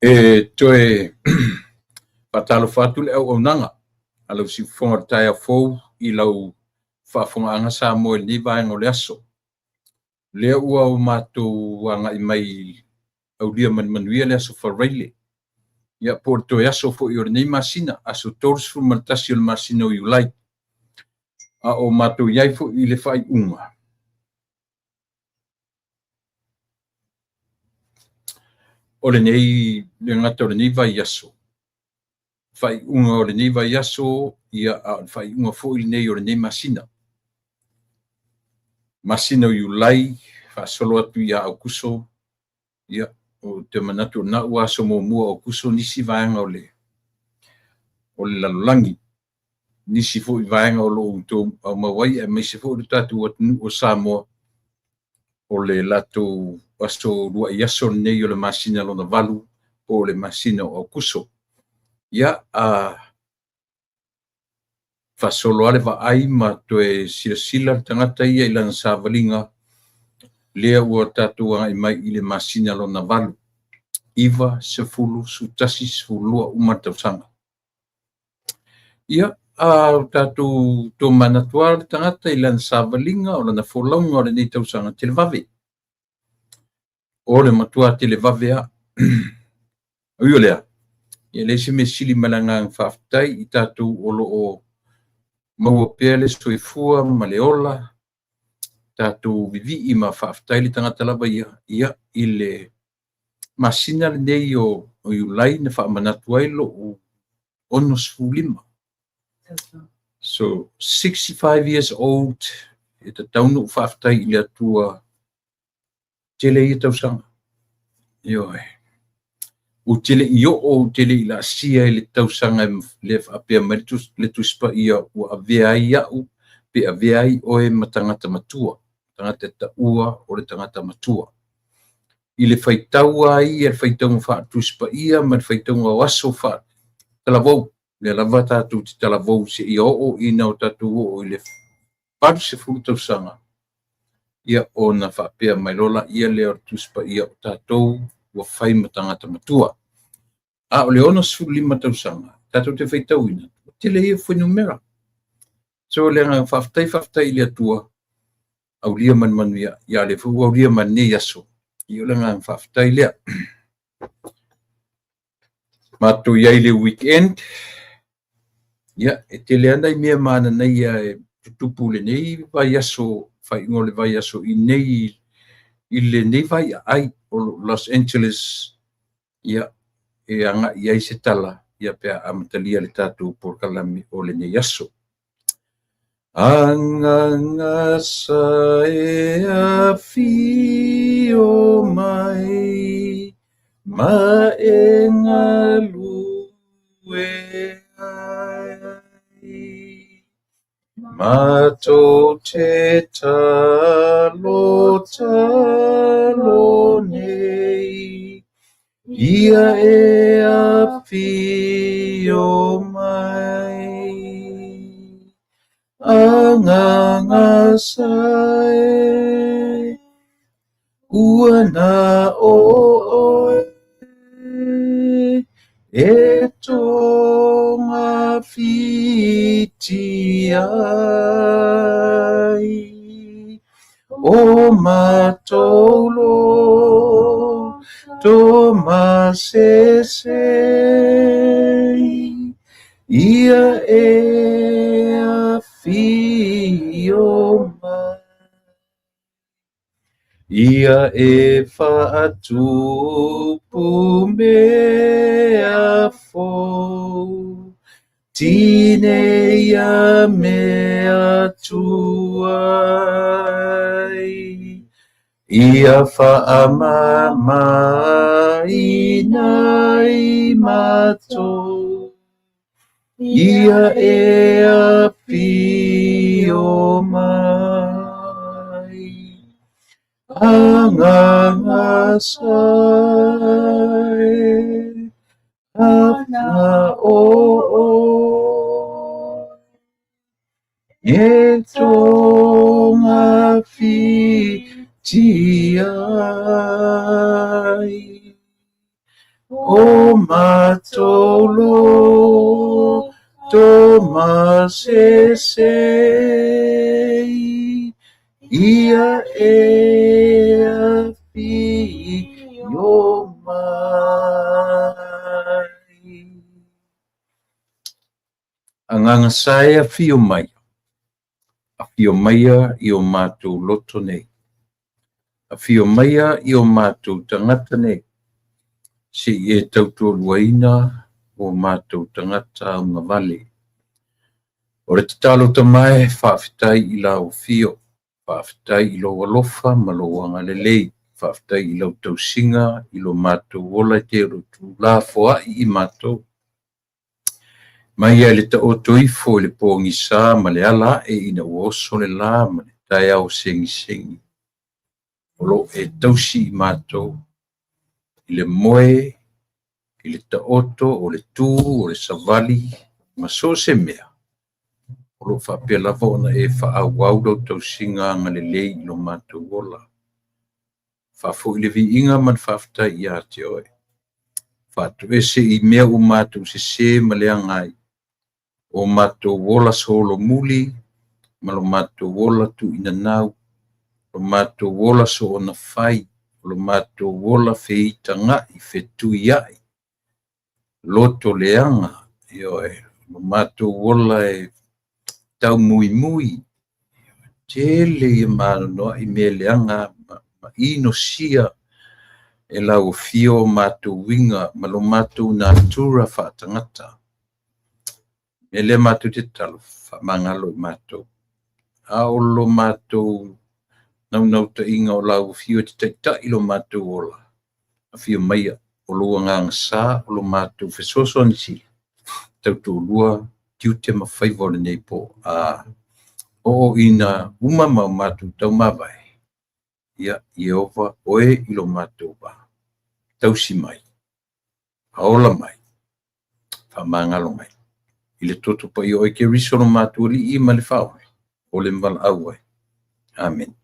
E toe faatalofa atu le auaunaga a lau siufofoga o le taeao fou i lau faafofogaaga Samoa i lenei vaega o le aso. Lea ua o matou agai mai aulia ma le manuia le aso Faraile, ia po o le toe aso foi o lenei masina, aso 31 o le masina o Iulai, a o matou i ai foi i le faaiuga o lenei, le gata o lenei vaiaso, faaiuga o lenei vaiaso, ia a o le faaiuga foi lenei o lenei masina. Masina o Iulai, faasolo atu ia Aukuso, ia, ou te manatu o lena ua aso muamua o Aukuso nisi vaega o le lalolagi, nisi foi vaega o lo o outou aumau ai, aemaise foi o le tatou atunuu o Samoa, o le latou aso luai aso lenei o le masina lona valu, po o le masina o Aukuso. Ia, a faasolo lava le vaai ma toe silasila le tagata ia i lana savaliga, lea ua tatou agai mai i le masina lona valu, 9, 10, 11, 12 uma le tausaga. Ia, a o tatou tomanatu lava le tagata i lana savaliga, o lana folauga o lenei tausaga televave. O le matua televave lava. Ui o lea, e leai se mea sili ma le agaga faafetai i tatou o lo o maua pea le soifua ma le ola, tatou vivii ma faafetai le tagata lava ia, ia i le masina lenei o Iulai na faamanatu ai lou 65. So, 65 years old, e tatau ona ou faafetai i le Atua tele ia tausaga. Ioe. Ou te le i oo, ou te le i laasia i le tausaga le faapea mai le Tusi Paia ua avea ai au pe avea ai oe ma tagata matua, tagata taua o le tagata matua. I le faitau lava ia, le faitauga faa-Tusi Paia ma le faitauga o aso faa-talavou, lea lava tatou te talavou seia oo ina o tatou oo i le 80 tausaga, ia ona faapea mai loa lea lea o le Tusi Paia o tatou ua fai ma tagata matua. A o le 65 tausaga, tatou te faitauina, ua tele ia fuainumera. So le agaga faafetai, faafetai i le Atua, aulia ma le manuia, ia lea foi ua aulia ma lenei aso, ia o le agaga faafetai lea. Matou i ai i le weekend, ia, e tele lava nai mea mananaia e tutupu i lenei vaiaso, faaiuga o le vaiaso i nei, i lenei vaiaai o Los Angeles, ia, e agai ai se tala, ia pe a amatalia le tatou polokalame o lenei aso. Agagasa e afio mai, ma e galue ai. Matou te talo talo nei, ia e afio mai. Agagasa e, ua na o oe, e togafiti ai. O matou loto masese, ia e afio mai. Ia e faatupu mea fou, tineia mea tuai. Ia faamamaina i matou, ia e afio mai. Agagasa e, Na o e tonga fiti ai o matolo to masese ia e afio mai. Agaga sa e afio mai, afio maia i o mātou loto nei, afio maia i o mātou tagata nei, se i e tautoaluaina o mātou tagata augavale. O le tatalo tamae, faafetai i lau afio, faafetai i lou alofa ma lou agalelei, faafetai i lau tausiga i lo matou ola e te o tuulafoai i matou. Mai ia i le taoto ifo i le pogisa ma le ala ae ina ua oso le la ma le taeao segisegi. O lo e tausi i matou i le moe, i le taoto, o le tu, o le savali, ma so o se mea. O lo o faapea lava ona e faaauau lau tausiga agalelei i lo matou ola. Faafoi le viiga ma le faafetai ia te oe. Faatoese i mea ua matou sesē ma leaga ai, o matou ola solomuli ma lo matou ola tuuinanau, lo matou ola soonafai, o lo matou ola feitaga'i fetuia'i, loto leaga, ioe, lo matou ola e taumuimui, tele ia maanoanoa'i mea leaga ma inosia e lau afio o matou uiga ma lo matou natura faatagata. Mea lea matou te tatalo, faamagalo i matou. A o lo matou naunautaiga o lau afio e te taitai lo matou ola, afio maia o lou agaga sa o lo matou fesoasoani sili, tautoalua tiute ma faiva o lenei po. A oo ina uma ma o matou taumavae, ia Ieova oe i lo matou va. Tausi mai, aola mai, faamagalo mai. I le toto paia o oe Keriso lo matou Alii ma le Faaola, o le valaau ai. Amen.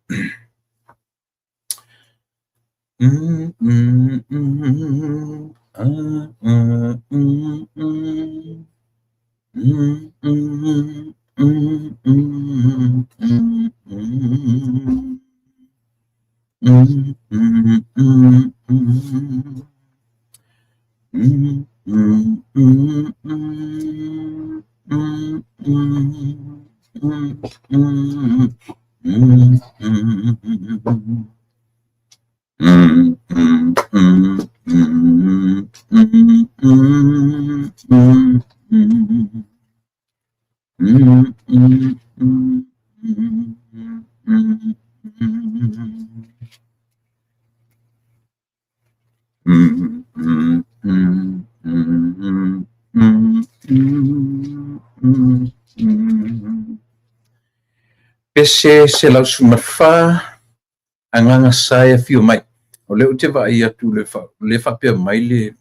Pese 114, Agaga sa e afio mai. O lea ou te vaai atu le le faapea mai le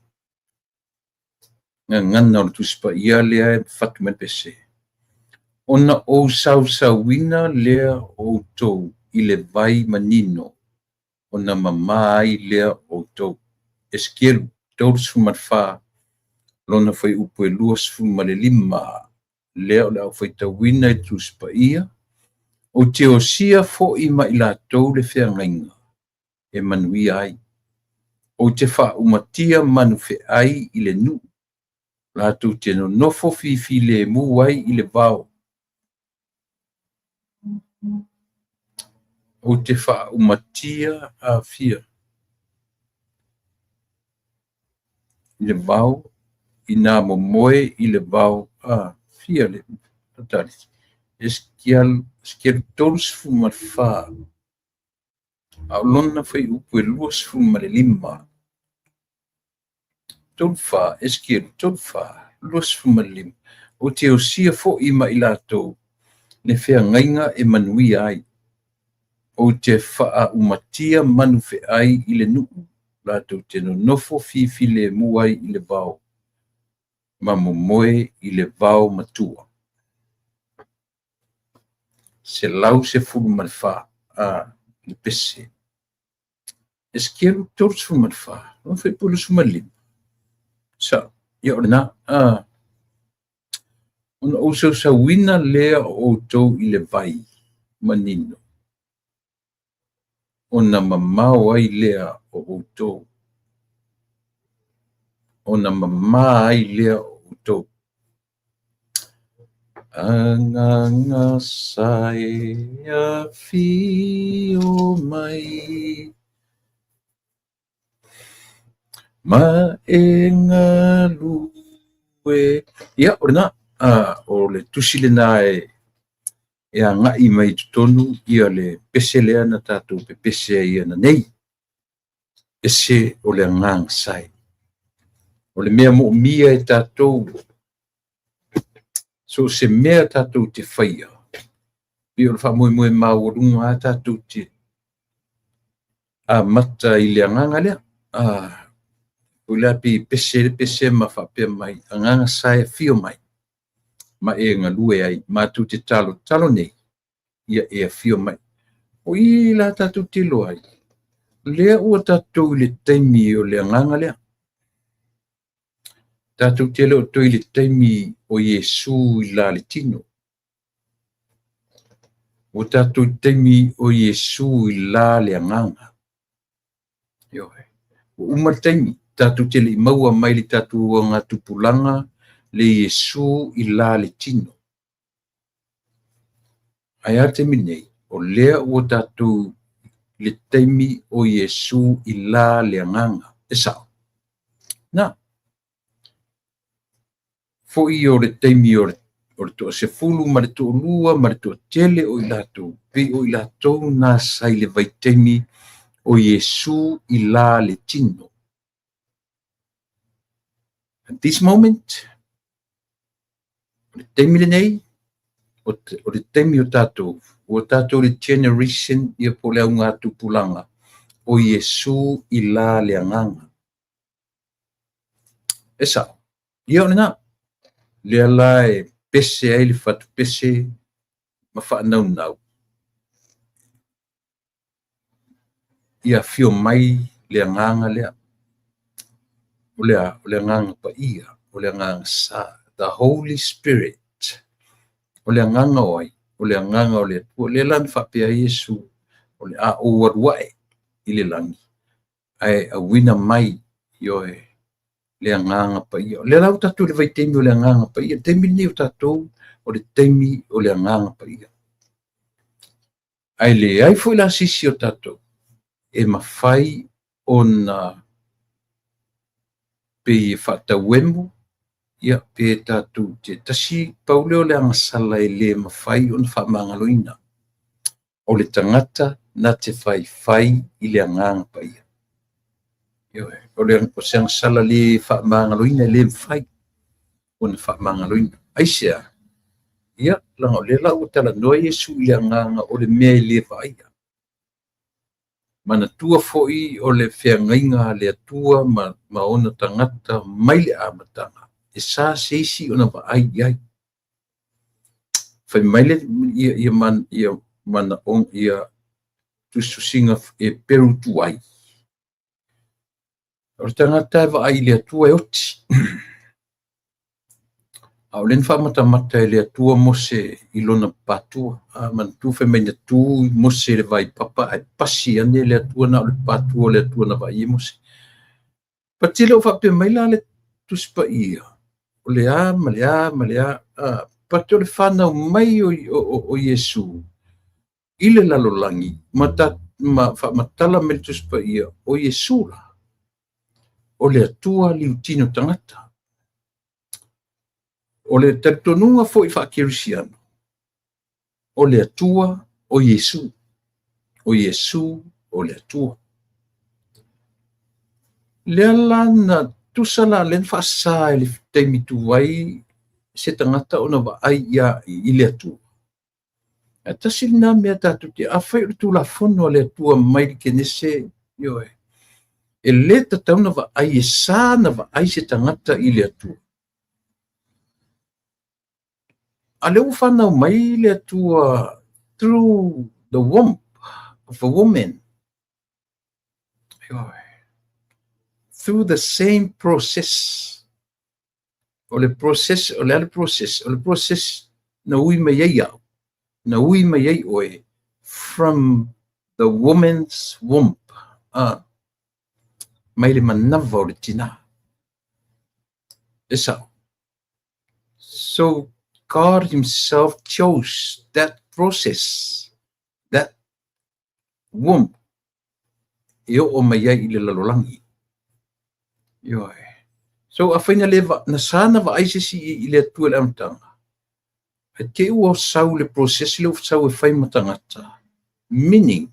gagana o le Tusi Paia lea e fatu mai le pese. Ona ou sausauina lea o outou i le vai manino, ona mamā ai lea o outou. Esekielu 34, lona fuaiupu e 25, lea o le a ou faitauina i le Tusi Paia, ou te osia foi ma i latou le feagaiga e manuia ai. Ou te faaumatia manufeai i le nuu, latou te nonofo fifilemu ai i le vao. Ou te faaumatia afia i le vao, ina momoe i le vao fia le tali. Esekielu 34, a o lona fuaiupu e 25. 34, Esekielu 34, 25. Ou te osia foi ma i latou le feagaiga e manuia ai. Ou te faaumatia manufeai i le nuu, latou te nonofo fifilemu ai i le vao. ma momoe i le vao matua. 114 le pese. Esekielu 34, lona fuaiupu 25. Sa, ia o lena. Ona ou sausauina lea o outou i le vai manino, ona mamao ai lea o outou. Ona mamā ai lea o outou. Agaga sa e afio mai, ma e galue. Ia, o lena, o le tusi lena e agai mai i totonu ia le pese lea na tatou pepese ai ananei. Pese o le agaga sae. O le mea moomia e tatou, so o se mea tatou te faia, pei o le faamoemoe maualuga lava tatou te amata i le agaga lea. O le a pei pese le pese ma faapea mai, agaga sae afio mai, ma e galue ai, matou te talotalo nei, ia e afio mai. O i la tatou te iloa ai, lea ua tatou i le taimi o le agaga lea. Tatou te le o toe i le taimi o Iesu i la le tino. Ua tatou i le taimi o Iesu i la le agaga. Ioe. Ua uma le taimi, tatou te le i maua mai le tatou augatupulaga le Iesu i la le tino. Ae a le taimi nei, o lea ua tatou i le taimi o Iesu i la le agaga. E sao. Na, foi o le taimi o le toasefulu ma le toalua ma le toatele o i latou, pei o i latou na sa i le vaitaimi o Iesu i la le tino. At this moment, o le taimi lenei, o le taimi o tatou, ua tatou le generation ia po o le augatupulaga o Iesu i la le agaga. E sao. Ia o lena. Lea la e pese ai le fatupese ma faanaunau. Ia afio mai le agaga lea. O le agaga paia, o le agaga sa, the Holy Spirit. O le agaga o ai, o le agaga o le Atua. Lea la na faapea ai Iesu, o le a ou alu ae i le lagi, ae auina mai, ioe, le agaga paia. O lea la ua tatou i le vaitaimi o le agaga paia. Le taimi lenei o tatou, o le taimi o le agaga paia. Ae leai foi la se isi o tatou e mafai ona pei e faatauemu, ia pe tatou te tasi pau lea o le agasala e le mafai ona faamagaloina. O le tagata na te faifai i le agaga paia. Ioe, o se agasala le faamagaloina, e le mafai ona faamagaloina. Aisea? Ia, leaga o lea la ua talanoa Iesu i le agaga o le mea e le vaaia. Manatua foi o le feagaiga a le Atua ma ona tagata mai le amataga, e sa se isi ona vaai i ai. Fai mai le ia tusitusiga e perutu ai. O le tagata e vaai i le Atua e oti. A o le na faamatamata e le Atua Mose i lona patua. Manatua fai mai na tu Mose i le vaipapa ae pasi ane le Atua na o le patua o le Atua na vaai e Mose. Pati le o faapea mai la le Tusi Paia, o le a ma le a ma le a, pati o le whanau mai o Iesu i le lalolagi ma faamatala mai le Tusi Paia o Iesu la. O le Atua liutino tagata. O le talitonuga foi faakerisiano, o le Atua o Iesu. O Iesu o le Atua. Lea la na tusa la lea na faasa e le taimi tuai se tagata ona vaai ia i le Atua. Ae tasi lena mea tatou te afai o le Tulafono a le Atua mai le Kenese, ioe, e le tatau na vaai e sa na vaai se tagata i le Atua. A lea ua fanau mai le Atua through the womb of a woman. Ioe. Through the same process. O le process, o le a le process? O le process na ui mai ai au, na ui mai ai oe from the woman's womb. Mai le manava o le tinā. E sao. So God himself chose that process, that womb, e oo mai ai i le lalolagi. Ioe. So afai na le va, na sa na vaai se isi i le Atua i le amataga, ae te i ua sau le process lea ua sau e fai ma tagata, meaning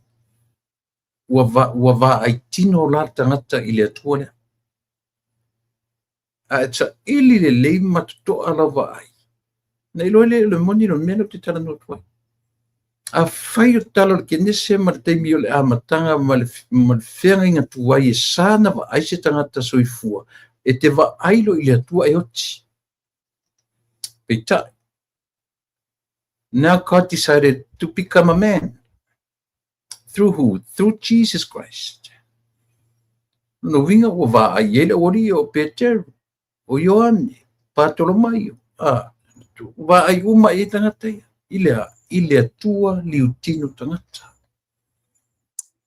ua va, ua vaai tino la le tagata i le Atua lea. A e saili lelei ma totoa lau vaai, na iloa ai lea o le moni le mea lea ou te talanoa atu ai. Afai o tala o le Kenese ma le taimi o le amataga ma le, ma le feagaiga tuai e sa na vaai se tagata soifua, e te vaai loa i le Atua e oti. Peitai, now God decided to become a man. Through who? Through Jesus Christ. Lona uiga ua vaai ai le aualii o Peteru, o Ioane, Patolomaio, a, vaai uma i ai tagata ia, i le a? I le Atua liutino tagata.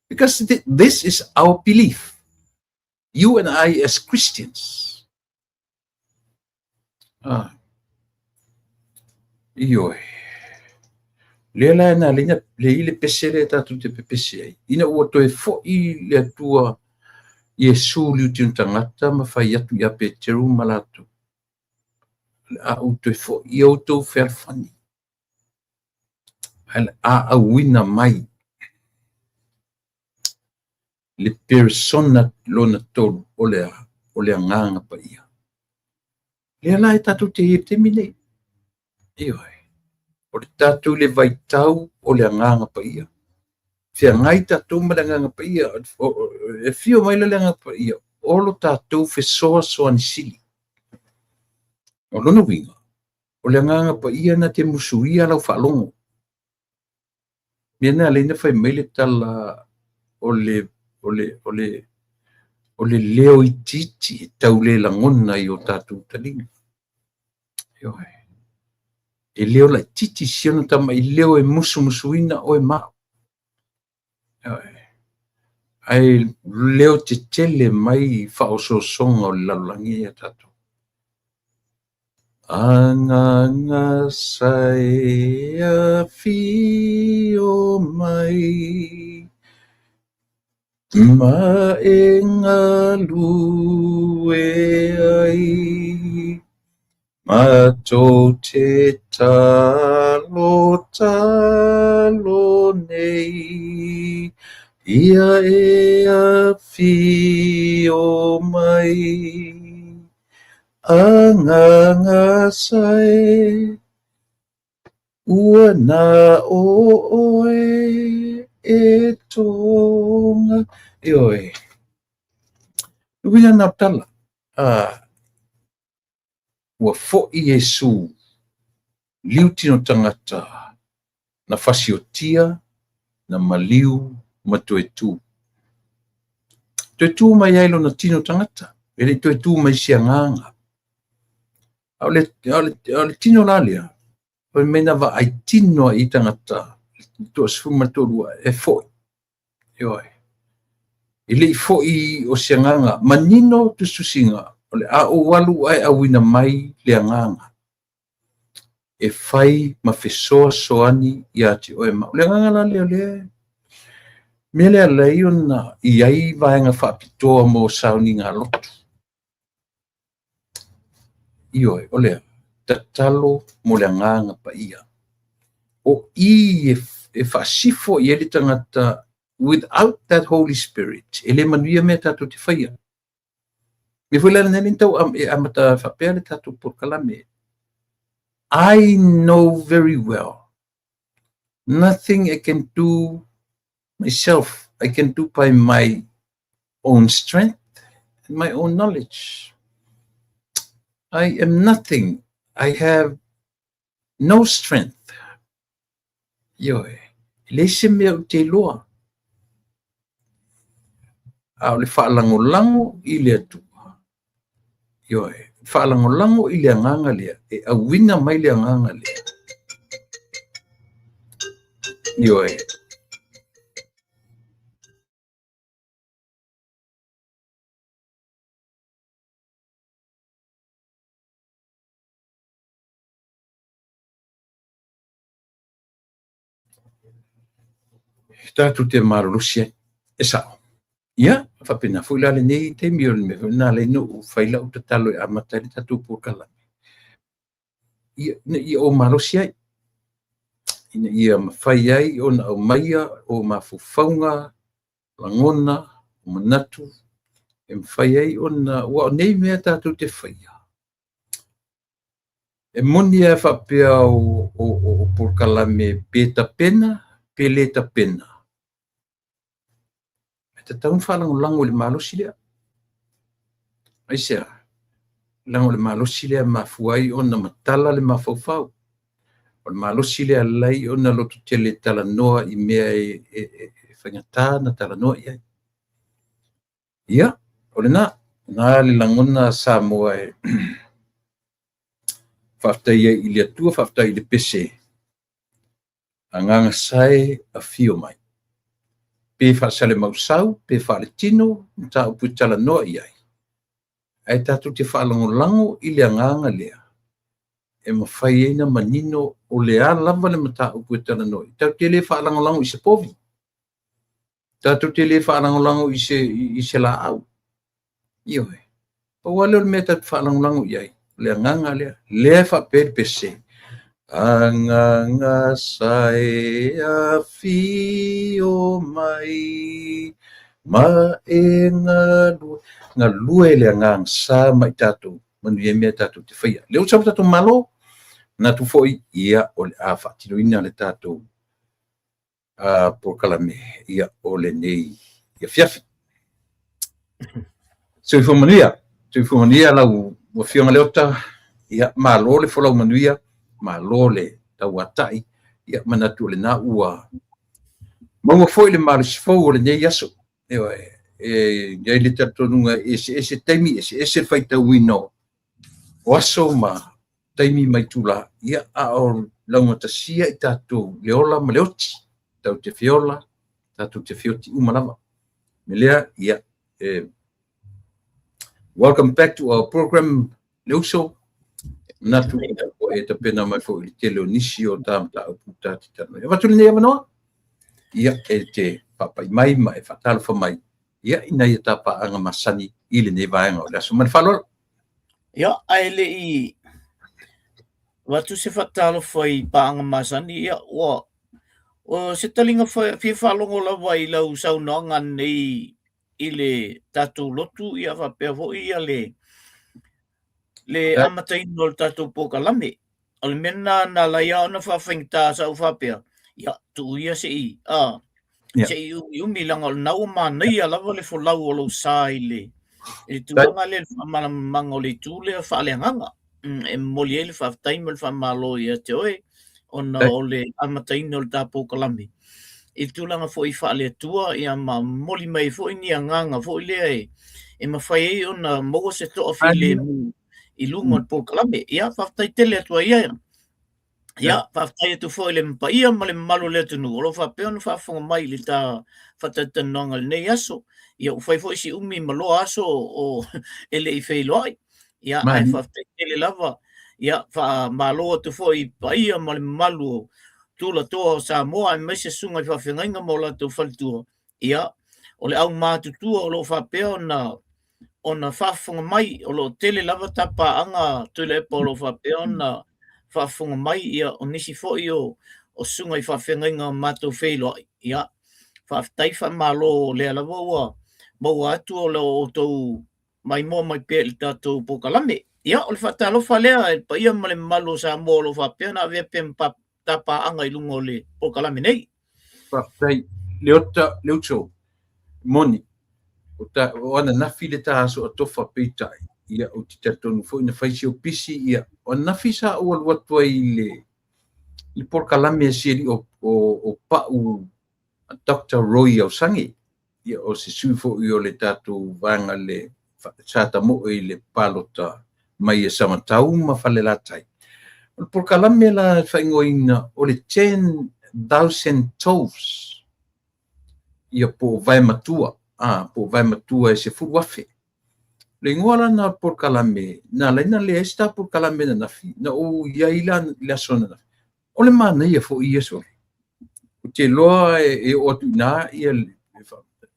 Because this is our belief. You and I as Christians. Ah. Ioe. Lea la na leina le i le pese lea tatou te pepese ai. Ina ua toe fo'i le Atua Iesu liutino tagata ma fai atu iā Peteru ma latou. O le a ou toe fo'i i outou fealofani. Ae o le a auina mai le persona lona tolu o le a? O le Agaga Paia. Lea la e tatou te i ai i le taimi nei. Ioe. O le tatou le vaitau o le Agaga Paia. Feagai tatou ma le Agaga Paia. E afio mai la le Agaga Paia, o lo tatou fesoasoani sili. O lona uiga, o le Agaga Paia na te musuia lau faalogo. Mea na ala ai na fai mai le tala o le, o le, o le, o le leo itiiti e tau le lagona i o tatou taliga. Ioe. E leo laitiiti si ona tama'i leo e musumusuina oe ma au. Ioe. Ae leo tetele mai faaosoosoga o le lalolagi ia tatou. Agaga sa e afio mai, ma e galue ai, matou te talotalo nei, ia e afio mai. Agaga sa e, ua na o oe e tonga. Ioe. Le uiga lena o tala, a, ua fo'i Iesu, liutino tagata, na fasiotia, na maliu ma toe tū. Toe tū mai ai lona tino tagata, e le i toe tū mai se agaga. A o le, a o le, a o le tino la lea, fai mai na vaai tino ai i tagata, le toasefulu ma le toalua, e fo'i. Ioe. E le i fo'i o se agaga, manino tusitusiga, o le a ou alu ae auina mai le agaga. E fai ma fesoasoani iā te oe ma au. O le agaga la lea o lea mea lea ala ai ona i ai vaega faapitoa mo sauniga lotu. Ioe, o lea, tatalo mo le Agaga Paia. O i e, e faasifo i ai le tagata without that Holy Spirit, e le manuia mea tatou te faia. Mea foi la lenei tau e amata faapea le tatou polokalame. I know very well nothing I can do myself. I can do by my own strength and my own knowledge. I am nothing. I have No strength. Ioe, e leai se mea ou te iloa. A o le faalagolago i le Atua, ioe, faalagolago i le agaga lea, e auina mai le agaga lea. Ioe. Tatou te malolosi ai, e sao. Ia, faapena foi la lenei taimi, o le mea foi lena lea na ou fai lau tatalo e amata ai le tatou polokalame, ia, ina ia ou malosi ai, ina ia mafai ai ona aumaia o mafaufauga, lagona, manatu, e mafai ai ona, ua o nei mea tatou te faia, e moni lava faapea o polokalame pe tapena pe le tapena, e tatau ona faalagolago i le malosi lea. Aisea? Leaga o le malosi lea e mafua ai ona matala le mafaufau. O le malosi lea e ala ai ona lototele talanoa i mea e faigata ona talanoa i ai. Ia, o lena, na le lagona Samoa e faafetai ai i le Atua, faafetai i le pese agaga sae afio mai. Pe faasalemausau, pe faaletino, mataupu e talanoa i ai, ae tatou te faalagolago i le agaga lea e mafai ai ona manino o le a lava le mataupu e talanoa i. Tatou te le faalagolago i se povi, tatou te le faalagolago i se laau. Ioe. Pau lava lea o le mea tatou te faalagolago i ai, o le agaga lea. Lea e faapea le pese, agaga sae afio mai ma e galue. Galue le agaga sa ma i tatou, manuia mea tatou te faia. Lea ua sau le tatou Malo, manatu foi, ia, o le a faatinoina le tatou polokalame, ia, o lenei afiafi. Soifua manuia, soifua manuia lau Afioga Leota, ia, malo le folau manuia, malo le tauatai, ia, manatu o lena ua maua foi le malosi fou o lenei aso. Ioe, e i ai le talitonuga e eseese taimi, eseese le faitauina o aso ma taimi ma itula, ia, a o laugatasia i tatou le ola ma le oti, tatou te feola, tatou te feoti uma lava. Me lea, ia, welcome back to our program, le uso, manatu ua e tapena mai foi i le tele o nisi o ta mataupu ta te talanoa ai. Avatu lenei avanoa, ia, e te faapai mai ma e faatalofa mai, ia, ina ia ta paaga masani i lenei vaega o le aso. Ma le faaaloalo. Ia, ae le i avatu se faatalofa i paaga masani, ia, ua o se taliga fia faalogo lava i lau saunoaga nei i le tatou lotu, ia faapea foi ia le amataina o le tatou polokalame. O le mea lena na ala ai ona faafaigata sa ou faapea, ia, tuu ia se i, se i umiumi, leaga o lena ua manaia lava le folau o lou sa i le tulaga lea, le faamalamalamaga o le itu lea faaleagaga. E momoli ai le faafetai ma le faamalo ia te oe, ona o le amataina o le ta polokalame i le tulaga foi faale-Atua, ia ma momoli mai foi ni agaga foi lea e mafai ai ona maua se toafilemu i luga o le polokalame. Ia, faafetai tele atu ai ia. Ia, faafetai atu foi i le paia ma le mamalu o le atunuu o lo o faapea ona faafofoga mai i le ta faatalatalanoaga i lenei aso. Ia, ua fai foi si umi ma loa aso o e le i feiloai. Ia, ae faafetai tele lava. Ia, faamalo atu foi i paia ma le mamalu o tulatoa o Samoa, aemaise susuga i faafeagaiga ma o latou faletua. Ia, o le aumatutua o lo o faapea ona faafofoga mai, o lo o tele lava tapaaga Tuilaepa o lo o faapea ona faafofoga mai, ia, o nisi foi o susuga i faafeagaiga matou feiloai. Ia, faafetai, faamalo, lea lava ua maua atu o lo outou maimoa mai pea i le tatou polokalame. Ia, o le faatalofa lea i le paia ma le mamalu o Samoa o lo o faapea ona avea pea ma tapaaga i luga o le polokalame nei. Faafetai, Leota, Leuso, moni, o ananafi le ta aso atofa peitai, ia, ou te talitonu foi na fai si ou pisi, ia, o ananafi sa ou alu atu ai i le le polokalame a si alii o Pau Doctor Roy Ausage, ia o se sui foi o le tatou vaega le sa tamoe i le palota mai e Samatau ma Falelatai. O le polokalame la e faaigoaina o le 10,000 Toes, ia po o vae matua, po o vae matua e 10,000. Le igoa la na o le polokalame, na ala ai ona leai se ta polokalame ananafi, na ou i ai la i le aso ananafi. O le manaia foi ia sole. Ou te iloa e oo atu i ina ia,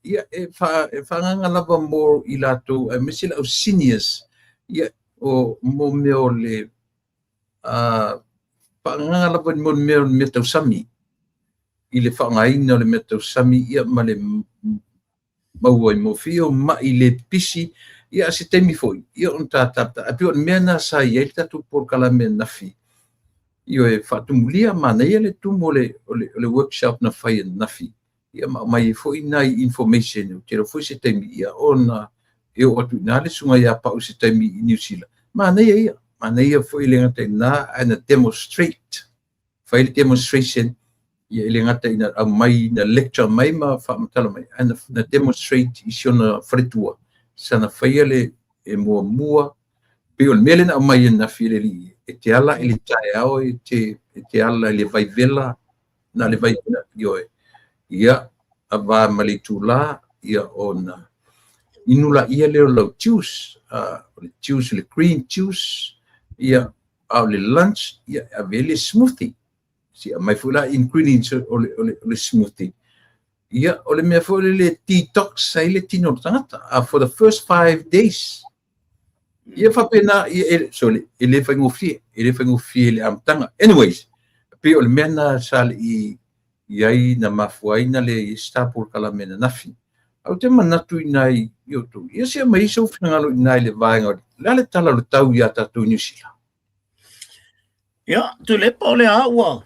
ia e faaagaaga lava mo i latou aemaise le au seniors, ia o mo mea o le faaagaaga lava mo le mea o le meatausami, i le faaaogaina o le meatausami ia ma le maua ai mo fia o ma'i le pipisi, ia a se taimi foi, ia ona ta tapita. Ae pei o le mea lena sa i ai le tatou polokalame ananafi, ioe, faatumulia, manaia le tumu o le workshop na fai ananafi, ia ma aumai ai foi nai information, ou te iloa foi se taimi, ia ona e oo atu i ina le susuga ia Pau i se taimi i Niu Sila. Manaia ia, manaia foi e le gata i lena, ae na demonstrate, fai le demonstration, ia e le gata ina aumai, na lecture mai ma faamatala mai, ae na demonstrate i si ona faletua, sana faia le e muamua, pei o le mea lea na aumai ananafi e le alii, e te ala i le taeao, e te ala i le vaivela, na le vaivela, ioe, ia, ava ma le itula, ia ona inu laia lea o lau juice, o le juice, le green juice, ia, a o le lunch, ia, ave le smoothie. Si aumai foi la ingredients o le smoothie. Ia, o le mea foi le detox ai le tino o le tagata, for the first 5 days. Ia faapena, ia, sorry, e le faigofie, e le faigofie le amataga. Anyways, pei o le mea na sa le i ai na mafua ai na le se polokalame ananafi. Ae ou te manatu i nai i outou, ia se aumai sou finagalo i nai le vaega, le a le tala o le tau iā tatou i Niu Sila? Ia, Tuilaepa, o lea ua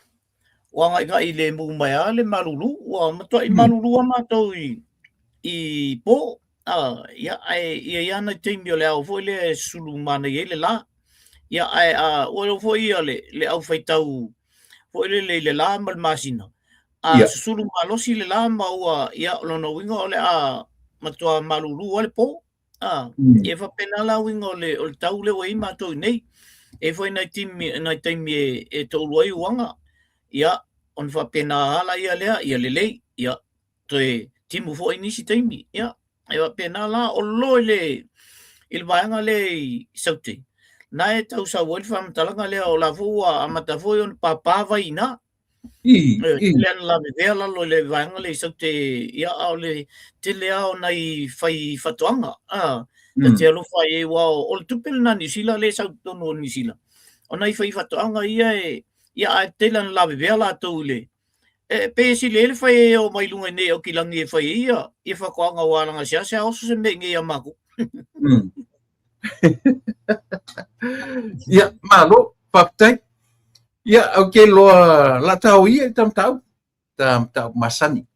agaigai le mu mai a le malulu, ua matuai malulu a matou i po. Ia, ae ia i ai nai taimi o le ao foi lea e sulu manaia ai le la. Ia, ae ua iloa foi ia le au faitau foi lele i le la ma le masina. A susulu malosi le la ma ua, ia, o lona uiga o le a matua malulu a le po. Ia faapena la uiga o le tau lea ua i ai matou i nei. E foi nai taimi e toulu ai uaga, ia, ona faapena ala ia lea, ia lelei, ia, toe timu foi nisi taimi, ia, e faapena la, o lo i le vaega lea i Saute, na e tau sau ai le faamatalaga lea, o la foi ua amata foi ona pāpā vai i ina. Tele ana lavevea lalo i le vaega lea i Saute, ia, a o le tele lava o nai fai faatoaga, ta te alofa ai, aua o le tupe lena a Niu Sila lea e sau i totonu o Niu Sila, o nai fai faatoaga ia e, ia, ae tele ana lavevea latou i le, e pei e sili ai le fai e o mai luga i nei Aukilagi e fai ai ia faatoaga aua leaga seasea oso se mea i nei ia matou. Ia, malo, faafetai. Ia, ou te iloa la tao ia i ta mataupu, ta mataupu masani.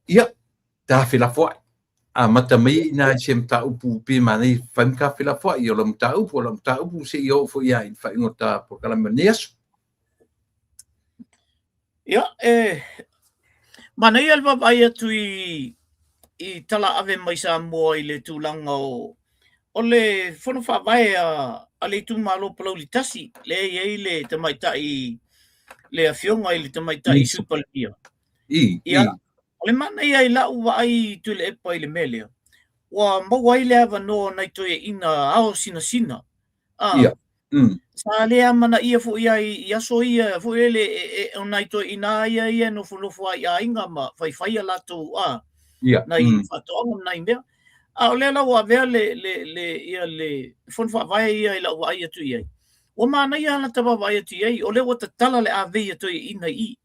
Ia, ta felafoai. Amata mai i ina i se mataupu pe manaia fai ma ta felafoai. O lau mataupu, o lau mataupu seia oo foi lava i le faaiuga o ta polokalame o lenei aso. Ia, e manaia le vaavaai atu i tala ave mai Samoa i le tulaga o le fono faavae a le itumalo Palauli 1, lea e i ai le tamaitai, le afioga i le tamaitai Sui Palemia. Ia, o le manaia i lau vaai Tuilaepa i le mea lea, ua maua ai le avanoa o nai toeaiina ao sinasina. Sa le amanaia foi ai i aso ia, foi lele o nai toeaiina ia ia e nofonofo ai i aiga ma faifai a latou nai faatoaga ma nai mea. A o lea la ua avea le fono faavae ia i lau vaai atu i ai. Ua manaia lava lata vaavaai atu i ai, o lea ua tatala le avei a toeaiina i i.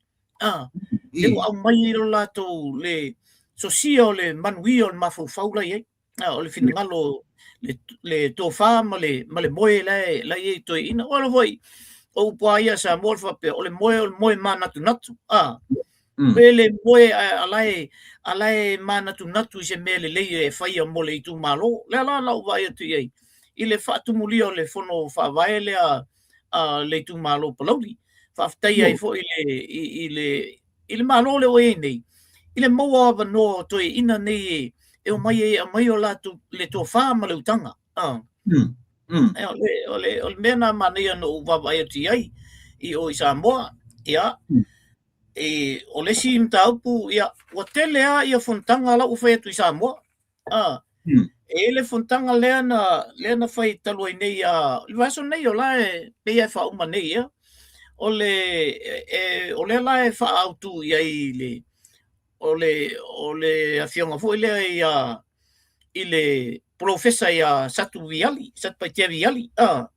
Lea ua aumai ai lo latou le sosia o le manuia o le mafaufau la i ai. O le finagalo le tofa ma le moe la e i ai toeaiina. Ua iloa foi, o upu lava ia a Samoa le faapea, o le moe o le moe manatunatu. Pe le moe a la e manatunatu i se mea lelei e faia mo le itumalo. O lea la lau vaai atu i ai i le faatumulia o le fono faavae lea a le itumalo o Palauli. Faafetai ai foi le, i, i le, i le Malo lea ua i ai nei, i le maua o avanoa o toeaiina nei e, e omai ai e aumai o latou le tofa ma le utaga. Ah. O le, o le, o le mea na manaia na ou vaavaai atu i ai i o i Samoa, ia, e, o le isi mataupu, ia, ua tele lava ia fonotaga la ua fai atu i Samoa. Ah. E i ai le fonotaga lea na, lea na fai talu ai nei a, le vaiaso nei o la e pei e faauma nei ia. O le, e, o lea la e faaautu i ai le, o le, o le afioga foi lea ia, i le polofesa ia Satu Viali, Satupaitea Viali, ah.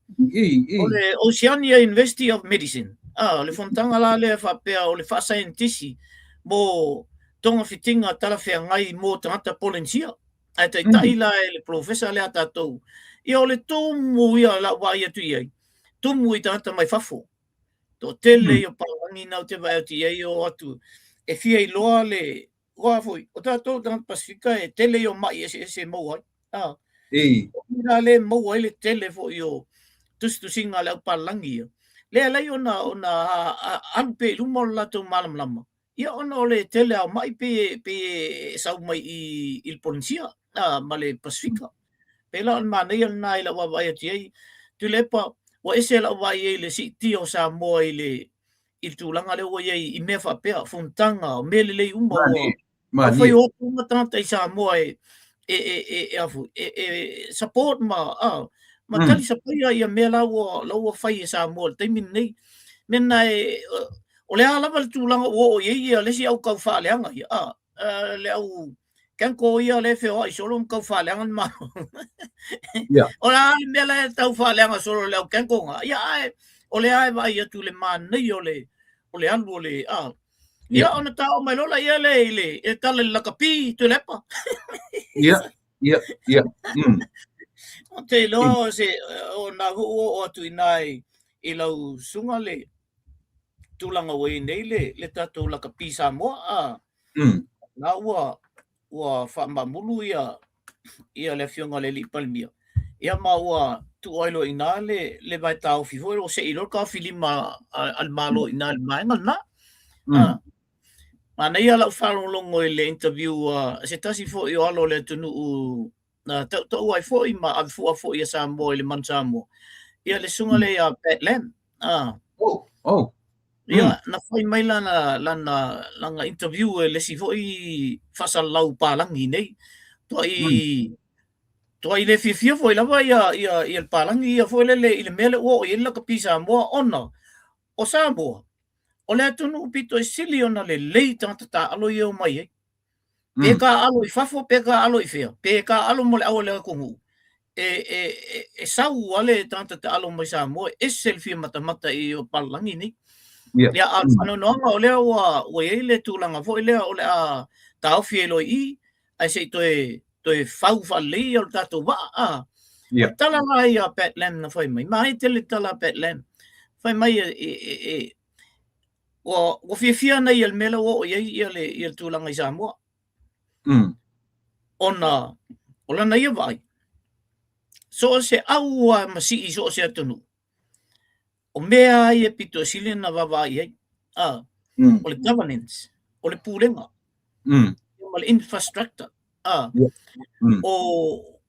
O le Oceania University of Medicine. Ah, o le fonotaga la lea faapea o le faasaienitisi mo togafitiga talafeagai mo tagata Polenisia. Ae taitai la e le polofesa lea a tatou. Ia o le tumu ia lau vaai atu i ai, tumu i tagata mai fafo. Toatele ia palagi na ou te vaai atu i ai o atu e fia iloa le Aua foi, o tatou tagata Pasefika e tele ia o mai eseese e maua ai. Ah. Ei. O i la le maua ai le tele foi o tusitusiga a le au palagi ia. Lea e ala ai ona, ona alu pea i luma o le latou malamalama. Ia ona o le tele o mai pei, pei e sau mai i, i le Polenisia ah, ma le Pasefika. Pei la o le manaia lena i lau vaavaai atu i ai. Tuilaepa, ua ese lau vaai i ai i le siitia o Samoa i le, i le tulaga lea ua i ai i mea faapea, fonotaga, o mea lelei uma ua ua fai o atu uma tagata i Samoa e e e e e afu e e support ma a ma talisapaia ia mea la ua la ua fai e Samoa i le taimi lenei. Mea na e o le a lava le tulaga ua oo i ai ia le isi au tau faaleaga ia a le au Kenko ia le feoai solo ma tau faaleaga le Malo. Yeah. O le a le mea la e tau faaleaga solo le au Kenko nga. Ia ae o le a e vaai atu le manaia o le o le alu o le a. Ia ona tao mai lola ia le i le e tala le lakapi Tuilaepa. Ia, ia, ia. O te iloa o se o na hu o atu i nā i lau susuga le tulaga ua i ai nei le le tatou lakapi Samoa a. Na ua ua faamamulu ia ia le afioga i le alii Palemia, ia ma ua tuu ai loa i ina le le vaetaofi foi o sei loa le taofilima a, a le Malo i ina i le vaega lena. Manaia lau faalogologo i le interview a se tasi foi o alo o le atunuu na tautau ai foi ma ave fua foi ia Samoa i le Manu Samoa. Ia le susuga lea ia Pat Lam. Ah. Oh, oh. Ia, na fai mai lana, lana, lana interview e le isi foi faasalalau palagi nei. Toai, toai le fiafia foi lava ia, ia, ia le palagi ia foi lele i le mea lea ua oo i ai le lakapi Samoa ona o Samoa, o le atunuu pito e sili ona lelei tagata taaalo ia e omai ai. Pe taaalo i fafo, pe taaalo i fea, pe taaalo mo le au a le atunuu, e, e, e, e sau lava le tagata taaalo mai Samoa, e ese le fia matamata i o palalagi nei. Ia, a o le faanoanoaga o lea ua, ua i ai le tulaga foi lea o le a taofi ai loa i i, ae se i toe, toe fau faalelei ia o le tatou vaa. A. O le tala la ia a Pat Lam na fai mai, manaia tele le tala a Pat Lam, fai mai e, e, e, e ua, ua fiafia ana ia i le mea lea ua oo i ai ia le, ia le tulaga i Samoa. Ona o lana ia vaai, so o se au lava ma sii i so o se atunuu, o mea lava ia pito e sili ona vaavaai i ai, a, o le governance, o le pulega, ma le infrastructure, a, o,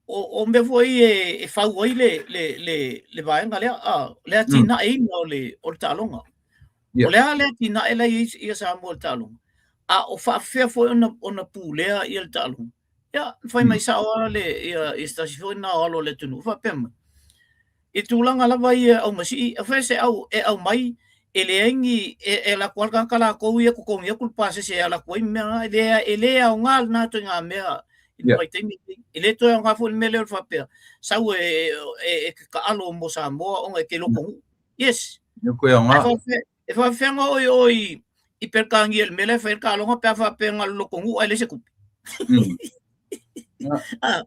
o, o mea foi e, e fau ai le, le, le, le vaega lea, a, le atinaeina o le, o le taaloga. O le a le atinae la e i ai ia Samoa i le taaloga, a o faafefea foi ona, ona pulea ia le taaloga. Ia, fai mai sao lava le, ia, ia se tasi foi lena o alo o le atunuu, faapea mai, i tulaga lava ia aumasii, e fai se au e aumai, e leai ni, e, e alu atu lava le tagata latou ia totogi atu le pasese e alu atu ai mea na, e le, e le aoga lena ituaiga mea i le vaitaimi lenei. E le toe aoga foi le mea lea o le faapea, sau e, e, e te taalo mo Samoa ona e te lotonuu. Yes. E koe aoga. E faafefea, e faafefea ona oi oi i Peretania i le mea lea e fai ai le taaloga pe a faapea na o le lotonuu ae leai se tupe. Ah,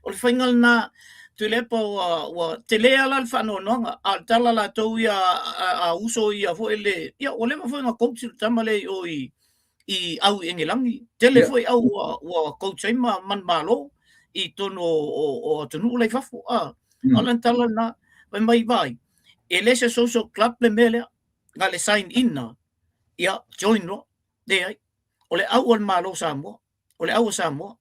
o le faiga lena, Tuilaepa ua, ua tele lava la le faanoanoaga, a o le tala latou ia a, a uso ia foi le, ia ua leva foi ona coach le tama lea i o i, i au i Engelagi. Tele foi au ua, ua coach ai ma manumalo i totonu o, o, o atunuu la i fafo. Ah, o le tala lena, fai mai vaai, E le se social club le mea lea. Na le sign in na, ia, join loa. Leai. O le au a le Malo o Samoa. O le au a Samoa.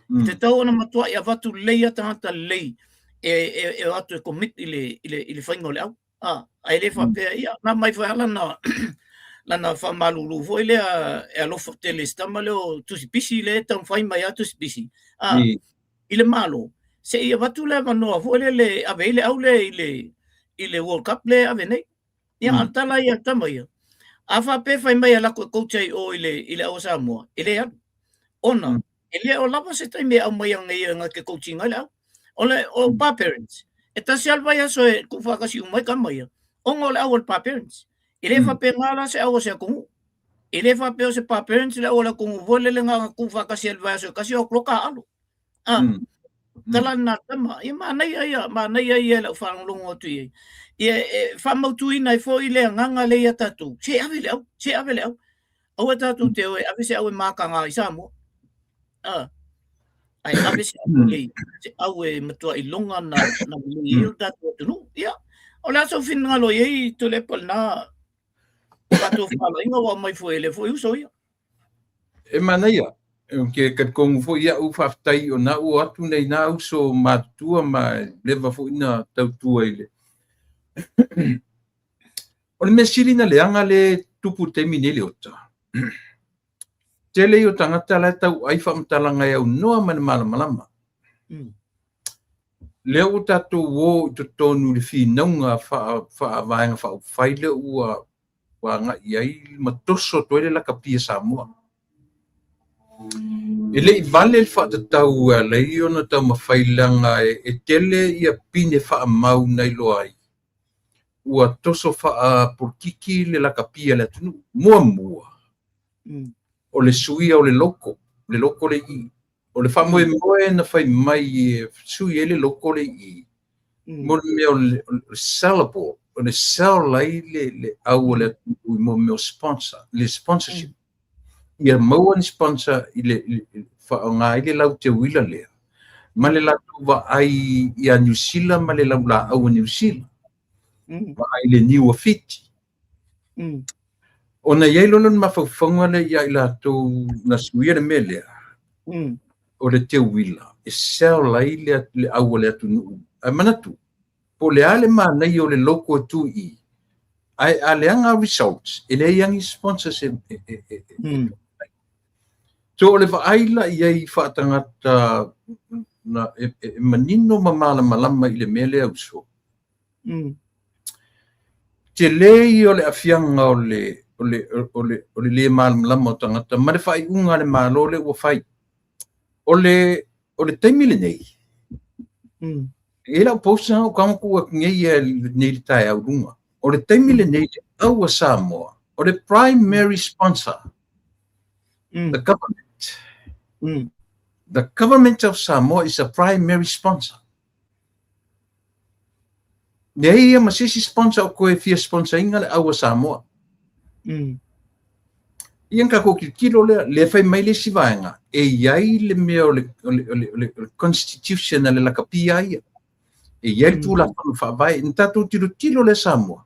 E tatau ona matuai avatu lelei a tagata lelei e o atu e commit i le faiga o le au. Ah, ae le faapea, ia, na mai foi lana lana faamalulu foi lea e alofa tele i si tama lea o Tusipisi lea e taumafai mai a Tusipisi. Ah, i le Malo, se i avatu le avanoa foi lele e ave ai le au lea i le World Cup lea e ave nei. Ia, a o le tala ia a le tama ia, a faapea e fai mai e alu atu e coach ai o i le au a Samoa, e le alu. Ona, e le o lava se taimi e aumai ai ia na te coaching ai le au. O le o Barbarians, e tasi lava le vaiaso e tuufaatasi uma ai tama ia, ona o le au a le Barbarians. E le faapena la se au a se atunuu. E le faapea o se Barbarians le au a le atunuu foi lele na ona tuufaatasi ai i le vaiaso e tasi o atu loa taaalo. Ah, tala lena tama. Ia manaia ia, manaia ia i lau faalogologo atu i ai. Ia e faamautuina ai foi le agaga lea ia tatou, se ave le au, se ave le au. Aua tatou te o e ave se au e mataga i Samoa. Ah, ae ave se au lelei, se au e matua iloga na lelei ai o tatou atunuu. Ia, o le a sou finagalo i ai Tuilaepa lena faatofalaiga ua aumai foi e le foi uso ia. E manaia, ke talitonu foi iaʻu faafetai ona ua atu nei nā uso matutua ma leva foi na tautua i le. O le mea sili na leaga le tupu i le taimi nei le ota. Tele ia o tagata la e tauai faamatalaga e aunoa ma le malamalama. Lea ua tatou o i totonu i le finauga faavaega faaupufai lea ua agai ai ma toso atu ai le lakapi a Samoa. E le i vale le faatatau e ala ai ona taumafai leaga e tele ia pine faamau na iloa ai ua toso faapolokiki le lakapi a le atunuu. Muamua, o le suia o le logo, le logo le i. O le faamoemoe na fai mai e sui ai le logo le i, mo le mea o le sellable, o le sell ai le au o le atunuu i mo mea o sponsor, le sponsorship. Ia maua ni sponsor i le faaaoga ai le lauteuila lea, ma le latou vaai ia Niu Sila ma le laulaau a Niu Sila, vaai le niu a Fiti. Ona i ai loa lea o le mafaufauga lea ia i latou na suia le mea lea, o le teuila e sell ai le au a le atunuu. Ae manatu, po o le a le manaia o le logo e tu i i, ae a leaga results, e leai lava ni sponsors e. So o le vaai la i ai faatagata na e manino ma malamalama i le mea lea uso. Tele ia o le aafiaga o le le malamalama o tagata ma le faaiuga a le Malo lea ua fai. O le taimi lenei, e i ai lau post na ou tago tuu atu nei ia nei le taeao i luga. O le taimi lenei le au a Samoa, o le primary sponsor, the government. The government of Samoa is a primary sponsor. Leai ia ma se isi sponsor o koe fia sponsor ina le au a Samoa. Ia na tatou tilotilo lea, lea fai mai le isi vaega, e i ai le mea o le constitution a le lakapia ia. E i ai le tulafono faavae, na tatou tilotilo lea Samoa.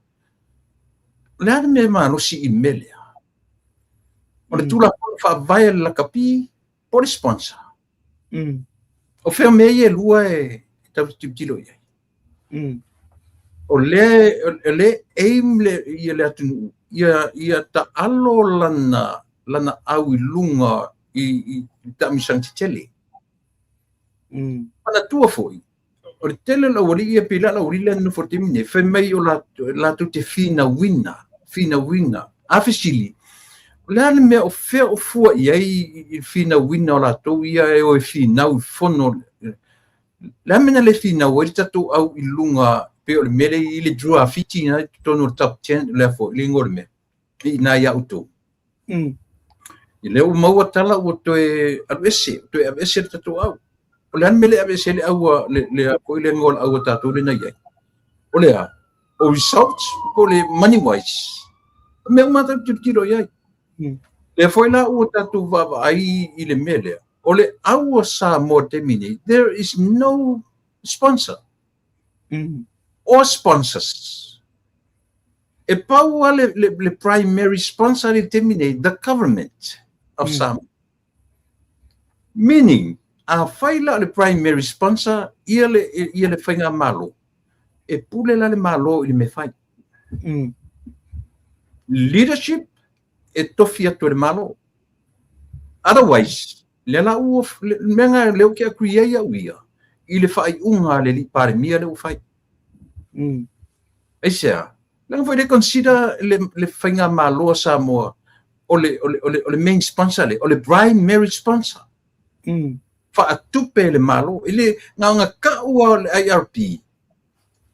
O le a le mea e malosi i le mea lea? O le tulafono faavae a le lakapi po o le sponsor? O fea mea ia e lua e tau tilotilo i ai? O lea aim le, ia le atunuu ia taalo lana au i luga i taamilosaga tetele. Manatua foi, o le tele o le aualii ia pei la le aualii lea nofo i le taimi nei, fai mai o latou te finauina, finauina. A fesili, o le a le mea o fea o fua i ai i le finauina o latou ia e o e finau i fono? Le a mea na le finau ai le tatou au i luga pei o le mea lea i le Drua Fiti na i totonu o le top 10 lea foi, le igoa o le mea, i ina ia outou. I lea ua maua tala ua toe alu ese, toe aveese le tatou au. O le a le mea le aveese ai le au le foi le igoa o le au a tatou lea na i ai? O le a? O results po o le money wise? O mea uma tatou tilotilo i ai. Lea foi la ua tatou vaavaai i le mea lea. O le au a Samoa i le taimi nei, there is no sponsor or sponsors. E pau lava le primary sponsor i le taimi nei, the government of Samoa. Meaning, afai la o le primary sponsor ia le faigamalo, e pule la le Malo i le mea fai. Leadership e tofi atu e le Malo. Otherwise, lea la ua, le mea lena lea ou te agree ai au ia, i le faaiuga a le alii Palemia lea ua fai. Aisea? Leaga foi le consider le faigamalo a Samoa o le main sponsor le, o le primary sponsor. Faatupe e le Malo. E le na ona tau lava o le IRP,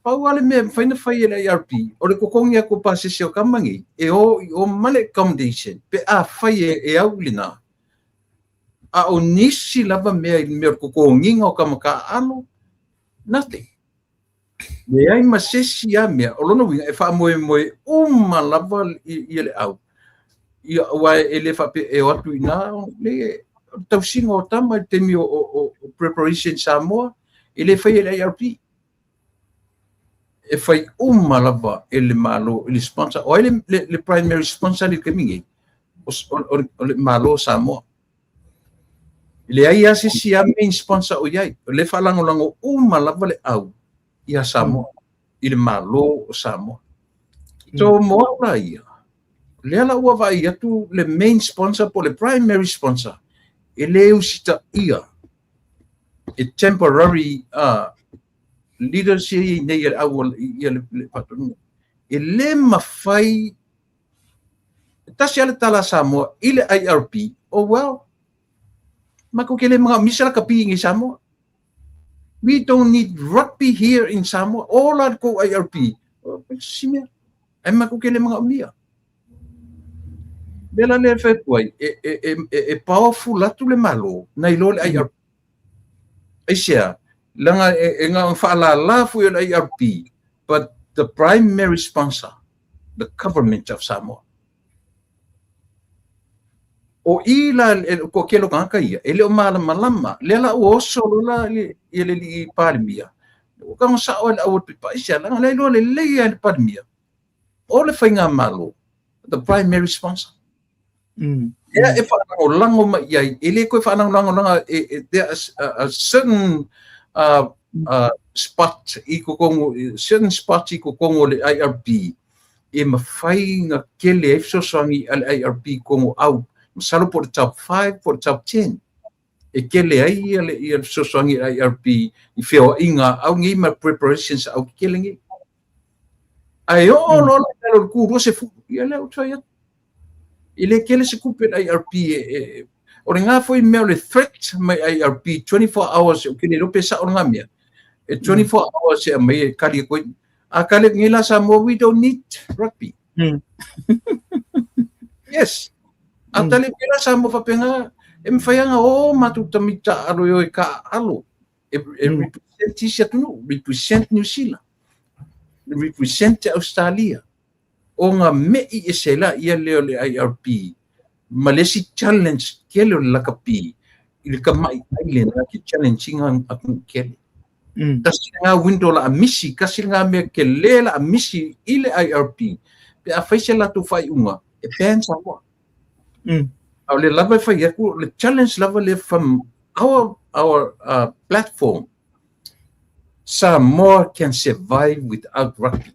pau lava le mea e mafai ona fai e le IRP, o le totogi atu o pasese o tama nei, e o i o ma le accommodation, pe afai e au i lena. A o nisi lava mea i le mea o le totogiga o tama taaalo, nothing. Leai ma se isi lava mea, o lona uiga e faamoemoe uma lava ia le au. Ia, aua e le faapea e o atu i ina, le tausiga o tama i le taimi o preparation Samoa, e le faia e le IRP. E fai uma lava e le Malo, i le sponsor. O ai le primary sponsor i le taimi nei? O le Malo o Samoa. E leai lava se isi lava main sponsor o i ai. O le faalagolago uma lava le au ia Samoa, i le Malo o Samoa. So mo au la ia, lea la ua vaai atu le main sponsor po o le primary sponsor, e le usitaia e temporary leaders ia i nei e au ia le faatonuga. E le mafai, tasi lava le tala a Samoa i le IRP, oh well, matou te le manaomia se lakapi i Samoa. We don't need rugby here in Samoa. O la le kou IRP. Si mea. Ai matou te le manaomia. Lea la lea fai atu ai, e powerful atu le Malo nai lo le IRP. Aisea, leaga e na ona faalala foi o le IRP, but the primary sponsor, the government of Samoa. O i la ko ke lo tagata ia, e le o malamalama, lea la ua oso loa la ia le alii Palemia. Ua tago sao ai le au o le pepa, aisea, leaga lea iloa lelei lava e le Palemia, o le faigamalo, the primary sponsor. Lea e faalagolago mai i ai, e le toe faalagolago leaga there is a certain spot i totonu, certain spot i totonu o le IRP, e mafai ona tele ai fesoasoani a le IRP i totonu o au. Masalo po o le top 5, po o le top 10. E tele ai ia le fesoasoani a le IRP i feoaiga a au nei ma preparations a au tetele nei. Ae oo loa la i lalo o le tu 20, ia lea ua fai atu. E le tele se tupe le IRP o lena foi mea o le threat mai IRP 24 hours, ou te le iloa pe sao lena mea. E 24 hours e aumai e kali atu ai. A kali atu nei la Samoa, we don't need rugby. Yes. A tali atu nei la Samoa faapena, e mafai lava ona o matou tamaiti taaalo e o e taaalo. E represent isi atunuu, represent New Zealand, represent Australia. Ona mei ese la ia lea o le IRP ma le isi challenge tele o le lakapi i le tamai island la ke challenge ina atunuu tele. Tasi lena window la a misi, tasi lena mea tele la a misi i le IRP, pe a fai se latou faaiuga, e ban Samoa. A o le lava e fai atu, o le challenge lava lea from our platform, Samoa can survive without rugby.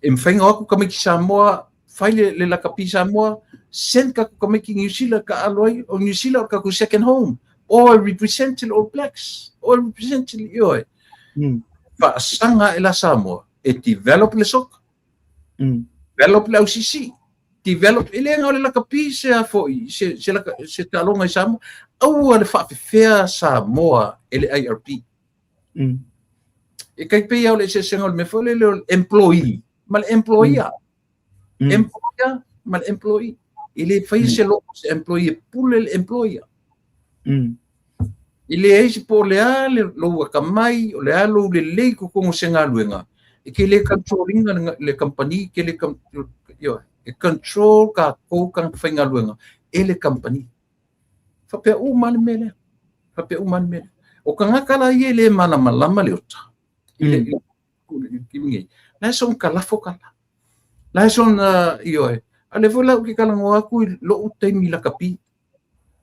E mafai ona o atu tamaiti Samoa, fai le lakapi Samoa, send tatou tamaiti New Zealand taaalo ai, o New Zealand o le tatou second home, or represent le All Blacks, or represent le ioe. Faasaga ae la Samoa, e develop le soccer, develop le AUCC, develop, e le na o le lakapi se a foi, se taaloga i Samoa, aua le faafefea Samoa e le IRP. E kai pei au le eseesega o le mea foi lele o le employee ma le employer. Employer ma le employee. E le faia se loko se employee e pule le employer. E leai se po o le a le lou atamai, o le a lou lelei i totonu o se galuega, e ke le control ina le company, ke le ioe, e control tatou tagata faigaluega e le company. Faapea uma lava le mea lea. Faapea uma lava le mea lea. O tagata la ia e le malamalama le ota i le nei, La e soona kalafo kala. La e soona, ioe. A lea foi la ou te talanoa atu i lou taimi lakapi.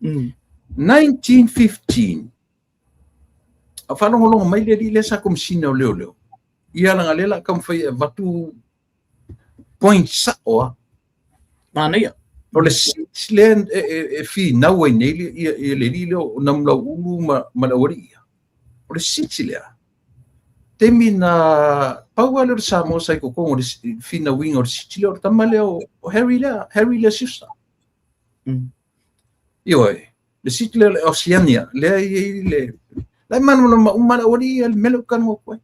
1915, a faalogologo mai le alii lea sa Komesina o Leoleo, ia leaga lea o le a taumafai e avatu point sao a. Manaia. O le seat lea e finau ai nei le alii lea o Namulauulu ma le aualii ia. O le seat lea, taimi na pau lava lea o le Samoa sa i totonu o le finauina o le seat lea, o le tama lea o Harry lea, Harry lea Schuster. Ioe, le seat lea o le Oceania, lea e i ai le... La e malamalama uma le aualii ia, le mea lea ou te talanoa atu ai.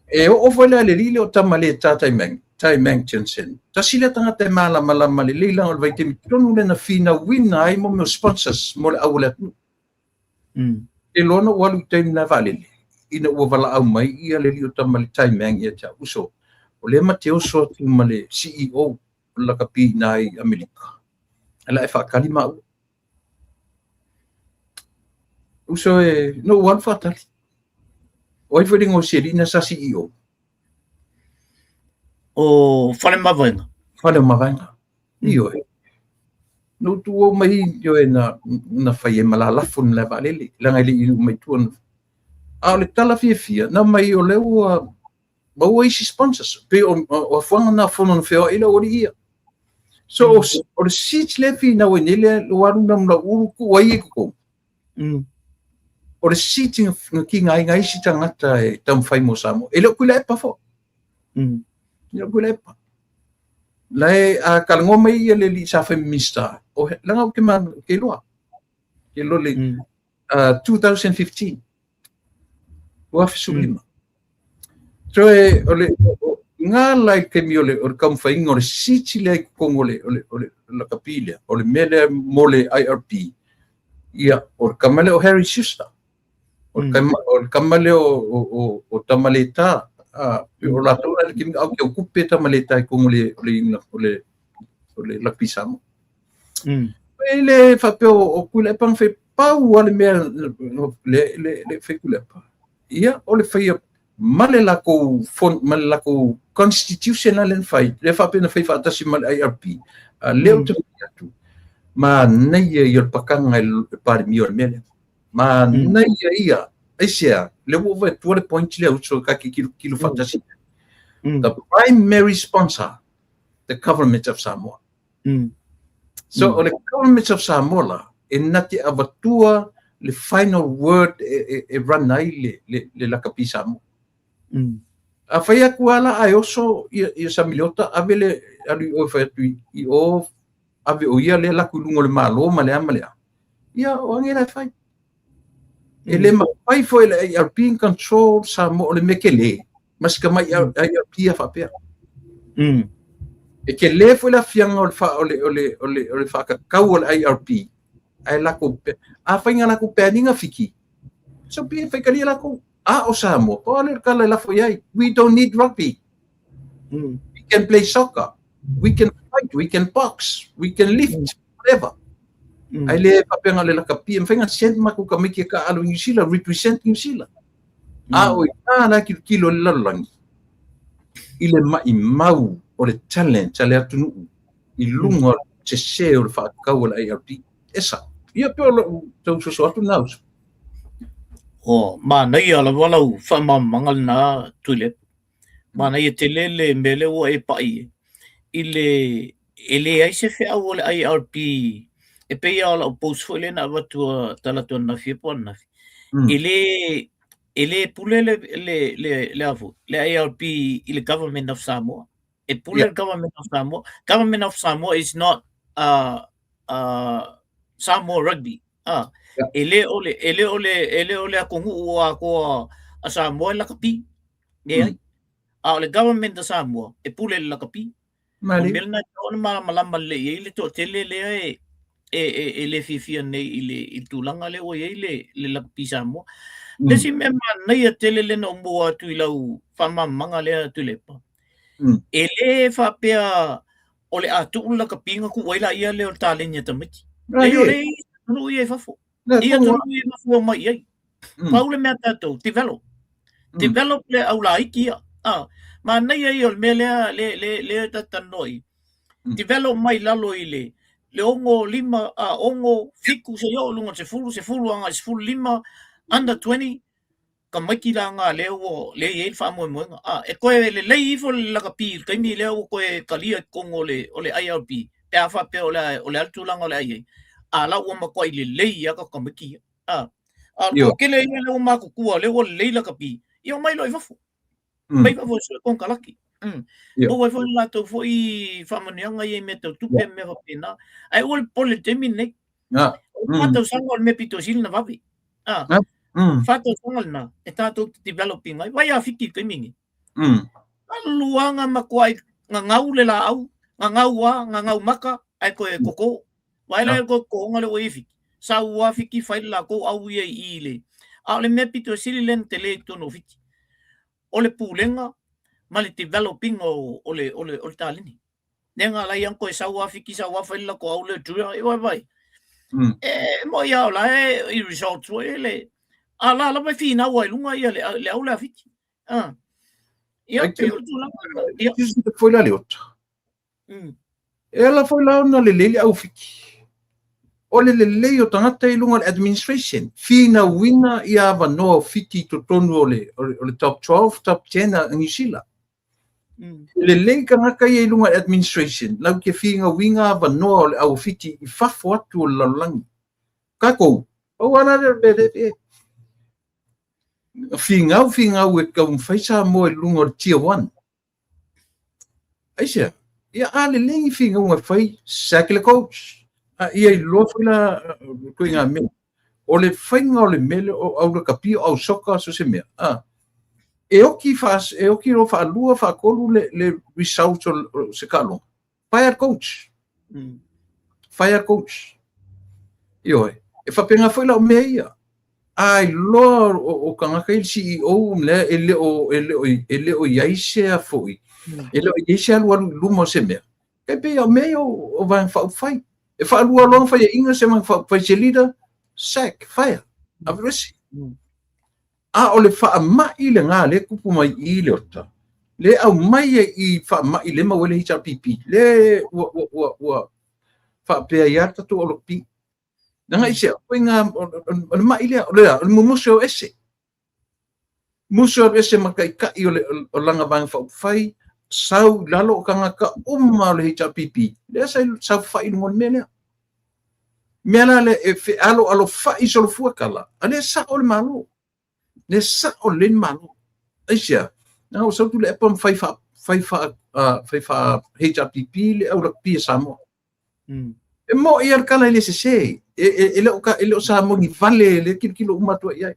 E oo foi la i le alii lea o Tamaleta Taimang Jensen, tasi lea tagata e malamalama lelei leaga o le vaitaimi tonu lea na finauina ai mo mea o sponsors mo le au o le atunuu. E iloa na ou alu i taimi la vaalele, ina ua valaau mai ia le alii o Tamale Taimang ia te au, uso, o lea ma te oso atu ma le CEO o le lakapi i ina i Amerika, a la e faatali maua. Uso e, na ou alu faatali. O ai foi le igoa o si alii na sa CEO? O Faleomavaega. Faleomavaega. Ioe. Na ou tuuau mai ioe na, na fai ai ma lalafo i le malae vaalele, leaga e le i mai tua. A o le tala fiafia, na mai o lea ua maua isi sponsors. Pei o, o afuaga na fono na feoai le aualii ia. So, o le seats lea e finau ai nei lea ua alu Namulauulu tuu ai i totonu. O le seat na tigaina ai isi tagata e taumafai mo Samoa. E le o Tuilaepa foi. E le o Tuilaepa. La e a talanoa mai ia le alii sa fai ma Minista, o leaga ou te man, ou te iloa. Te iloa le 2015. 2015. So e, o le, ngā la i taimi o le, o le taumafaiga o le seat lea i totonu o le, o le, o le lakapi lea, o le mea lea mo le IRP, ia, o le tama lea o Harry Schuster, o le tama, o le tama lea o, o, o, o Tamaleta, a, o latou la le taimi au ke kupe Tamaleta i totonu o le, o le, o le, o le lakapi Samoa. E le faapea o Tuilaepa na fai pau lava le mea le, le, le fai Tuilaepa. Ia, o le faia ma le latou fon, ma le latou constitution la lea na fai, lea faapea na fai faatasi ma le IRP. A lea ou te fai atu, manaia ia o le pakaga i le Palemia o le mea lea. Manaia ia, aisea, lea ua ou vaai atua le point lea uso ka ke kilokilo faatasi. The primary sponsor, the government of Samoa. So o le government of Samoa la, e na te avatua le final word e run ai le lakapi Samoa. A fai atu lava la ae oso ia Samiliota ave le alu i o e fai atu i o ave o ia lea laku i luga o le Malo ma le a ma le a. Ia o age la e fai. E le mafai foi le IRP in control Samoa o le mea tele. Ma si tamai IRP a faapea. E tele foi le afiaga o le fa, o le, o le, o le, o le faakakau o le IRP. Ae lakou pe, a fai nga lakou peaniga fiki. So pe faitalia lakou. A o Samoa, pau lea o le tala e lafo i ai. We don't need rugby. We can play soccer. We can fight. We can box. We can lift. Whatever. Ae le faapea na o le lakapi. E mafai ona send matou tamaiti e taaalo i New Zealand, represent New Zealand. A o ina la e tilotilo ai le lalolagi i le maimau o le talent a le atunuu i luga o le sese o le faakau o le IRP. E sao. Ia pei o lou tau soso atu lena uso. Oh, manaia lava lau faamalamalamaga lena Tuilaepa. Manaia tele le mea lea ua e pai i le e leai se feau o le IRP e pei lava o lau post foi lea na avatu talaatu ananafi po o ananafi. E le pule le le le le a foi, le IRP i le Government of Samoa. E pule le Government of Samoa. Government of Samoa is not Samoa Rugby. E le o le e le o le e le o le atunuu atoa a Samoa e lakapi. Leai. A o le Government of Samoa e pule i le lakapi. O le mea lena e tatau ona malamalama lelei i ai le toatele lea e e, e, e le fiafia nei i le, i le tulaga lea ua i ai le, le lakapi Samoa. Le isi mea manaia tele lea na ou maua atu i lau faamalamalamaga lea Tuilaepa, e le faapea o le a tuu le lakapi ona tuu ai laia lea o le taleni a tamaiti. Leai, o lea e i ai atunuu ia i fafo. I atunuu ia e mafua mai i ai. Pau le mea tatou, develop. Develop le au laiti ia. A, manaia ia o le mea lea le le le talanoa i. Develop mai lalo i le le 6, 5, a 6, 7 seia oo i luga o le 10, 10 agai i le 15, under 20, tamaiti la na lea ua lea e i ai le faamoemoega. A, e toe lelei ifo le lakapi i le taimi lea ua toe talia i totonu o le o le IRB, pe a faapea o le o le a le tulaga o le a i ai, a la ua matuai lelei lava tamaiti ia. A, a o le toatele ia lea ua matutua lea ua lelei lakapi, ia omai loa i fafo. Omai fafo e sue konekarate. Maua ai foi le latou foi faamanuiaga ia i mea tau tupe ma mea faapena. Ae aua le popole i le taimi lenei. O le 4 tausaga o le mea pito sili ona vave. 4 tausaga lena e tatou te develop ina ai. Vai a Fiti i le taimi lenei. Alu lava na matuai gagau le laau, gagau a, gagau maka, ae toe toto. Vaai la i le totoga lea ua i ai Fiti. Sau lava Fiti fai le latou au ia i i le... A o le mea pito sili lea ona tele i totonu o Fiti, o le pulega ma le develop ina o le, o le, o le taleni. Lea na ala ai ona toe sau lava Fiti sau lava fai le latou au lea Drua, e vaai. E moi lava o la e i results foi le... A la lava e finau ai i luga ia le, le au lea a Fiti. Ia, pei o le tulaga. Ia. Foi la Leota. E ala foi la ona lelei le au Fiti. O le lelei o tagata i luga o le administration, finauina ia avanoa o Fiti i totonu o le, o le top 12, top 10 a Niu Sila. Lelei tagata ia i luga o le administration, lau te finauina avanoa o le au Fiti i fafo atu o le lalolagi. Tatou, pau lava la le, le, le, finau finau e taumafai Samoa i luga o le tier 1. Aisea? Ia a lelei ni finauga e fai, sack le coach. A ia iloa foi la ituaiga mea. O le faiga o le mea lea o au lakapi, o au soka, so o se mea. A, e oki faa, e oki loa faalua, faatolu le, le result o se taaloga. Fire coach. Fire coach. Ioe. E faapena foi la o mea ia. A iloa o tagata ia le CEO lea e le o e le o e le o i ai se a foi. E le o i ai se alualu i luma o se mea. E pei o mea ia o Vaega Faaupufai. E faalua loa ona faiaina se Vaega Faaupufai se leader, sack, fire, aveese. A o le faamai lena lea e tupu mai i Leota, lea e aumai ai i faamai lea e maua ai le HRPP, lea ua, ua, ua, ua faapea ai lava le tatou LP. Leaga i se, o le mai lea, o le, o le mumusu e o ese. Musu e alu ese ma taitai o, le, o lana Vaega Faaupufai, sau i lalo o tagata uma o le HRPP, lea sa saofafai i luga o le mea lea. Mea la lea e fealoalofai solofua tala, a lea sao le Malo. Lea sao lelei le Malo. Aisea? Leaga ua sau Tuilaepa ma fai faa fai faa fai faa HRPP le au lakapi a Samoa. E mo'i lava le tala e le sese. E, e, e le o e le o Samoa ni vale le tilotilo uma atu ai.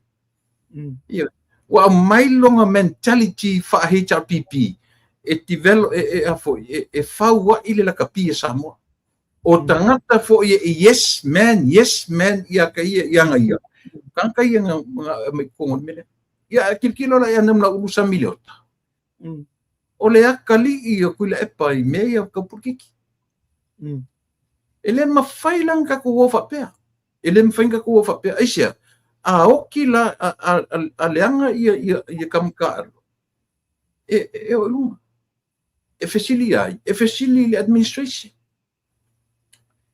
Ia. Ua aumai lona mentality faa HRPP e develop e, e, a foi, e, e faua'i le lakapi a Samoa. O tagata foi e yes man, yes man ia ka ia ia nga ia. Tagata ia nga mai totonu o le mea lea. Ia tilotilo la ia na ulu Sami Leota. O le akalii o Tuilaepa i mea ia tau polokiki. E le mafai la ona tatou o faapea. E le mafai ona tatou o faapea. Aisea? A oki la, a, a, a, a leaga ia, ia, ia kamaka e, e o i luga. E fesili ai, e fesili i le administration.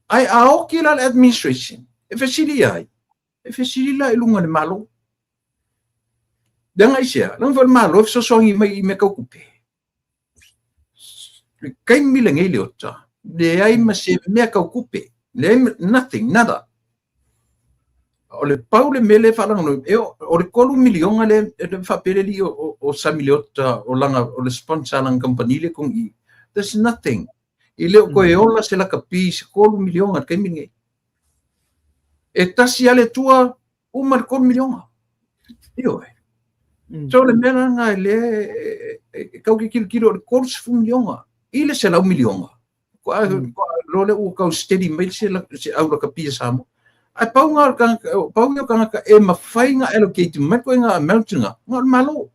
Ae a oki la le administration, e fesili ai, e fesili la i luga o le Malo. Leaga aisea? Leaga foi o le Malo e fesoasoani mai i mea tau tupe. Le taimi lenei Leota, leai ma se mea tau tupe. Leai, nothing, nada. O le pau le mea lea e faalagolago, e o le $3 miliona lea e faapea le alii o Sami Leota o lana, o le sponsor a lana kamupani lea i totonu i i. There's nothing. E le o toe ola se lakapi i se $3 miliona i le taimi lenei. E tasi lava le Atua, uma le $3 miliona. Ioe. So le mea lena e lea e tau te tilotilo o le 30 miliona i le 100 miliona. Loa lea ua tau steady mai se, se au lakapi a Samoa. Ae pau nga o le tagata, pau ia o tagata e mafai ona allocate mai ituaiga amount na, na o le Malo.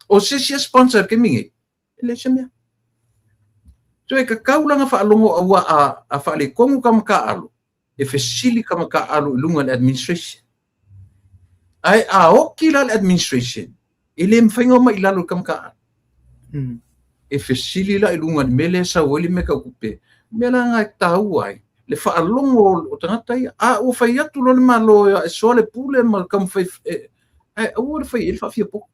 O se isi e sponsor i le taimi nei, e leai se mea. So e tatau la ona faalogo aua a, a faaletonu tama taaalo, e fesili tama taaalo i luga o le administration. Ae a oki la le administration, E le mafai ona omai i lalo i kamaka. E fesili la i luga i le mea lea e sau ai le mea tau tupe. O mea la na e taua ai le faalogo o tagata ia. A ua fai atu loa le Malo e soa le pule ma taumafai ae aua le fai i ai le faafiapoto.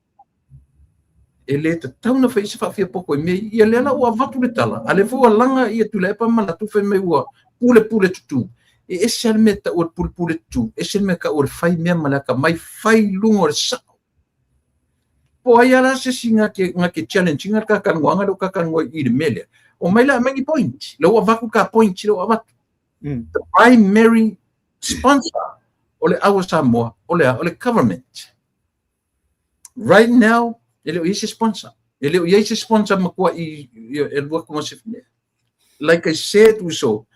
E le tatau ona fai i ai se faafiapoto i mea ia. Ia lea la ua avatu le tala, a lea foi ua laga ia Tuilaepa ma latou fai mai ua pulepule tutū. E ese lava le mea e tau o le pulepule tutū, ese le mea e tau o le fai mea ma le atamai, fai i luga o le sao. Po o ai lava la se isi na te, na te challenge ina le ta talanoaga lea ua ta talanoa i le mea lea. Omai la aumai ni point. Lea ua avatu ta point lea ua avatu. The primary sponsor o le au a Samoa, o le a? O le government. Right now, e le o i ai se sponsor. E le o i ai se sponsor matua i, e alu atu ma se mea. Like I said, uso,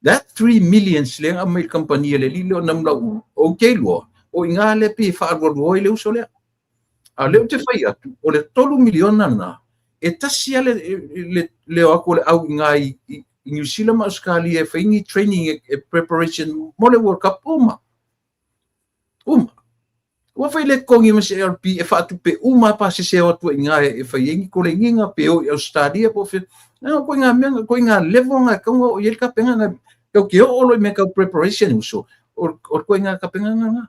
that 3 millions lea na aumai i le kamupani a le alii lea o Namulauulu, ou te iloa, o i ina lea pei e faaalualu ai le uso lea. A o lea ou te fai atu, o le 3 miliona lena, e tasi lava le, le o atu o le au i ina i, i Niu Sila ma Ausetalia e fai ni training e preparation mo le World Cup uma. Uma. Ua fai le totogi ma se ARP e faatupe uma a pasese e o atu ai i ina e fai ai ni koleniga pe o i Ausetalia po o fea. Na ko ngā mea, ko ngā level ngā kaunga o i ai le kapenga ngā, kau ke oo loa i mea kau preparation uso, o, o koe ngā kapenga ngā ngā.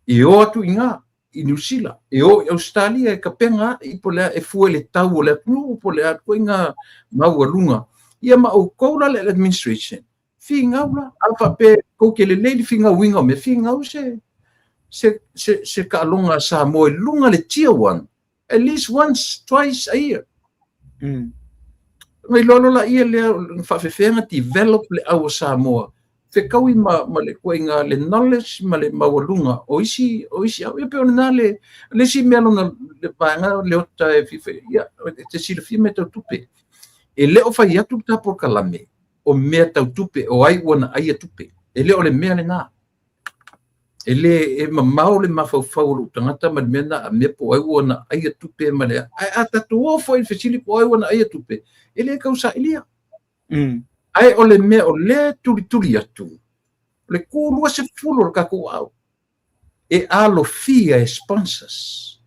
E o atu i ngā, i Niu Sila, e o i Ausetalia e kapenga i po lea e fua i le tau o le atunuu po le a koe ngā maualuga. Ia ma outou la le administration, Finau la, a faapea tou te lelei le finauina o mea, finau se, se, se, se taaloga a Samoa i luga le tier one, at least once, twice a year. Ona iloa loa laia lea na faafefea na develop le au o Samoa, fetaui ma, ma le ituaiga le knowledge ma le maualuga o isi, o isi au. Ia pei o lena le, le isi mea lona, le vaega leota e fia, ia, e te silafia mea tau tupe. E le o fai atu le ta polokalame, o mea tau tupe, o ai ua na aia tupe. E le o le mea lena. E le e mamao le mafaufau o lou tagata ma le mea na a mea po o ai ua na aia tupe ma le ae a tatou o foi i le fesili po o ai ua na aia tupe, e le tau sailia. Ae o le mea o lea e tulituli atu, o le tu 20 o le tatou au e alofia e sponsors.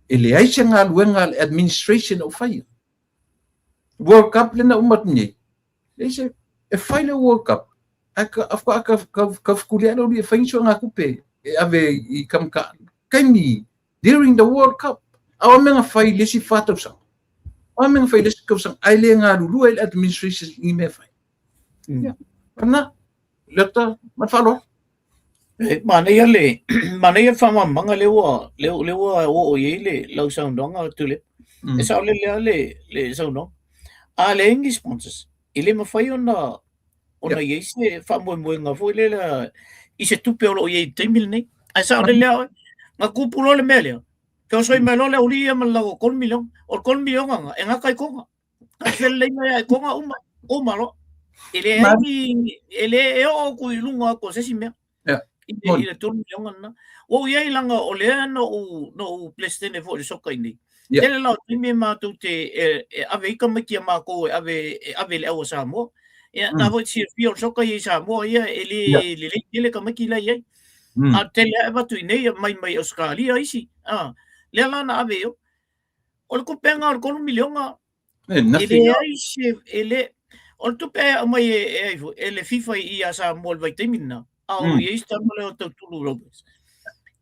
E leai se galuega a le administration o faia. World Cup lena uma atu nei, leai se, e fai le World Cup, ae ka, ka, ka, ka, ka fukuli ae le uli e fai ni suegatupe e ave i kamaka taimi during the World Cup. A o a mea na fai i le isi 4 tausaga? O a mea na fai i le isi tausaga? Ae le galulue ai le administration i ni mea e fai. Ia, lena, Leota, ma le faaaloalo. E, manaia le, manaia le faamalamalamaga lea ua, lea, lea ua oo i ai le, lau saunoaga Tuilaepa. E saolele lava le, le saunoaga. A leai ni sponsors, e le mafai ona, ona i ai se faamoemoega foi lea i se tupe o lo o i ai i le taimi lenei. Ae saolele lava oe, na tupu loa le mea lea, feosoi mai loa le aualii ia ma le lau 3 miliona. O le 3 miliona na, e gata i Toga. Felelei mai ai Toga uma, uma loa. E leai ni, e le e oo atu i luga atu o se isi mea. I le, i le 3 miliona lena. Ua ou i ai leaga o lea na ou, na ou Peresetene foi i le soka i inei. Tele la o taimi e matou te, e, e ave ai tamaiti a matou e ave, e ave i le au a Samoa. Ia, na foi te silafia o le soka ia i Samoa ia e le lelei tele tamaiti la i ai. A tele lava e avatu i inei, mai mai Ausetalia isi. Lea la na ave i o. O le tupega o le 3 miliona, e leai se, e le, o le tupe e aumai e, e ai foi, e le FIFA i ia Samoa i le vaitaimi lena, a o i ai se tama lea o Tautulu Roberts.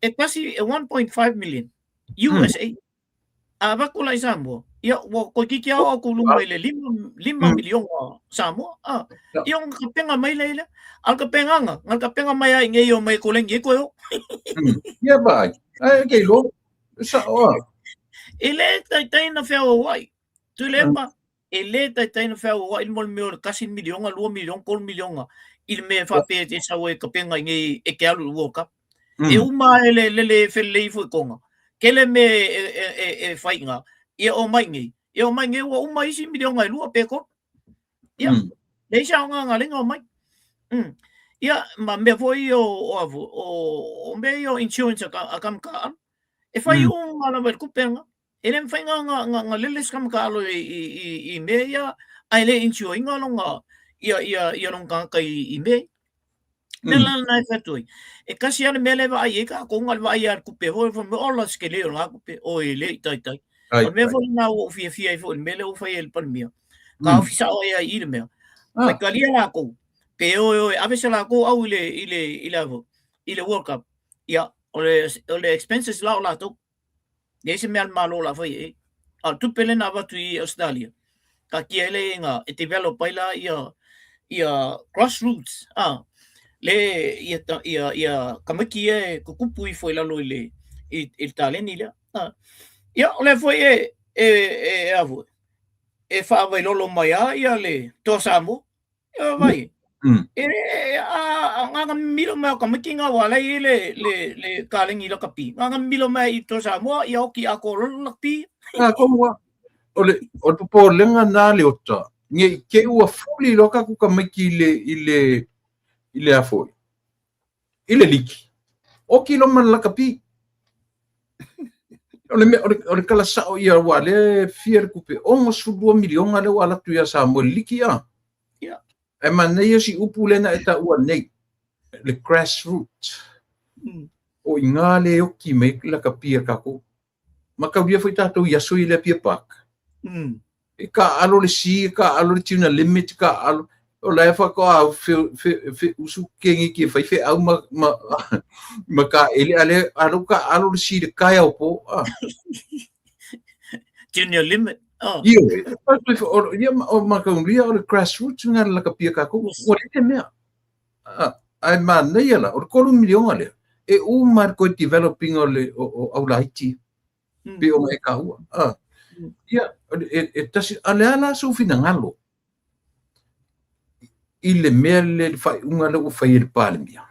E tasi, e 1.5 million USA. A avatu la i Samoa, ia, ua toeitiiti lava oo atu i luma i le 5 miliona Samoa. Ia, ona tapena mai lea i lea. A o le tapenaga, na tapena mai lava i inei e omai e koleni ai toe o. Ia vaai, ae ke iloa. Sao a. E le taitai na feauauai. Tuilaepa, e le taitai na feauauai mo le mea o le 1 miliona, 2 miliona, 3 miliona i le mea e faapea e sau ai e tapena i inei e te alu i le World Cup. E uma e le lele felelei ifo i Toga. Tele mea e fai i ina, ia omai i inei. Ia omai i inei ua uma isi miliona e 2 pe 3. Ia, leai se aoga na lenga omai. Ia, ma mea foi ia o, o, o, o mea ia o insurance a ka, a ka makaalo. E fai uma lava i le tupe lena. E le mafai na, na, na, na lele se kamakaalo i, i, i, i mea ia, ae le insure ina lona, ia, ia, ia lona tagata i, i mea ia. Mea la lena e fai atu ai, e tasi lava le mea lea e vaai ai tatou, na o le vaai lava i le tupe foi, fai mai, ola se tele o lena tupe, oi e le i taitai. O le mea foi lena ua ou fiafia ai foi i le mea lea ua fai e le Palemia, taofi sao ai lava i i le mea. Faitalia latou, pe o e o e ave se latou au i le, i le, i le, i le World Cup, ia, o le expenses la o latou. Leai se mea a le Malo o le a fai i ai. A o le tupe lea na avatu i Ausetalia, taatia ai lea ina e develop ai la ia ia grassroots, a, le ia ia ia tamaiti ia e tutupu ifo i lalo i le i, i le taleni lea. A. Ia, o lea foi e e e a foi, e faavailolo mai lava ia le Toa Samoa. Ia vai. E a nganga milo mai o tamaiti ngā wā lei le le le kalengi lakapi. Nganga milo mai i to Samoa ia oki a ko lolo lakapi. A ko wa o le o le popolenga na le ota. Nge i ke ua fuli lo ka ku tamaiti i le i le i le afoi. I le liki. Oki lo ma le lakapi. O le mea o le o le tala sao ia ua le fia le tupe 62 miliona lea ua alu atu ia Samoa i le liki a. Ia. Ae manaia si upu lea na e taua nei, le grassroot. O i ina le oki mai ai lakapi a tatou. Mataulia foi tatou i aso ia i le Apia Park. E taaalo le C, e taaalo le tuna limit, e taaalo. O la e faatoa fe, fe, fe, usu kegi ki e fai feau ma, ma, ma taele, a lea, a lea ua taaalo le C i le taeao po. Ah. Junior limit. Oh. Ioe, ia, o mataulia o le grassroots lena le lakapi a tatou, ua leai se mea. Ae manaia la, o le 3 miliona lea, e uma le toe develop ina o le o, o aulaiti, pei ona e taua. Ia, e, e tasi, a le a la sou finagalo i le mea le le faaiuga lea ua fai e le Palemia?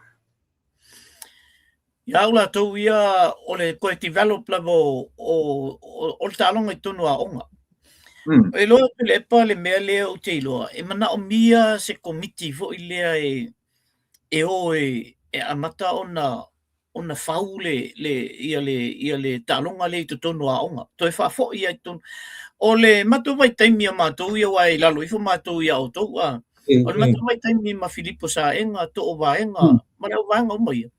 Ia au latou ia o le toe develop lava o, o, o, o le taaloga i totonu o aoga. E iloa Tuilaepa le mea lea ou te iloa, e manaomia se komiti foi lea e, e o e, e amata ona ona fau le, le, ia le, ia le taaloga lea i totonu o aoga, toe faafoi ai i totonu. O le matou vaitaimi a matou ia, aua i lalo ifo matou ia outou, a. O le matou vaitaimi ma Filipo Saega, Too Vaega, ma le auvaega uma ia.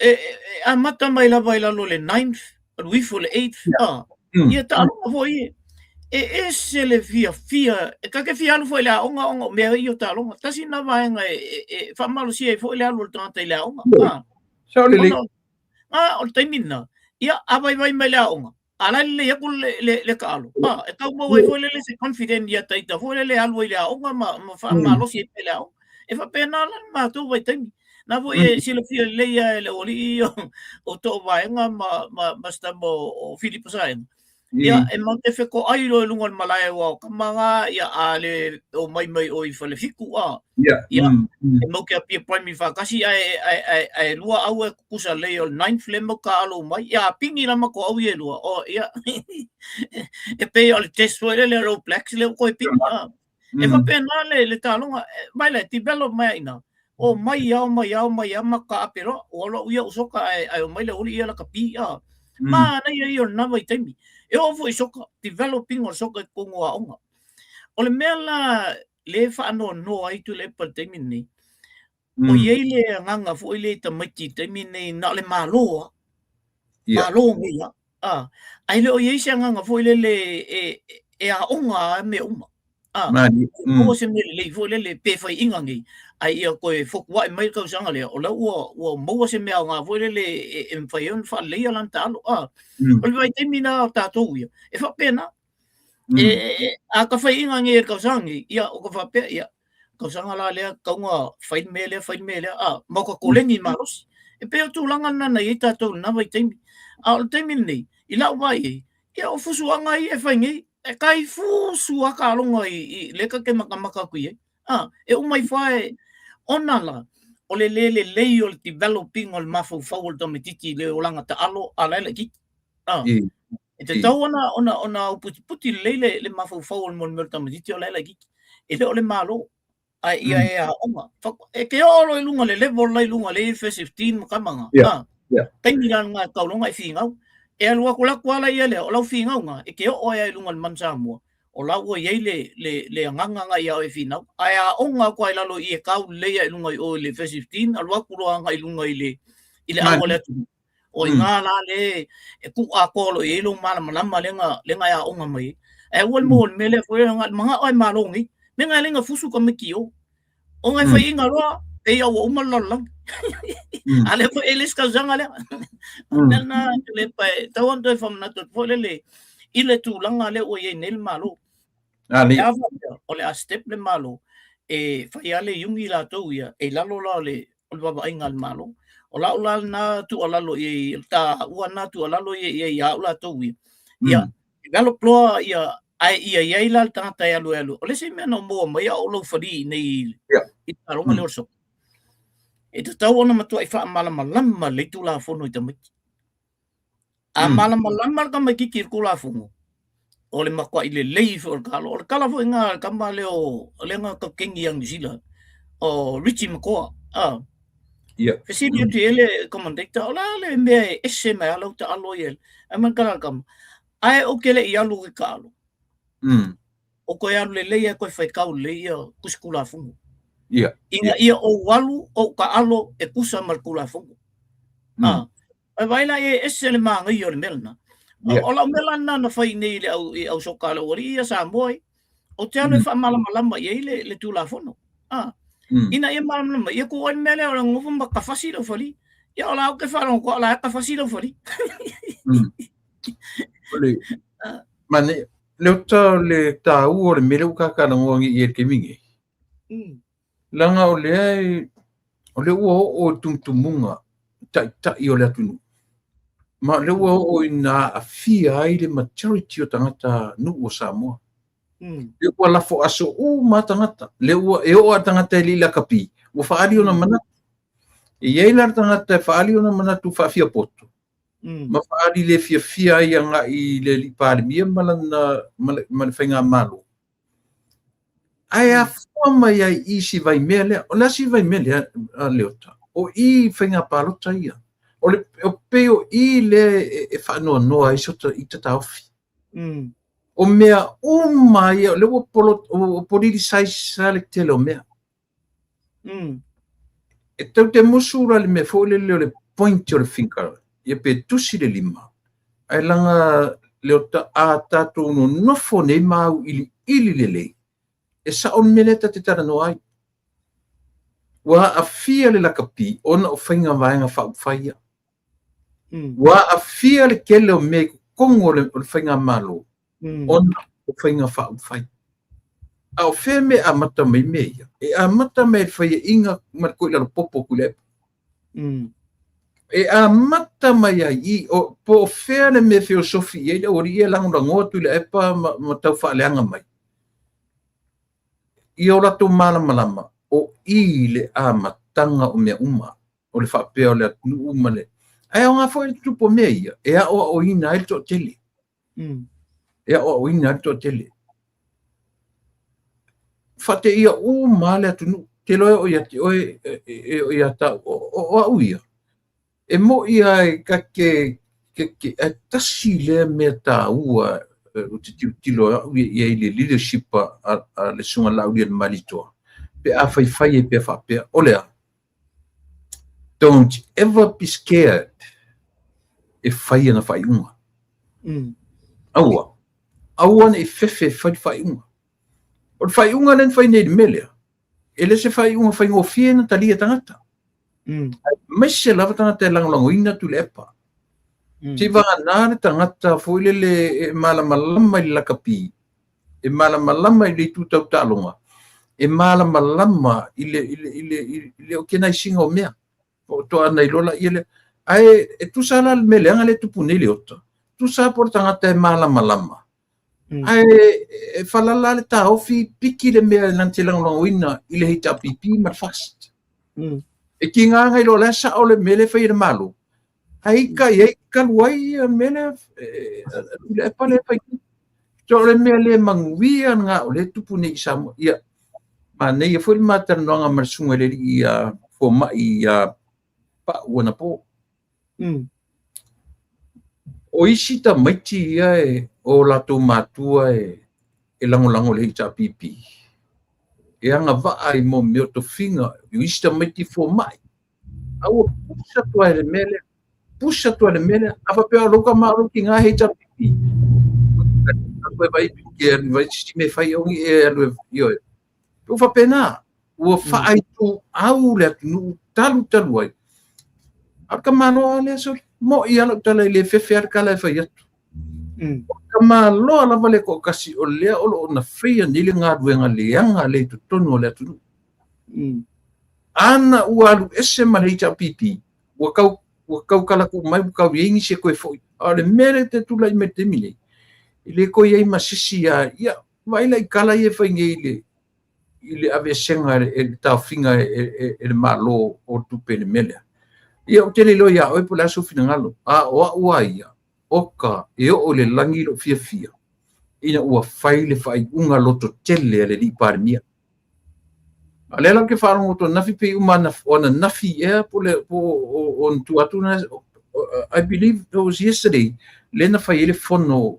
E, e, e amata mai lava i lalo o le ninth, alu ifo i le eighth, a. Ia taaloga foi ia. E ese le fiafia, e ta te fia alu foi i le aoga ona o mea ia o taaloga. Tasi lena vaega e, e, e faamalosia ai foi le alu o le tagata i le aoga. A. Sao lelei. Ona, a, o le taimi lena, ia, a vaivai mai le aoga, a la e lelei atu le, le, le taalo. A, e tau maua ai foi lele se confident ia taita foi lele e alu ai i le aoga ma, ma faamalosi ai pea i le aoga. E faapena la le matou vaitaimi. Na foi e silafia lelei lava e le aualii o, o Toovaega ma, ma, ma si tama o, o Filipo Saega. Ia, e matou te fetoai loa i luga o le malae aua o tama na, ia, a le omai mai o i Falefitu, a. Ia, e mau te Apia Primary faatasi, ae, ae, ae, ae lua au e tutusa lelei o le ninth lea matou taaalo uma ai. Ia, a pigi la matou au ia e lua, o, ia, e pei o le test foi lele a le All Blacks lea ua toe pigi, a. E faapena le, le taaloga, mai la, develop mai ai i ina. O mai ao, mai ao, mai ao, matou taape loa. Ua alu au ia ou soka ae, ae omai le aualii ia lakapi, a. Manaia ia o lena vaitaimi. E oo foi i soka, developing o le soka i totonu o aoga. O le mea la lea e faanoanoa ai Tuilaepa i le taimi lenei, o i ai le agaga foi lea i tamaiti i le taimi lenei, na o le Malo lava. Malo nei lava. A, ae le o i ai se agaga foi lele e, e aoga lava mea uma. A, maua se mea lelei foi lele pe faiaina nei, ae ia toe fotuai mai le tausaga lea, o la ua, ua maua se mea aoga foi lele e, e mafai ai ona faaleleia lana taalo. A, o le vaitaimi lena o tatou ia, e faapena. E, e, a ka faiaina nei e le tausaga nei, ia, o ka faapea, ia, tausaga la lea, tatau ona fai le mea lea, fai le mea lea, a, ma o ka koleni malosi. E pei o tulaga lena na i ai tatou i lena vaitaimi. A o le taimi lenei, i lau vaai i ai, ia o fusuaga ia e fai nei, e kai fusu lava taaloga i, i lea ta te matamata atu i ai. A, e uma ifo lava e, ona la, o le le lelei o le developing o le mafaufau o le tamaitiiti i le olaga taalo a la e laitiiti. A, e tatau ona, ona, ona auputiputi lelei le, le mafaufau o le mea o le tamaitiiti o la e laitiiti. E le o le Malo, ae ia e aoga. E te oo loa i luga le level la i luga le IFRS 15 ma tama na. Taimi la lena e tau loa ona e finau. E alu atu la atu lava ia lea, o lau finauga e te oo ai lava i luga o le Manu Samoa. O la ua i ai le, le, le agaga agai ia oe e finau. Ae aoga atu lava i lalo i i e kau lelei lava i luga i o i le verse 15, alu atu loa agai i luga i le, i le au a le atunuu. O i ina la le e tuu atoa loa i ai lou malamalama lea na, lea na e aoga mai ai. Ae aua le maua i le mea lea foi lea, na o le manao lava e malo nei. Mea na e le na fusu tamaiti i o. Ona e faiaina loa, pei lava ua uma le lalolagi. A lea foi e le isi tausaga lea. O le mea lena Tuilaepa e tatau ona toe faamanatu atu foi lele i le tulaga lea ua i ai nei le Malo. Pe a faapea o le a step le Malo e fai lava le iuni latou ia e i lalo la o le o le vaavaaiga a le Malo. O lau la lena tuualalo i ai, o le taua lena tuualalo ia i ai ia au latou ia, ia develop loa ia ae ia i ai la le tagata e alu e alu. O le isi mea na ou maua mai a o ou laufali i inei i le taaloga lea o le soccer, e tatau ona matuai faamalamalama lelei Tulafono i tamaiti. A malamalama le tamaitiiti i le Tulafono, o le matuai lelei foi o le taalo. O le tala foi lena a le tama lea o lea na kapeteni ia Niu Sila, o Richie McCaw. Fesili atu i ai le commentator, o le a le mea e ese mai ai lau taalo ia? Ae mai le tala a le tama, ae ou te le i alu i taalo. O toe alu lelei ae toe faitau lelei ia tusi Tulafono. Ina ia ou alu ou taalo e tusa ma le Tulafono. Ae vaai la e ese le manaia o le mea lena. O lau mea la lena na fai nei i le au, i au soka a le aualii ia Samoa ai. Ou te alu e faamalamalama i ai le, le Tulafono. Ina ia malamalama, ia tuu ai le mea lea o le nofo ma tafasi le aufalī. Ia o la ou te faalogo atu o la e tafasi le aufalī. O le, mane, Leota o le taua o le mea lea ua ta talanoa nei i ai i le taimi nei. Leaga o lea e, o lea ua oo i tumutumuga taitai o le atunuu. Ma o lea ua oo ina aafia ai le majority o tagata nuu o Samoa. Lea ua lafo aso uma tagata. Lea ua e oo lava tagata e le i lakapi, ua faaali ona manatu. E i ai la le tagata e faaali ona manatu faafiapoto, ma faaali le fiafia ai agai i le alii Palemia ma lana ma le faigamalo. Ae afua mai ai i si vaimea lea. O le a si vaimea lea, Leota? O i faiga palota ia. O le o pei o i lea e faanoanoa ai so ita taofi. O mea uma ia, o lea ua polo, ua politicize le tele o mea. E tau te musu la le mea foi lele o le point o le finger, ia pe tusi le lima, ae laga Leota a tatou nonofo nei ma auiliili lelei, e sao le mea lea ta te talanoa ai. Ua aafia le lakapi ona o faiga vaega faaupufai ia. Ua aafia le tele o mea i totonu o le faigamalo ona o faiga faaupufai. A o fea mea e amata mai mea ia? E amata mai i le faiaina ma le toilalopopo o Tuilaepa. E amata mai ai i, o, po o fea le mea feosofi i ai le aualii ia e lagolagoa Tuilaepa ma tau faaleaga mai. Ia o latou malamalama, o i le amataga o mea uma, o le faapea o le atunuu ma le... Ae aoga foi le tutupu o mea ia, e aoaoina ai le toatele. E aoaoina ai le toatele. Faateia uma le atunuu. Te iloa e oo ia te oe, e oo ia tau, o au ia. E mo'i lava e ta te, ae tasi lea mea taua ou te tilotilo au ia i ai i le leadership a le Susuga Laaulialemalietoa, pe a faifai ai pea faapea, o le a? Don't ever be scared e fai ana faaiuga. Aua, aua ne i fefe e fai le faaiuga. O le faaiuga lea na fai nei i le mea lea, e le se faaiuga faigofie na talia e tagata. Aemaise lava tagata e lagolagoina Tuilaepa. Seivagana le tagata foi lele e malamalama i le lakapi, e malamalama i le itu tau taaloga, e malamalama i le, i le, i le, i le organize ina o mea. O toa na iloa la ia lea. Ae e tusa la le mea leaga lea e tupu nei Leota. Tusa po o le tagata e malamalama. Ae e falala le taofi piki le mea e na te lagolagoina i le HRPP ma le FAST. E kiga ngai loa la sao le mea lea e fai e le Malo. Ae ika i ai kalu ai ia mea lea le epa lea fai. So o le mea le manuia nga o le tupu nei i Samoa. Ia, manaia foi le matalanoaga ma le susuga i le alii fomai ia Pau anapo. O isi tamaiti ia e o latou matua e e lagolago i le HRPP e agavaa i mo mea o tofiga i isi tamaiti fomai, a ua pusa atu lava i le mea lea, pusa atu lava i le mea lea. A faapea o lou tama o lou tina e HRPP, alu e vaai ke alu e vaai se isi mea e fai aua ne i e alu e, ioe. Ua faapena, ua faaituau le atunuu talu talu ai. A o le tamaloa lea, sole, mo'i lava lau tala e le fefe lava le tala e fai atu. O le tamaloa lava le toatasi o lea o lo o na faia nei le galuega leaga lea i totonu o le atunuu. Ana ua alu ese ma le HRPP, ua tau ua tau talatuu mai, ua tau i ai nisi e toe foi. A o le mea lea e te tulai mai i le taimi nei, e le toe i ai ma se isi lava. Ia, vaai la i tala ia e fai nei i le aveesega e le taofiga e le Malo o tupe i le mea lea. Ia, ou te le iloa ia oe po o le a sou finagalo, a o au lava ia, oka e oo i le lagi lou fiafia ina ua fai le faaiuga lototele a le alii Palemia. A o lea la ou te faalogo atu ananafi pei uma o ananafi ea po o ona tua atu na, I believe it was yesterday lea na fai ai le fono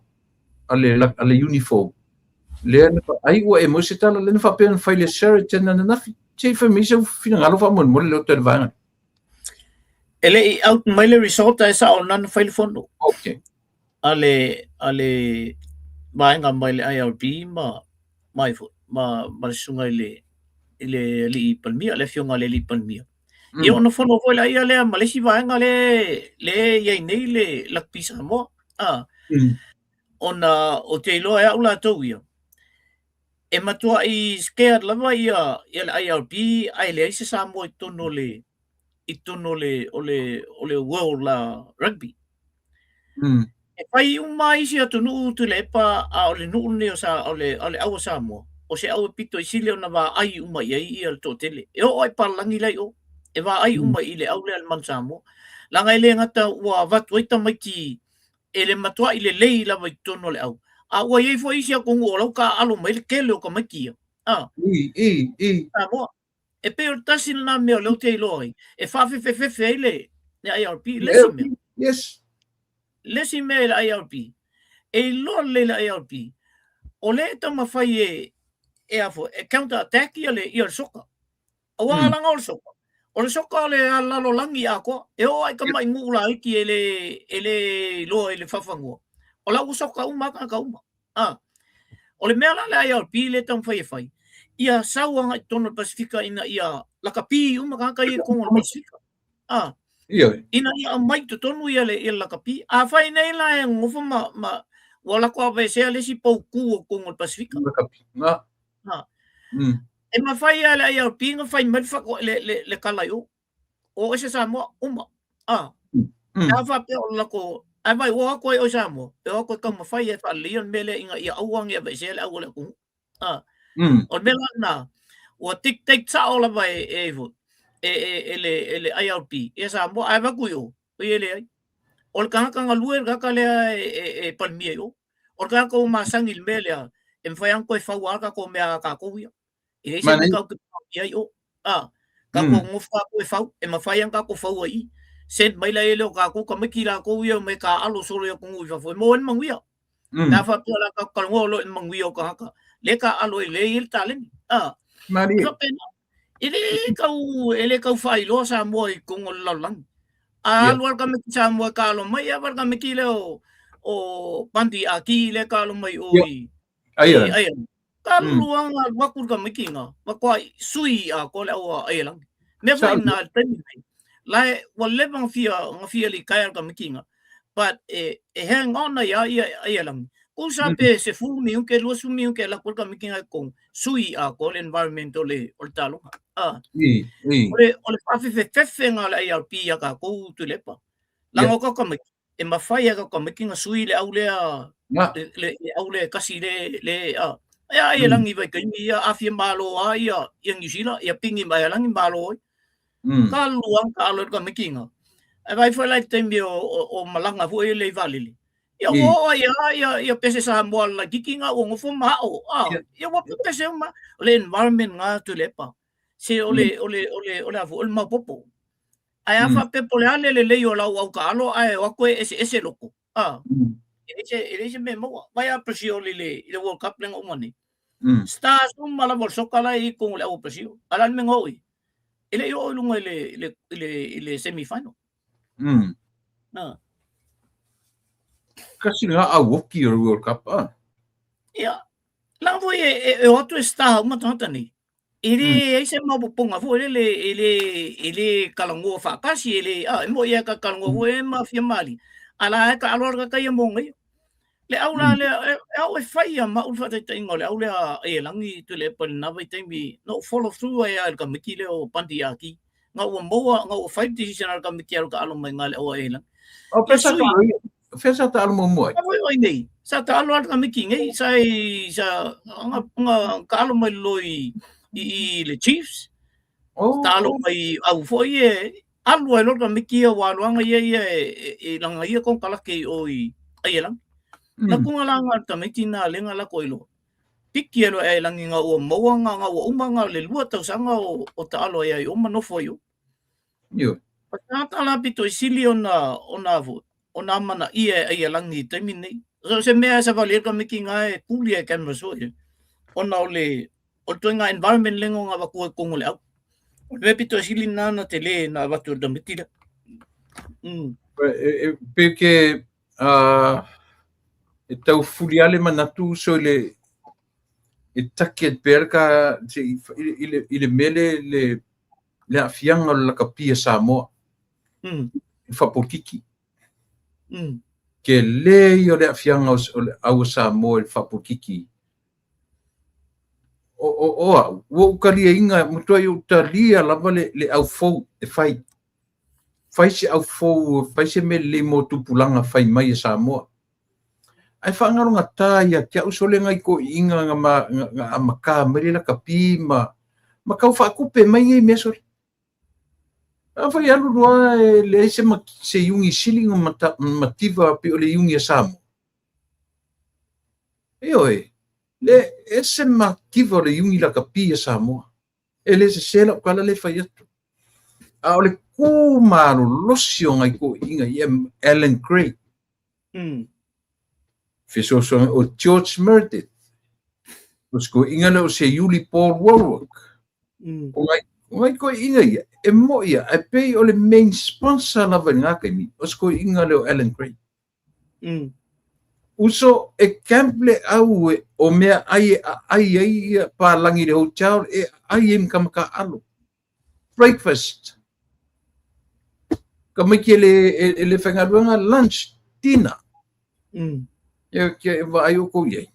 a le Unifor. Lea na ai ua e maua se tala lea na faapea na fai le Sheraton ananafi. Se i fai mai sau finagalo faamolemole lea o tele vaega. E le i out mai le result ae sao na na fai le fono. Okay. A le vaega mai le IRB ma ai foi ma le susuga i le alii Palemia, le afioga i le alii Palemia. Ia ona fono foi la ia lea ma le isi vaega le i ai nei le Rugby Samoa. Ah. Ona o te iloa e au latou ia, e matuai scared lava ia le IRB ae leai se Samoa i totonu o le World Rugby. E fai uma isi atunuu Tuilaepa, a o le nuu lenei o sa o le au o Samoa, o se au e pito i sili ona vaai uma i ai ia le toatele. E oo ai palalagi la i o, e vaai uma i le au lea le Manu Samoa. Leaga e le gata ua avatu ai tamaiti e le matuai lelei lava i totonu o le au, a ua i ai foi isi atunuu o lau taaalo mai le tele o tamaiti ia. Ah, I, i, i. Samoa. E pei o le tasi lena mea o lea ou te iloa ai, e faafefefefe ai le IRB. Le isi mea. Le isi mea i le IRB, e iloa lelei le IRB, o lea e taumafai e a foi, e counter attack ia le soka. Aua laga o le soka. O le soka o le lalolagi atoa. E oo ai tama'i nuu laiti e le iloa i le faafanua. O la ua soka uma tagata uma. Ah. O le mea la le IRB le taumafai e fai, ia sau agai i totonu o le Pasifika ina ia lakapi uma tagata ia i totonu o le Pasifika. Ah. Ioe. Ina ia aumai i totonu ia le lakapi. A fai nei la e nonofo ma ua lako aveesea le isi poutu o totonu o le Pasifika. Lakapi. Na. Ah. E mafai lava e le IRB na fai mai le tala i o. O ese Samoa, uma. Ah. A faapea o le lako, ae vai o atu ai o Samoa, e o atu e taumafai e faaleleia le mea lea ina ia aua ne i aveesea le au o le atunuu. Ah. O le mea la lena, ua dictate sao lava e le IRB ia Samoa, ae avatu i o, o ia e leai. O le tagata galue le tagata lea e Palemia i o. O le tagata ua masani i le mea lea, e mafai lava ona toe fau lava tatou mea a tatou ia. E leai se mea tatou te i ai o. Ah, tatou nofo tatou e fau, e mafai lava ona tatou fau ai i. Send mai la e le o tatou tamaiti latou ia mai taaalo solo i atunuu i fafo e maua ai le manuia. Pe a faapea o le a tatou talanoa loa i le manuia o tagata, lea e taaalo ai lea e i ai le taleni. Ah, Malie. Faapena. E le tau faailoa Samoa i totonu o le lalolagi. A alu lava le tamaiti Samoa e taalo mai, ia va le tamaiti lea o Bundee Aki lea e taalo mai o i Ireland. Ireland. Ka luluaga alu atu le tamaiti ina, matuai sui atoa le au a Aielani. Mea foi na le taimi nei, la e ua leva na fia litaea le tamaiti ina, but e hang on ai a ia Aielani. Tusa pe 10 minute, 20 minute e alu atu le tamaiti ina i totonu, sui atoa le environment o le taaloga. Ah. I, i. O le faafefefefega o le IRB ia tatou Tuilaepa. Leaga o tatou tamaiti, e mafai e tatou tamaiti na sui le au lea le au lea e tasi le a. E a ia lagi vaitaimi ia a fia malo a ia New Zealand, ia pigi mai a lagi malo ai. Ka lua ka alo le tamaiti ina. E vai foi la i le taimi o malaga foi le i vaalele. Ia ua oo ai a ia pese Samoa laitiiti nga ua nofo ma ao. Ah, ia ua pese uma. O le environment nga Tuilaepa. Se o le a foi, o le maopoopo. Ae a faapea po o le a le lelei o lau au taalo ae o atu e eseese loko. Ah. E leai se mea e maua. Vaai a Brazil i le World Cup lea na uma nei. Stars uma lava o le soka la e i totonu o le au o Brazil. A o le a le mea na oo i ai? E le i oo i luga i le semi final. Na. Kasi lena au oki o le World Cup, a? Ia, leaga foi e o atu e star uma tagata nei. E le ai se maopoopoga foi lele, e le talanoa faatasi, e le, a, e moni lava e talanoa foi e ma fia malie, a la e taalo lava le tagata ia mo ia. Le au la lea, e au e fai ia ma au le faataitaiga o le au lea a Aielagi Tuilaepa i lena vaitaimi, na ou follow through ai lava i le tamaiti lea o Bundy Aki, na ua maua, na ua fai le decision a le tamaiti e alu taalo mai i ina i le au a Aielagi. O fea sa taalo ia? Fea sa taalo muamua ai? Sa foi i nei, sa taalo lava le tamaiti nei, sa i, sa, na taalo mai loa i le Chiefs, taalo mai au foi e, alu ai loa le tamaiti ia ua alu lava ia ia e lana ia konekarate i o i Aielagi. Na tuna la na tamaiti na lea na lako ai loa. Piki ai loa e Aielagi na ua maua na na ua uma na le 2 tausaga o taalo ai ai o ma nofo ai o. Ioe. O le tagata la pito i sili ona ona foi ona amanaia e Aielagi i taimi nei. So se mea e savali ai le tamaiti na e tuli ai e cameras foi ona o le o le ituaiga environment lea na avatu ai i totonu o le au. O le mea pito i sili lena ona tele na avatu e le tamaiti lea. E pei ke e tau fuli lava le manatu uso i le e target pea le ka i le mea le le aafiaga o le lakapi a Samoa i faapolokiki. Tele ia o le aafiaga o le au a Samoa i le faapolokiki. O au, ua ou taliaina, matuai ou talia lava le au fou e fai. Fai se au fou, fai se mea lelei mo tupulaga fai mai a Samoa. Ae faagalogata ia te au sole nai toeaiina na amata mai le lakapi ma tau faatupe mai nei mea sole. Afai alu loa e leai se iugi sili na mativa pei o le iugi a Samoa. Ioe, le ese mativa o le iugi lakapi a Samoa. E le sese lau tala le fai atu. A o le kū malolosi o nai toeaiina ia Allan Gray. Fesoasoani o George Meredith. O se toeaiina lea o Seiuli Paul Wallwork. O nai toeaiina ia, e moi ia, ae pei o le main sponsor lava i lena taimi, o se toeaiina lea o Allan Gray. Uso, e camp le au e, o mea ai e aai ai ia palagi i le hotel, e aai ai ma tama taaalo. Breakfast. Tamaiti e le faigaluega, lunch, dinner. E ke vaai outou i ai.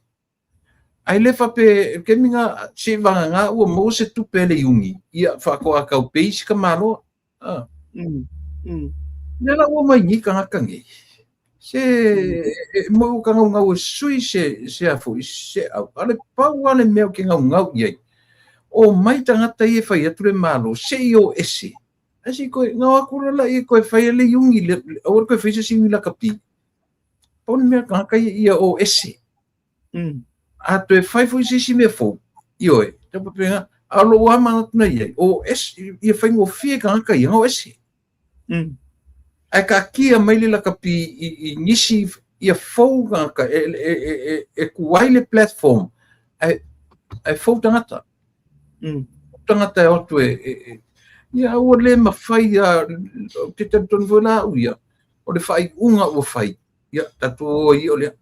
Ae le faapea, le taimi na se i vagana ua maua se tupe a le iugi, ia faatoa tau pei si tamaloa. Lea la ua mai nei tagata nei, se e moi ua tagaugau e sui se a foi, se au. A o le pau lava le mea ou te gaugau i ai, o mai tagata ia e fai atu le Malo, se i o ese. Ae se i toe gao atu loa laia e toe fai le iugi, aua le toe fai se isi iugi lakapi. Pau le mea tagata ia ia o ese. A toe fai foi se isi mea fou, ioe, tau faapena, a o lou lava manatu na i ai, o ese, ia faigofie tagata ia, o ese. Ae taatia mai le lakapi i nisi ia fou tagata e tuai le platform, ae fou tagata. Tagata e o atu e, ia ua le mafai a, ou te talitonu foi la au ia, o le faaiuga ua fai, ia tatou o ai ia o lea.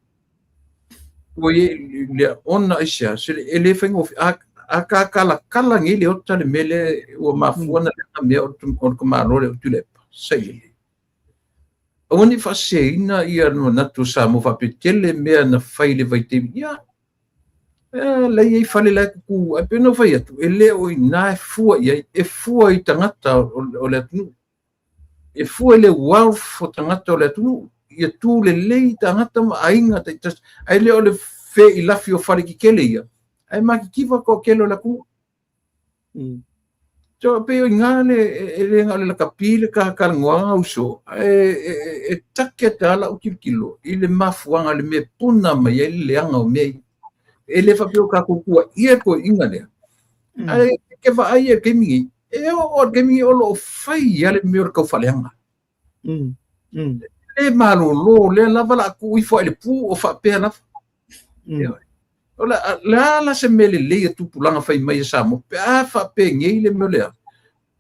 Ua i ai lea ona aisea, se e le faigofie. A tatalatala nei le ota le mea lea ua mafua ona leaga mea o le tamaloa lea o Tuilaepa, sailele. Aua ne i faaseseina ia le manatu o Samoa faapea tele mea na fai i le vaitaimi. Ia, la e i ai fale la e tutu, ae pei ona ou fai atu, e le o i ina e fua i ai, e fua i tagata o le atunuu. E fua i le wealth o tagata o le atunuu, ia tu lelei tagata ma aiga taitasi, ae le o le feilafi o fale tetele ia, ae matitiva toatele o le atunuu. So, pei o i ina le, e le na o le lakapi le talanoaga uso, ae e take atu lava lau tilotilo i le mafuaaga, le mea e puna mai ai le leaga o mea ia. E le faapea o tatou tuuaia le toeaina lea, ae ke vaai i le taimi nei, e oo lava i le taimi nei o lo o fai lava le mea o le taufaaleaga. Le malolo lea lava la tuu ifo ai le pu o faapea lava. O le le a la se mea lelei a tupulaga fai mai e Samoa pe a faapenei le mea lea.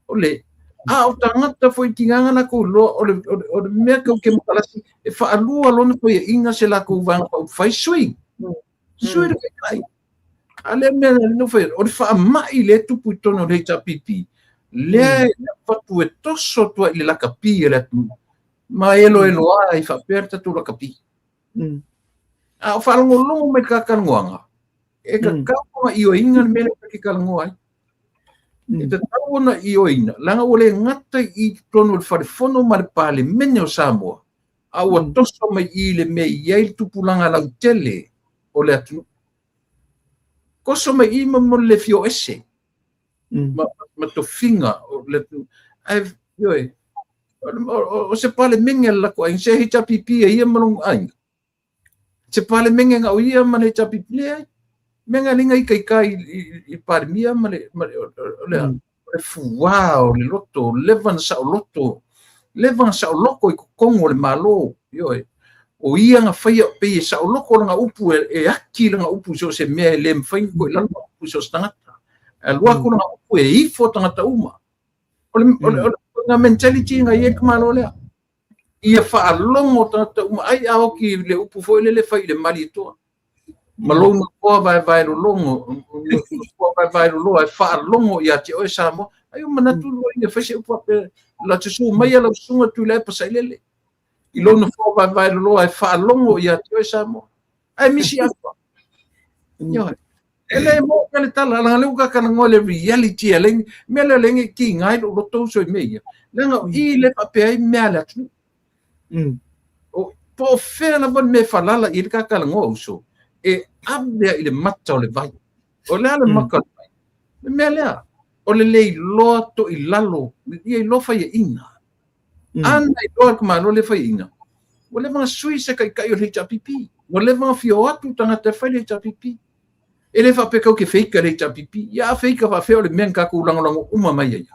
O le a o tagata foi tigaga lakou iloa o le, o le, o le mea tau kemokarasi e faalua lona paiaiga se lakou vaega faaupufai sui. Sui le taitai. A lea mea na fai o le faamai le tupu i totonu o le HRPP lea e avatu e toso atu ai i le lakapi a le atunuu ma eloeloa ai faapea le tatou lakapi. A o faalogologo mai i le talanoaga, e tatau ona ioeina le mea lea ta te talanoa ai. E tatau ona ioeina, leaga ua le gata i totonu o le Fale Fono ma le Palemene o Samoa, a ua toso mai i le mea e i ai le tupulaga lautele o le atunuu. Toso mai i ma mo le fia o ese ma tofiga o le atunuu. Ae, ioe, o se Palemene a le latou aiga, se HRPP e ia ma lona aiga. Se Palemene na o ia ma le HRPP, leai. Mea na le na itaita i Palemia ma le, ma le, o le, o le fuā o le loto, leva na saoloto, leva na saoloto i totonu o le Malo, ioe. O ia na faia pei e saoloto lana upu e aki lana upu i so o se mea e le mafai ona toe i lalo lana upu i so o se tagata. E alu atu lana upu e ifo tagata uma. O le, o le, o le mentality na i ai le tamaloa lea. Ia faalogo tagata uma ai a oki le upu foi lele fai i le Malietoa. Ma lou nofoa vaevae lologo, nofoa vaevae loloa e faalogo ia te oe Samoa. Ai o manatu loa ina fai se upu faapea, la susu mai lau susuga Tuilaepa Sailele. I lou nofoa vaevae loloa e faalogo ia te oe Samoa. Ae misi atu. Ioe. E le mo ka le tala, leaga lea ua ta talanoa i le reality a le mea lea le ngi kiga ai lou loto uso i mea ia. Leaga o i le faapea ai mea a le atunuu. O, po o fea lava le mea e falala i ai le ta talanoa uso, e ave ai i le mata o le vai. O le a le mata o le vai? Le mea lea, o le le iloa toilalo, ia iloa faiaina. Ana iloa le Malo le faiaina, ua leva ona sui se taitai o le HRPP. Ua leva ona fia o atu tagata e fai le HRPP. E le faapea kau ke feika le HRPP. Ia a feika faafea o le mea na tatou lagolago uma mai ai.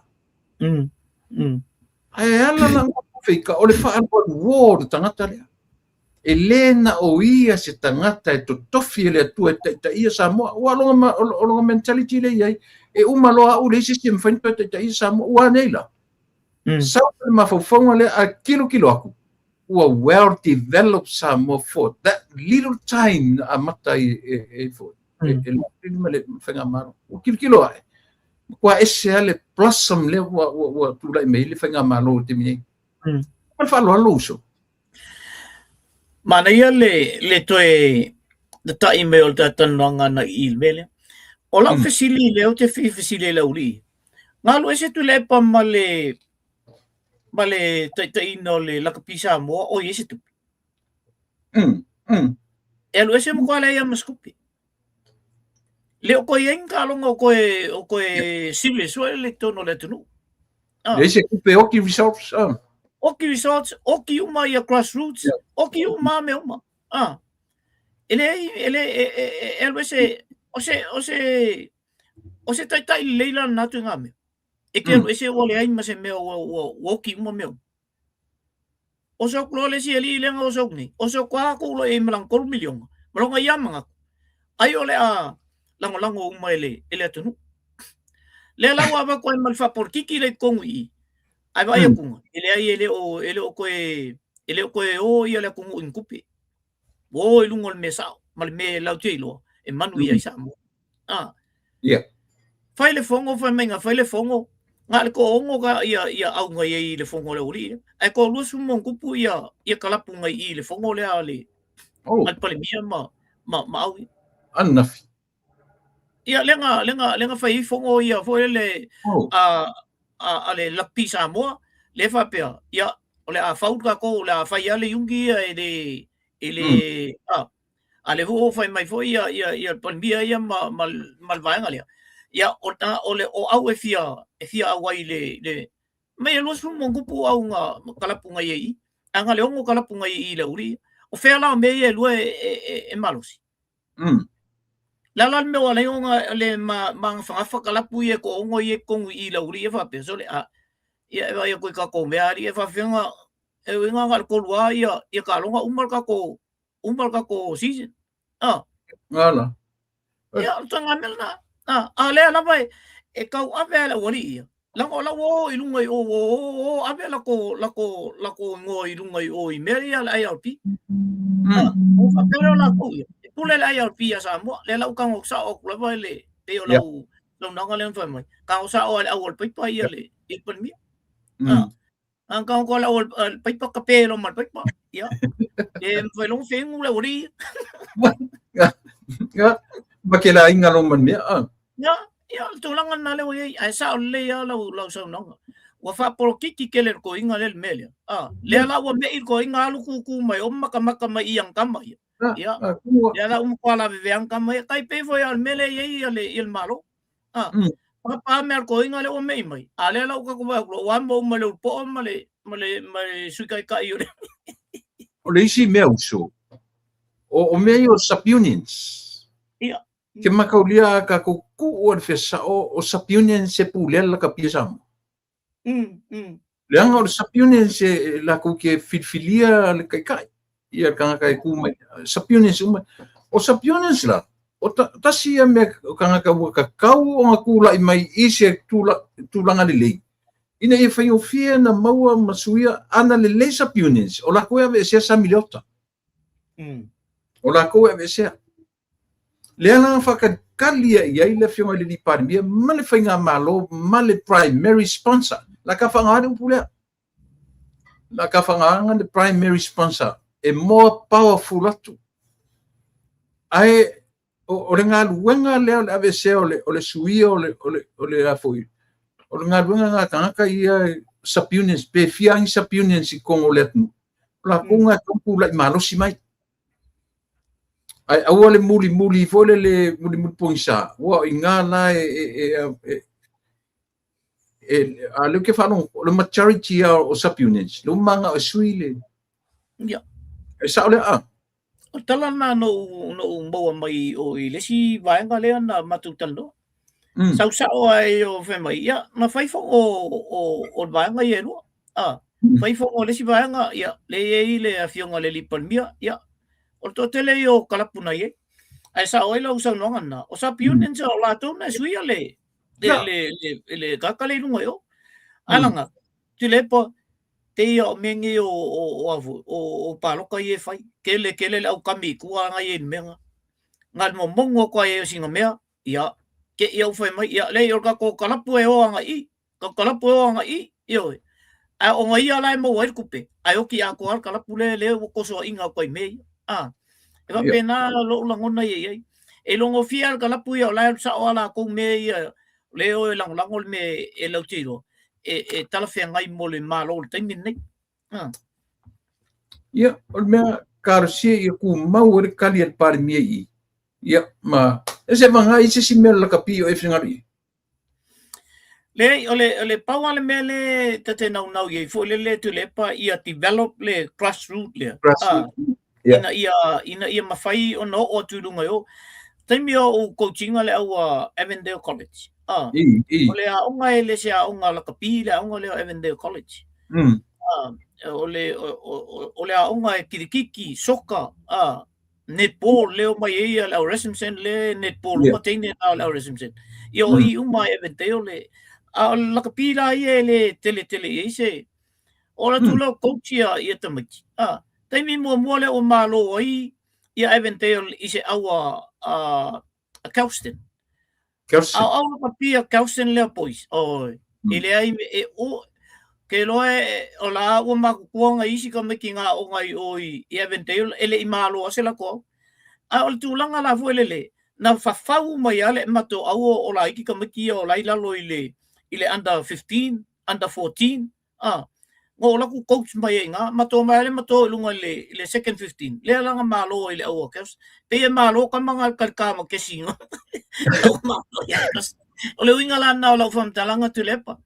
Ae ala la ona feika o le faaalualuo o le tagata lea. E le na o ia se tagata e totofi e le Atua e taitaia Samoa. Ua o lona mentality lea e i ai. E uma loa au leai se isi e mafai ona toe taitaia Samoa. Ua a nei la? Sau le mafaufauga lea a tilotilo atu, ua well developed Samoa for that little time na amata ai e foi e Lautele ma le faigamalo. Ua tilotilo ae, matua ese lava le blossom lea ua tulai mai ai le faigamalo i le taimi nei. Ma le faaaloalo uso. Manaia le toe tatai mai o le talatalanoaga na i le mea lea. O lau fesili lea ou te fia fesili ai i le aualii, na alu ese Tuilaepa ma le ma le taitaiina o le lakapi Samoa o i ai se tupe. E alu ese matua leai lava ma se tupe. Le o toe i ai ni taaloga o toe o toe serious foi le totonu o le atunuu. Ah. Leai se tupe oki results. Ah. Oki results, oki uma ia grassroots, yeah. oki uma mea uma. Ah. E leai, e le e, e, e, e alu ese o se o se o se taitai lelei la lena atu i ngā mea. E te alu ese ua leai ma se mea ua, ua, ua oki uma mea uma. Oso aku loa le isi alii lea na oso aku nei. Oso aku lava kou loa i ai ma lana $3 miliona, ma lona ia manatu, ai o le a lagolago uma e le, e le atunuu. Lea la ua avatu ai ma le faapolitiki lea i totonu i i, ae vaai atu, e leai e le o, e le o toe, e le o toe o ia le atunuu i ni tupe. Ua o i luga o le mea sao ma le mea latou te iloa e manuia ai Samoa. Ah. Yeah. Fai le fono, fai mai na fai le fono, na o le toaono ka ia ia auga i ai i le fono a le aualii lea. Ae toa-20 ma ona tupu ia ia kalapu ngai i i le fono lea a le Oh. a le Palemia ma ma ma au ia. Anafi. Ia lea na lea na lea na fai ai fono ia foi lele Oh. a a a le Lakapi Samoa, lea faapea, ia o le a fau le tatou, o le a fai lava le iuni ia e le e le a a lea foi ua fai mai foi ia ia ia le Palemia ia ma ma ma le vaega lea. Ia o ta o le o au e fia e fia auai i le le mai e 20 ma ona tupu au na kalapu ngai ai i i. Ae na o le 6 kalapu ngai i i le aualii ia. O fea la o mea ia e lua e e e, e malosi? Le a la le mea ua ala ai ona le magafagafa kalapu ia e toaono ia i totonu i i le aualii ia faapea, sole a ia e vaai atu i tatou mea alii e faafefea ona E uiga na o le 3 lava ia ia taaloga uma le tatou uma le tatou season. Ah. Ala. Ia, o le ituaiga mea lena. Ah, a lea lava e, e tau ave lava e le aualii ia. Leaga o la ua o i luga i o, o, o, o ave lako, lako, lako igoa i luga i o i mea ia a le IRP. Ah, o faapea lea o latou ia. E pule le IRP ia Samoa. Lea la ua tago sao atu lava i le, pei o lau launaga lea na fai mai. Tago sao lava e le au o le paipa ia le, ia le Palemia. Ah, Ang kau ko la ol paipa ka pelo ma paipa. Ya. E mfai long fengu le ori. Ya. Ma ke la inga lo man mea. Ah. Ya, ya le tulaga lena lea ua i ai, ae sao lelei lava lau lau saunoaga. Ua faapolokiki tele le toeaina lea i le mea lea. Ah, lea la ua me'i le toeaina alu tutu mai o matamata mai i ana tama ia. Ia, lea la ua matua lavevea ana tama ia. Tai pei foi lava o le mea lea e i ai ia le ia le Malo. Ah, pāpā mea a le toeaina lea ua me'i mai. A lea la ua tatou vaai atu loa, ua amo uma le ulupoa ma le ma le ma le Sui Taitai o le O le isi mea uso, o, o mea ia o sub-unions. Ia. Ke makaulia a kakou kuʻu a le fesao o sub-unions e pulea le lakapi a Samoa. Leaga o le sub-unions e lakou ke filifilia le taitai, ia le tagata e tu mai, sub-unions uma. O sub-unions la, o ta, tasi ia mea o tagata ua tatau ona tulai mai i se tula, tulaga lelei, ina ia faigofie ona maua ma suia ana lelei sub-unions, o lakou e aveesea Sami Leota. O lakou e aveesea. Lea la na faatalitali ai i ai le Afioga i le Alii Palemia ma le Faigamalo ma le primary sponsor. La ka faaaoga le upu lea. La ka faaaoga le primary sponsor e more powerful atu. Ae o, o le galuega lea o le aveesea o le, o le suia o le, o le, o le a foi, o le galuega na tagata ia sub-unions, pe fia ni sub-unions i totonu o le atunuu. O latou na tulai malosi mai. Ae aua le mulimuli foi lele mulimuli pogisa, ua o i ina la e, e, e, e, e a lea ou te faalogo, o le majority lava o sub-units, lea ua manao e sui le... Ia. E sao lea, a? O le tala lena na ou, na ou maua mai o i le isi vaega lea na matou talanoa. Sau sao ai o fai mai, ia, na fai fono o, o le vaega ia e lua. Ah, fai fono o le isi vaega, ia, lea e i ai le afioga i le alii Palemia, ia, o le toatele ia o kalapu na i ai. Ae sao ai lau saunoaga lena, o sub unions o latou na e suia le, le, le, le, le tagata lea i luga i o. Ae laga, Tuilaepa, pei ia o mea nei o, o, o, a foi, o, o palota ia e fai. Tele, tele le aukami i tua na i ai i le mea lena. Na o le momono atu lava i ai o sina mea, ia, te i au fai mai, ia, leai, o le tatou kalapu e o agai i, tatou kalapu e o agai i, ioe. Ae ona ia la e maua ai le tupe, ae oti atoa lava le kalapu lea, lea ua tosoaina atu ai i mea ia. A, e faapena lou lagona ia i ai. E iloagofie lava le kalapu ia o la e alu sao lava latou mea ia, o lea e o e lagolago le mea e latou te iloa, e, e talafeagai mo le Malo i le taimi lenei. A. Ia, o le mea talosia ia tumau ai le tali a le Palemia i i. Ia, ma e se vaga i se isi mea o le lakapi o e finagalo i ai. Leai, o le, o le pau lava le mea lea ta te naunau i ai foi lele Tuilaepa ia develop le grassroot lea. Grassroot. Ah, Yeah. ina ia, ina ia mafai ona oo atu i luga i o. Taimi o ou coaching a le au a Avondale College. Ah, I, i. o le aoga e le se aoga lakapi le aoga lea o Avondale College. Ah, o le, o, o, o le aoga e kirikiki, soka, ah, netball lea omai ai ia le au Rasmussen le netball uma teine na o le au Rasmussen. Ia o i uma e Avondale le a o le lakapi la ia e le tele tele i ai se o la tu lau coach ia ia tamaiti. A taimi muamua lea ua malo ai ia Avondale i se au a a Kelston. Kelston. A o au lakapi a Kelston lea boys. Oi. E leai e o ke loa e, o la ua matutua ngai isi tamaiti nga aoga i o i, i Avondale e le i malo a se latou au. A o le tulaga la foi lele, na fafau mai lava le matou au o, o laiti tamaiti ia o la i lalo i le, i le under 15, under 14, A, na oo atu coach mai ai i ina, matou omai lava lea matou o i luga i le, i le second 15, lea la na malo ai le au a Kels. Pei e malo tama na kalika ma kesi ina ua malo ia Kels. O le uiga la lena o lau faamatalaga Tuilaepa,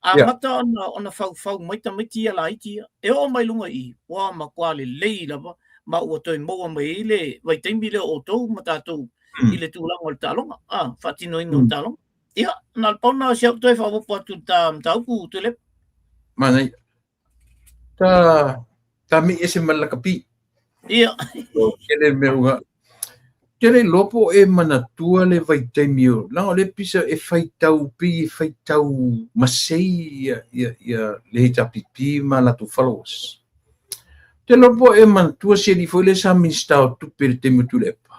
amata ona, ona faufau mai tamaiti ia laiti ia, e oo mai luga i i, ua matua lelei lava, ma ua toe maua mai ai le vaitaimi lea o outou ma tatou i le tulaga o le taaloga, a, faatinoina o le taaloga. Ia, na o le pau lena o si au toe faaopoopo atu i le ta mataupu, Tuilaepa. Manaia. Ta ta mi ese ma le lakapi. Ia. O tele mea ua tele iloa po o e manatua le vaitaimi o leaga o lea pisa e faitau pei e faitau masei ia ia ia le HRPP ma latou followers. Te iloa po o e manatua si alii foi lea sa Minisita o Tupe i le taimi o Tuilaepa,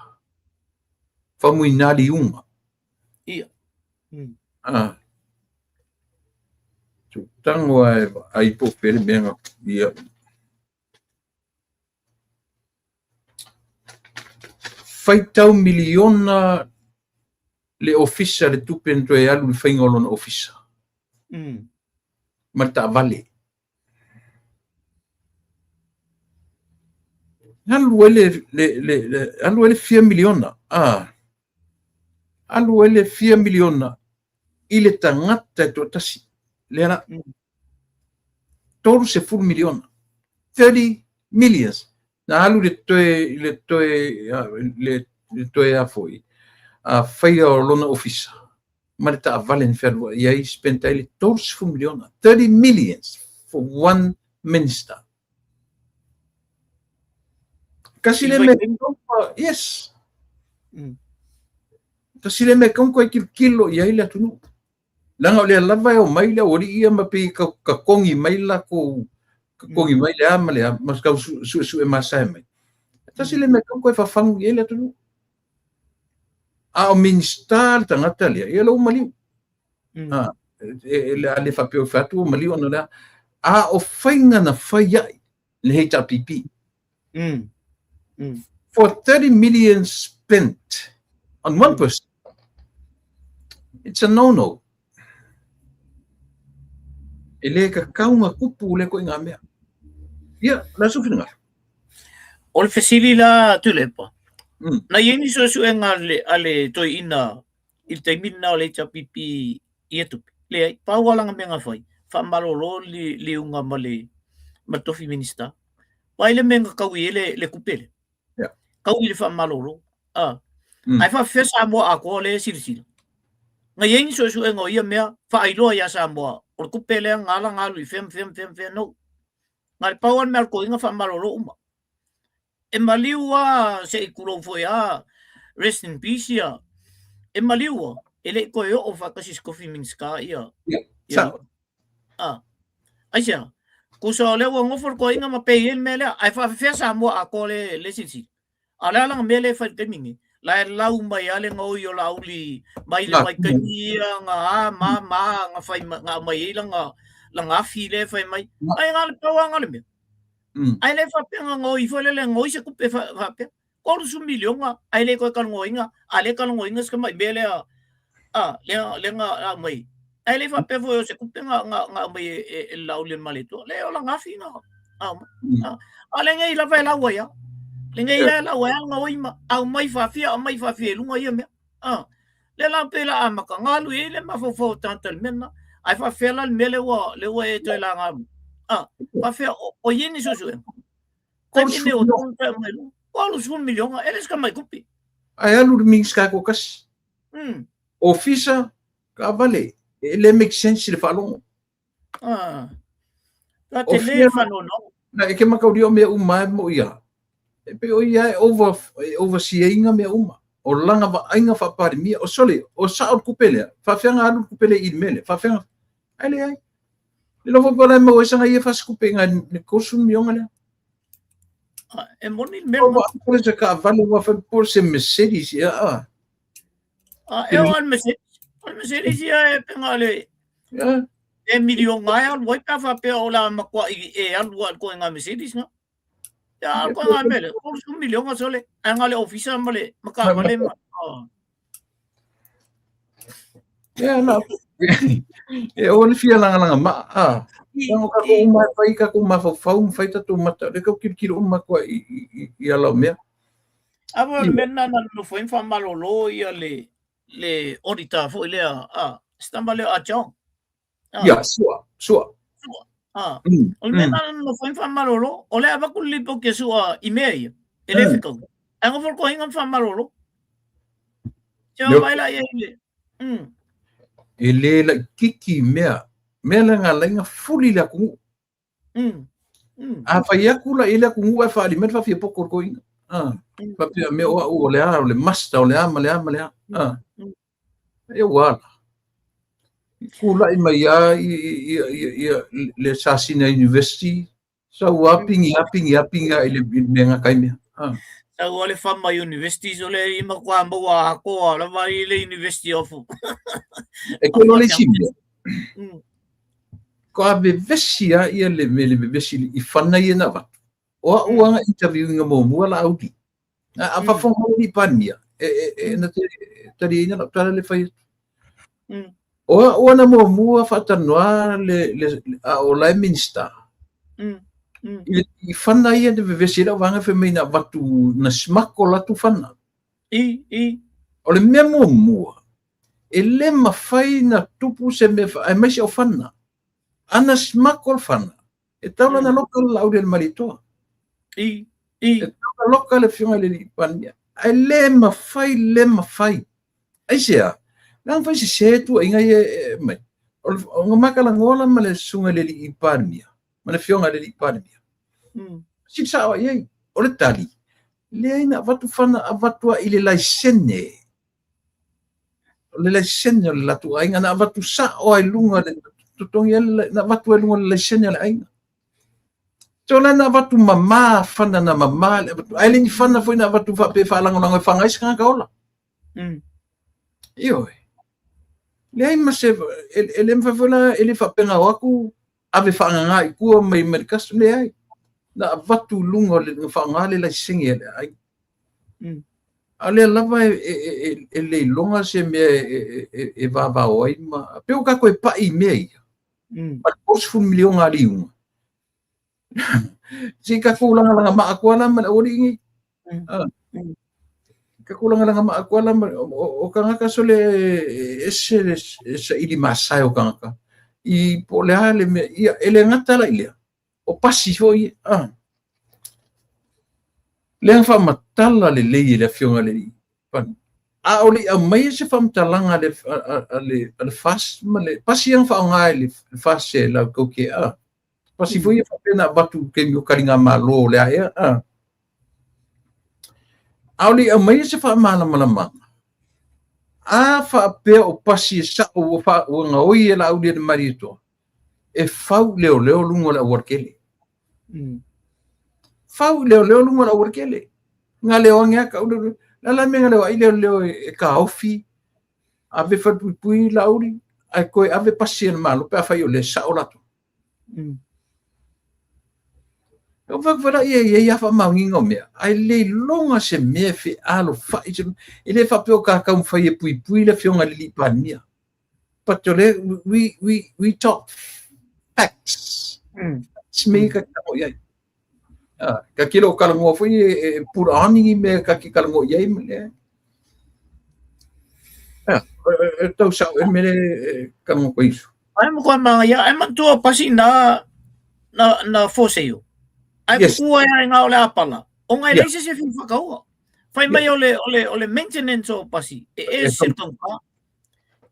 Faumuina Liuga. Ia. Mm. Ah. Tango ai ai po pele mea nga ia. Faitau miliona le ofisa le tupe na toe alu i le faiga o lona ofisa. Mm. Ma le taavale. Alu ai le, le, le, le, alu ai le fia miliona. Ah. Alu ai le fia miliona i le tagata e toatasi. Lea la. Mm. 30 miliona. 30 millions. Na alu le toe, le toe, le, le toe a foi, a faia o lona ofisa ma le taavale na fealuai ai, spent ai le 30 miliona. 30 millions for one minister. Kasi le mea, yes. Kasi le mea kaunga e tilotilo i ai le atunuu. Leaga o lea lava e omai le aualii ia ma pei ka kakogi mai lakou, kakogi mai le a ma le a, ma tau suesue masae mai. Tasi le mea kaunga e fafagu i ai le atunuu. A o Minista le tagata lea, ia lou maliu. A, e, e, a le faapea o fai atu ua maliu ona o le a. A o faiga na fai ai le HRPP. For 30 million spent on one person, it's a no-no. E le kakau nga kupu le koe ngā mea. Ia, la su whiringa. O le fesili la Tuilaepa, na i ai ni suesuega a le, a le toeaina i le taimi lena o le HRPP i ia tupe? Leai, pau lava lana mea na fai, faamalolo le liuga ma le, ma le tofi Minista. Vaai le mea na taui ai le, le tupe lea. Yeah. Taui i le faamalolo. Ah. Ae faafefea Samoa atoa lea e silasila? Na i ai ni suesuega o ia mea, faailoa iā Samoa, o le tupe lea na ala na alu i fea ma fea ma fea ma fea, no. Na o le pau lava le mea a le toeaina faamalolo uma. E maliu a se i tulou foi a rest in peace ia. E maliu a e le i toe oo faatasi i se tofi Minista ia. Ia, Ia. sao. A. Aisea? Tusa o lea ua nofo le toeaina ma pei ai le mea lea, ae faafefea Samoa atoa le le silasila. A o le a lana mea lea e fai i le taimi lenei? La e lau mai lava le gaoi o Laauli mai le vaitaimi ia na a ma ma na fai na aumai ai lana lana afi lea e fai mai. Ai na o le pau lava na o le mea. Ae le faapea na gaoi foi lele gaoi se tupe faapea. 30 miliona ae le toe talanoaina, a le talanoaina se tamai mea lea a lea lea na aumai. Ae le faapea foi o se tupe na na na aumai e e e le Laauli a le Malietoa. Le o lana afi na aumai. A lenei lava e lau ai lava. Lenei lava e lau ai lava le gaoi ma aumai faafia aumai faafia i luga ia mea. A lea la pei la amata na alu i ai le mafaufau o tagata i le mea lena. Ae faafefea la le mea lea ua lea ua e toe laga mai. A faafefea o i ai ni suesuega. Taimi nei o tonu toe aumai i luga. 30 miliona, e le o se tamai tupe. Ae alu le Minista toatasi. Ofisa, taavale, e le make sense i le faalogo. Ah. Ta te le whanono. Na e ke makauria o mea uma e mo ia. E pe o ia e over, e overseeinga mea uma. O langa vaaiga faapalemia. O sole, o sao le tupe lea. Faafeaga alu le tupe lea i le mea lea. Faafeaga. Ai leai. Le lofo po la e maua ai sanga ia fasikupe i ngai le 30 miliona lea. Ah, e moni le mea. Ua po se taavale ua fai po se Mercedes ia. Ah, ah e o al Mercedes. O le Mercedes ia e penga le Yeah. e miliona e alu ai pe a faapea o le a matuai e alu ai koe ngā Mercedes na. Ia alu koe ngā mele, 30 miliona sole, ai ngā le ofisa ma le ma taavale ma. Ah. Ia, na, e o le fia lagalaga maa, a. Leaga o tatou uma e fai tatou mafaufau ma fai tatou mata, o lea tau tilotilo uma atu ai i, i, i ala o mea. A o le mea lena na nonofo ai ma faamalolo ia le, le auditor foi lea, a, se tama lea a John. Ah. Ia, sua, sua. Sua. Ah. O le mea na nonofo ai ma faamalolo, o lea avatu le lipoti a Sua i mea ia, e le fekau. Ae nofo le toeaina ma faamalolo. Se o mai la ia i le. E le laititi mea, mea lea na ala ai ona fuli le atunuu. A fai atu la i le atunuu ae faaali mai le faafiapoto o le toeaina. Faapea mea o au o le a, o le master o le a ma le a ma le a. E ua ala. Tulai mai lava le Sasina University, sau lava pigi lava pigi lava pigi lava i le mea e gata ai mea. Sau lava le Fama University, so le i matua maua atoa lava i le University of E koe loa le isi mea. Ko vevesi lava ia le mea le vevesi i fana ia na avatu. O au lava na interview ina muamua Laauli. A faafofoga mai le alii Palemia, e na te taliaina lau tala le fai atu. O au ana muamua faatalanoa le a o la e Minista. I fana ia na vevesi ai lau vaega fai mai na avatu na smuggle atu fana. O le mea muamua, e le mafai na tupu se mea aemaise o fana. Ana smuggle fana, e tatau la ona loka le Laaulialemalietoa. E tatau ona loka le Afioga i le Alii Palemia. Ae le mafai, le mafai. Aisea? Leaga fai sese tuuaiga ia e aumai. O na ma talanoa la ma le Susuga i le Alii Palemia, ma le Afioga i le Alii Palemia. Sili sao i ai. O le tali, leai na avatu fana, avatu lava i le laisene. O le laisene o le latou aiga na avatu sao lava i luga le totogi ai na avatu ai luga o le laisene a le aiga. So la na avatu mama fana na mama le avatu ai le ni fana foi na avatu faapea e faalagolago e faga ai se tagata ola. Ioe. Leai ma se e le mafai foi la e le faapea na o atu ave faagaga i tua mai mai le custom leai. Na avatu i luga o le na faaaoga le laisene a le aiga. A o lea lava e le iloga se mea e vavao ai ma pei ua tatou e pai i mea ia. Ma le 30 miliona a liuga. Se i tatou lagalaga maa atu lava la ma le aualii nei. Tatou lagalaga maa atu lava la ma o tagata sole e ese le saili masae o tagata. I po o le a le mea, ia e le gata la i lea, o pasi foi ia. Lea na faamatala lelei e le Afioga i le Palemia. A o le i aumaia se faamatalaga a le FAST ma le pasi ia na faaaoga e le FAST e latou te pasi foi ia faapea na avatu i taimi o taligamalo o le a ea. A o le i aumaia se faamalamalamaga, a faapea o pasi e sao ua gaoi e Laaulialemalietoa, e fau i leoleo luga o le aualatele. Fau i leoleo luga o le aualatele. Galeo ane lava tau leoleo. O le a la le mea e galeo ai leoleo e taofi, ave falepuipui Laauli, ae toe ave pasi a le Malo pe afai o lea e sao latou. O fai atu foi la, e i ai lava faamaoniga o mea, ae le iloga se mea e fealofai, e le faapea o ta taumafai e puipui le Afioga i le Alii Palemia. But o le, we talk facts. Facts me ka tago i ai. Ka kilo o talanoa foi e put on ni mea ka te talanoa i ai ma le. E tau sao e mele e talanoa koe isu. Ai mo koe manga ia, ai manatua pasi na na for sale. Ai yes. kua ai ngā o le apala. O ngai yeah. leise se fi whakaua. Whai mai o le, o le, o le maintenance o pasi. E e se tauka.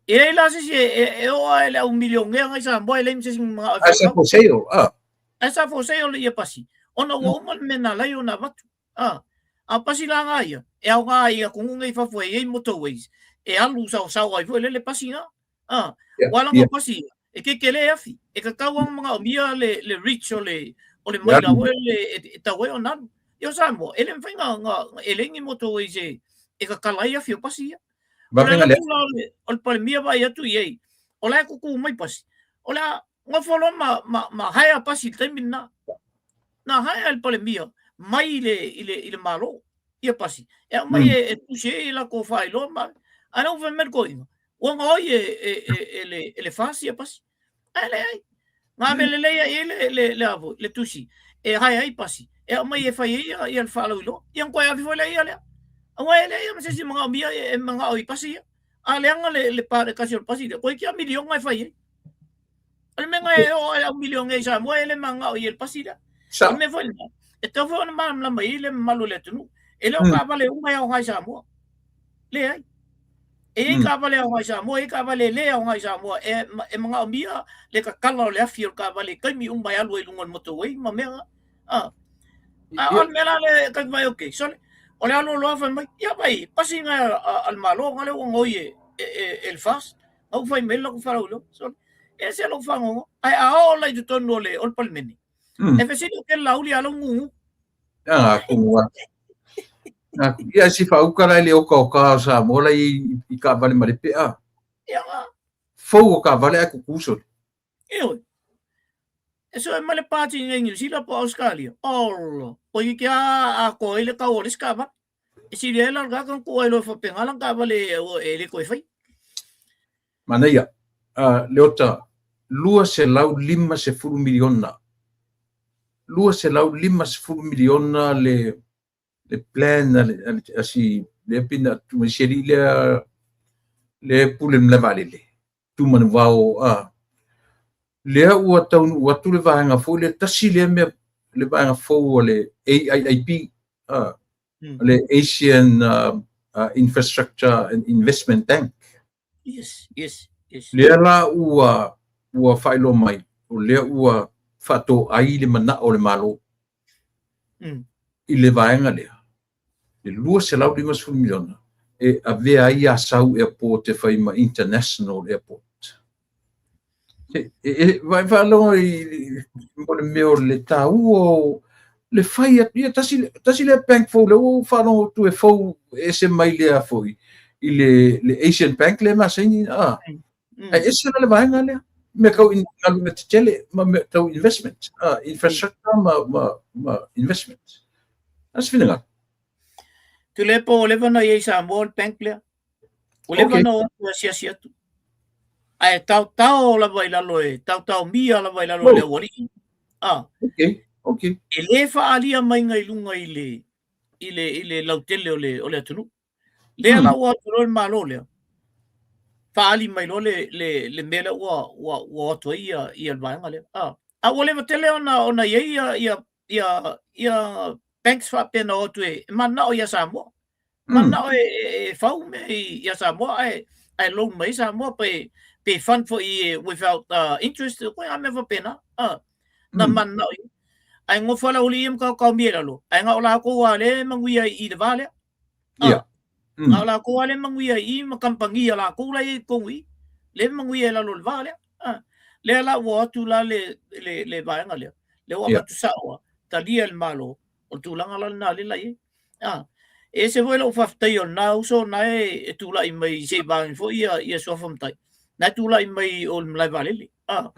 E lei la se si e o a le au milionea ngai sa moa e lei se si mga Ai sa for sale. Ai sa for sale le ia pasi. Ona ua uma le mea na lai o na vatu. A pasi la ngā ia. E au ngā ia kongu ngai fafo e iei motorways. E alu sao sao ai foi le le pasi ngā. Wa langa pasi ia. E ke ke le afi. E ka kau ang mga omia le reach o le maila foi le e tau ai o nalu. I o Samoa, e le mawhai ngā e lengi motorways e ka kala ai afi o pasi ia. O le atu la o le Palemia vai atu i ei. O la e kuku mai pasi. O le a ngofo loa ma haea pasi i le taimi lena. Na haea le Palemia mai i le Malo ia pasi. E aumai e tusi ai e latou faailoa ma ae la ua fai mai le toeaina, ua gaoi e le FAST ia pasi. Ae leai. Na ave lelei ai i ai le tusi e hae ai pasi, e aumai e fai ai ia le faalauiloa. Ia ona toe ave foi lea ia lea. Aua e leai lava ma se isi e manaomia e manao i pasi ia. A leaga le pa le kasi o le pasi lea, toeitiiti lava miliona e fai ai. O le mea lena e oo ai au milionea i Samoa e le manao i ai le pasi lea. O le mea foi lena, e tatau foi ona malamalama i ai le mamalu o le atunuu. E le o taavale uma e aoga i Samoa. Leai. E i ai taavale aoga i Samoa, e i ai taavale e le aoga i Samoa. E manaomia le tatala o le afi o le taavale i taimi uma e alu ai i luga o le motorway ma mea na. A a o le mea la lea e taumafai ok, sole, o le alu loa fai mai, ia vai, pasi ngai a le Malo nga lea ua gaoi e e e le FAST, nga ua fai mai le latou faalauiloa, sole, e ese lou faanoanoa. Ae a oo la i totonu o le o le Palemene, e fesili o kele lauli a lou gugu. Ah, ku a. Ia si faauka la i le okaoka o Samoa la i i taavale ma le pea. Ia, Fou o taavale ae kuku sole. Ioe. E soe mai le pati i Niu Sila po o Australia. Olo, toeitiiti lava atoa ai le tau o le isi taavale. E sili ai la le tagata ona tuu ai loa e faapena lana taavale e le toe faia. Manaia, Leota, $250 miliona, $250 miliona le le plan a le, a le, a si, lea pei na atu mai si alii lea, lea e pule i le malae vaalele, Tumanuvao, a. Lea ua taunuu atu le vaega foi lea, tasi lea mea, le vaega fou a le AIIB, a, le Asian Infrastructure and Investment Bank. Yes, yes, yes. Lea la ua, ua faailoa mai, o lea ua faatoai le manao o le Malo i le vaega lea, le $250 miliona e avea ai Asau Airport e fai ma International Airport. E, e, e faalogo i mo le mea o le taua o le fai atu, ia tasi, tasi lea bank fou lea ua ou faalogo atu e fou ese mai lea foi i le, le Asian Bank lea masani, ah. Ae ese la le vaega lea, mea tau in, galuega tetele ma mea tau investment, ah, infrastructure ma, ma, ma investment. A se finagalo. Tuilaepa ua leva ona i ai i Samoa le bank lea. Ua leva ona o atu e asiasi atu. Ae taotao lava i lalo e taotaomia lava i lalo e le aualii. Ah. Okay. Okay. E le faaalia maiga i luga i le i le i le lautele o le o le atunuu. Lea la ua o atu loa le Malo lea, faaali mai loa le le le mea lea ua ua ua o atu ai ia ia le vaega lea. Ah. A ua leva tele ona ona i ai ia ia ia ia banks faapea na o atu e mananao ia Samoa. Mananao e, e, e fau mea ia Samoa ae ae loan mai Samoa pe pe fund foi e without interest koe a mea faapena. Ah. Na mananao ia. Ae nofo le aualii ia ma taotaomia i lalo. Ae na o latou lava lea e manuia i le va lea. Ia. Na o latou lava lea e manuia i ma kamupani a latou la e i ai i totonu i i. Lea e manuia i lalo o le va lea. Lea la ua o atu la le, le, le vaega lea. Lea ua avatu sao lava, talia e le Malo, o le tulaga la lena lea la i ai. A, e ese foi lou faafetai o lena uso na e, e tulai mai se i vaega foi ia, ia suafa matai. Na e tulai mai o le malae vaalele. A.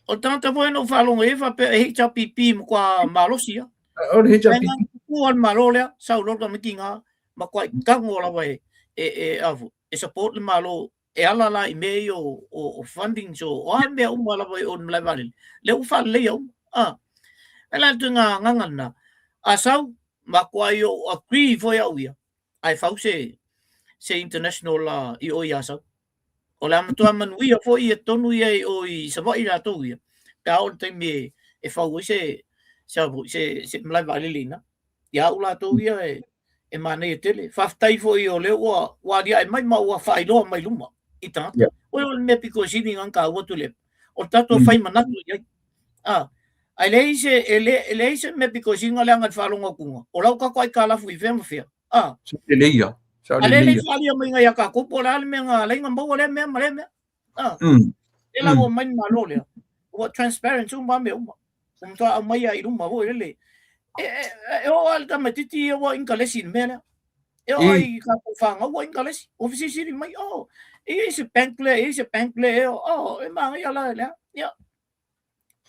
O le tagata foi na ou faalogo i ai faapea e HRPP matua malosi ia. O le HRPP. Ua le Malo lea, sau loa le tamaiti na, matuai tago lava e, e, e, a foi, e support le Malo e ala la i mea ia o, o, o fundings o, o a mea uma lava i o le malae vaalele, lea ua faaleleia uma. A, e la le ituaiga agaga lena. A sau, matuai ou agree foi au ia, ae fau se, se international la i o i Asau. O le a matua manuia foi ia tonu ia i o i Savaii latou ia, pe a oo i le taimi e, e fau ai se, se, se, se malae vaalele i ina. Ia au latou ia e, e manaia tele. Faafetai foi o lea ua, ua aliae mai ma ua faailoa mai luma i tagata. Yeah. Oi, o le mea pito sili na taua Tuilaepa. O le tatou fai manatu i ai. Ah, ae leai se, e le, e leai se mea pito sili na leaga i le faalogo atuga. O lau tatou aitalafu i fea ma fea. Ah. Sa lelei ia. Sa A lea lelei le ia. faaalia mai ia tatou po o le a le mea na ala ai ona maua lea mea ma lea mea. Ah. Lea la ua mai le Malo lea. Ua transparent uma mea uma. Ua matua aumai lava i luma foi lele. E, e, e oo lava i le tamaitiiti ia ua ingalesi i le mea lea. E oo lava i tatou fanau ua ingalesi. Ua fesilisili mai, oh, e i ai se bank lea, e i ai se bank lea, e oh, e manaia la lea. Ia,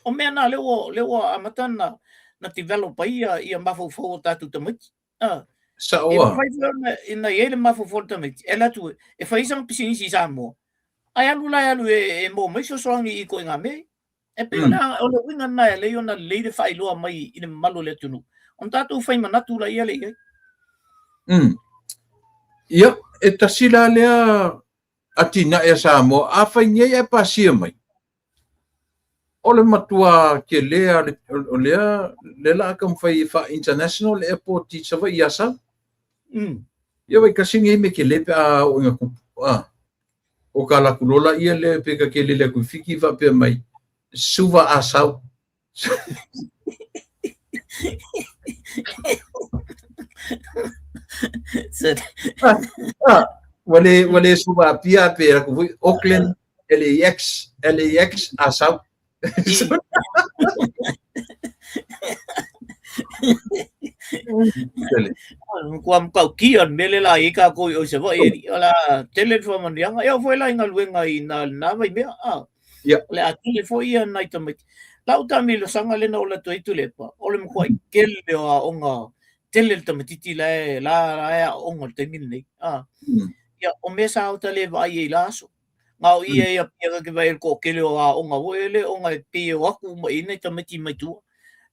o mea na lea ua, lea ua amata na, na develop ai ia, ia mafaufau o tatou tamaiti. Ah. Sao E lava. mafai foi ona ina i ai le mafaufau o le tamaiti, e alu atu e fai sana pisinisi i Samoa, ae alu la e alu e, e maua mai fesoasoani i ituaiga mea ia. E pei o le, o le uiga lena e ala ai ona lelei le faailoa mai i le mamalu o le atunuu, ona tatou fai manatu laia lea i ai. Ia, e tasi la lea atinae a Samoa, afai nei ae pasia mai, o le matua tele lava o lea, lea la a taumafai e faa-international le airport i Savaii i Asau. Ia vai tasi lenei mea tele pe a oo ina tupu. Ah. O ka laku loa laia lea pe ta te lele atu i Fiti faapea mai, Suva Asau. Ua le ua le suva Apia pe alu atu foi Auckland LAX LAX Asau. Matua matautia le mea lea la i ai tatou i o i Savaii e alii. O le a tele le faamanuiaga. E oo foi la i galuega i ina i lena vaimea. O le a tele foi ia nai tamaiti. Lau taamilosaga lea na ou alu atu ai Tuilaepa, o le matuai tele o aoga, tele le tamaititi la e la e aooga i le taimi lenei. Ia, o mea sa ota le vaai ai i la aso. Na o ia i Apia ta te vaai ai i le toatele o aoga foi lele ona e pei e o atu uma i ai nai tamaiti mai tua.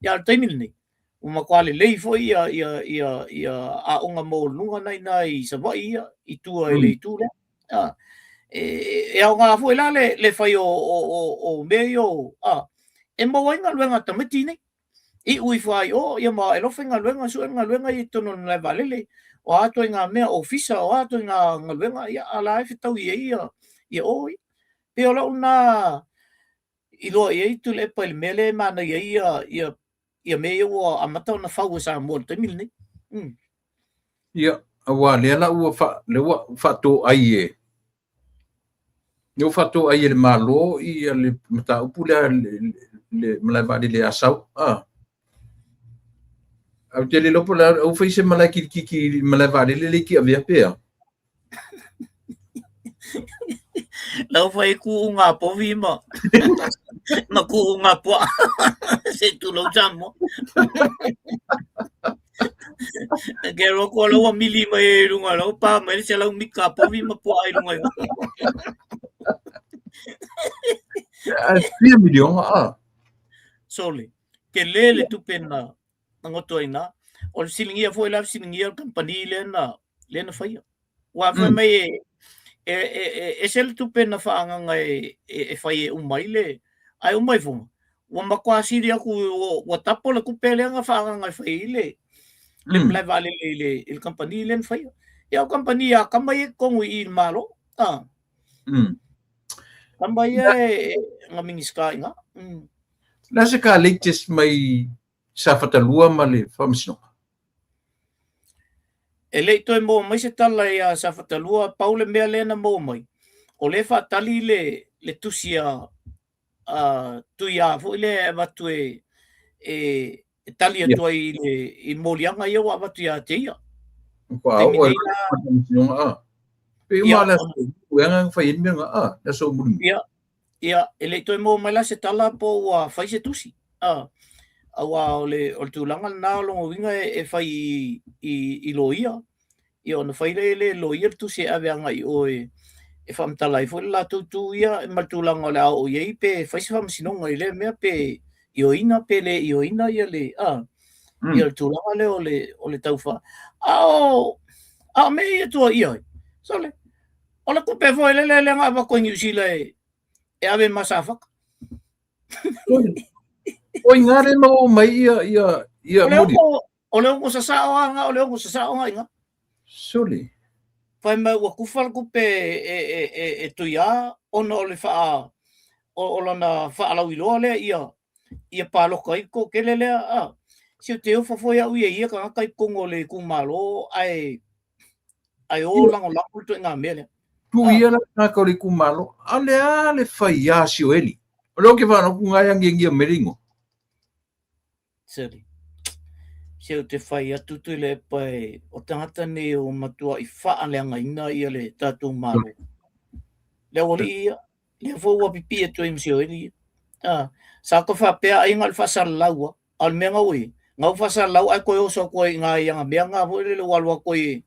Ia, a o le taimi lenei, ua matua lelei foi ia ia ia ia aoga maualuluga na i ina i Savaii ia, i tua i le itu lea. A, e, e aoga foi la le, le fai o, o, o, o mea ia o, a, e maua ai galuega a tamaiti nei. Iu ifo lava i o, ia ma e loa faigaluega, sue le galuega ia i totonu o le malae vaalele, o a ituaiga mea, ofisa, o a ituaiga galuega, ia a la e fetaui ai ia, ia o ia. Pei o lau lena iloa i ai Tuilaepa i le mea lea e manaia ai ia, ia, ia mea ia ua amata ona fau e Samoa i le taimi lenei. Ia, aua lea la ua fa, lea ua faatoai e lea ua faatoai e le Malo ia le mataupu lea le, le malae vaalele i Asau. Ah. Ae ou te le iloa po o le a, ua fai se malae kilikiki i le malae vaalele lea i Tiavea pe a? Lau fai kuʻu ngā povi ma ma kuʻu ngā puaʻa se tulou Samoa. Ke roko lau ua mili mai e lunga lau pa mai se lau mika povi ma puaʻa i lunga i. Ae fia miliona a. Sole, ke le le tupe na na goto ai na. O le fesiligia foi la fesiligia le kamupani lea na lea na faia. Ua fai mai e e e e ese le tupe na faaagaga e e fai e uma ai le ae uma ifoga ua matua sili atu ua tapo le tupe lea na faaagaga e fai ai le le malae vaalele i le i le kamupani lea na faia. Ia o kamupani a kama ia i totonu i i le Malo. A. Kama ia e na Minisita i ina. Le a se ka latest mai Safatalua ma le Faamasinoga? E le i toe maua mai se tala iā Safatalua, pau le mea lea na maua mai, o lea e faatali le, le tusi a, a Tuiā foi lea e avatu e, e, e tali atu ai i le i moliaga ia ua avatu ia te ia. Taimi nei la Faamasinoga a. Pe uma le aso e aga fai ai le mea a, le aso mulimuli. Ia, Ia, e le i toe maua mai la se tala po ua fai se tusi. A, aua o le, o le tulaga lena o lona uiga e, e fai i, i, i loia. Ia ona fai lea e le loia le tusi e ave agai i o e, e faamatala ai foi le latou tu ia ma le tulaga o le a oo i ai pe fai se faamasinoga i lea mea pe ioeina pe le ioeina ia le, a, ia le tulaga lea o le, o le taufa. A o, a o mea ia tuuaia ai, sole, O le tupe foi lele lea na avatu e Niu Sila e, e ave ma Safata. O i ngā re mau mai ia, ia, ia O le ongo, o le ongo sasao a nga, o le ongo sasao nga inga. Sole. Fai mai ua kufa le tupe e, e, e, e tuia ona o le whaa, o, o lana whaalauiloa lea ia, ia paloka ai ko kele lea, a. Si o te ofa foi au ia ia kangata i totonu o le itumalo, ae Ae o lagolago le ituaiga mea lea. Tuu ia la tagata o le itumalo, a o le a le fai a Sioeli? O lea ou te faalogo atu na e agiagia mai le igoa. Seli. Se ou te fai atu Tuilaepa e o tagata nei ua matuai faaleagaina ia le tatou Malo. Le aualii ia, lea foi ua pipii atu ai ma Sioeli ia. Ah, sa ka faapea ai na o le faasalalau lava. A o le mea na ua i ai, na ua faasalalau ae toe oso atu ai i ina i ana mea na foi lele ua alu atu ai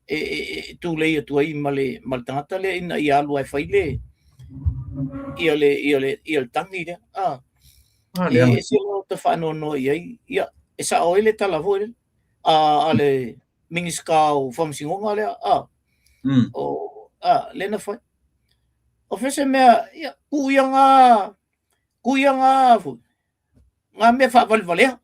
e, e, e, e tulei atu ai ma le, ma le tagata lea ina ia alu ae fai le, ia le, ia le, ia le tagi lea. Ah. Ah, lea. E ese lou ta faanoanoa i ai, ia, e sao ai le tala foi lele a, a le Minisita o Faamasinoga lea, a, o, a, lea na fai. O fea se mea, ia, tuu ia ngā, tuu ia ngā foi, ngā mea faavalevalea.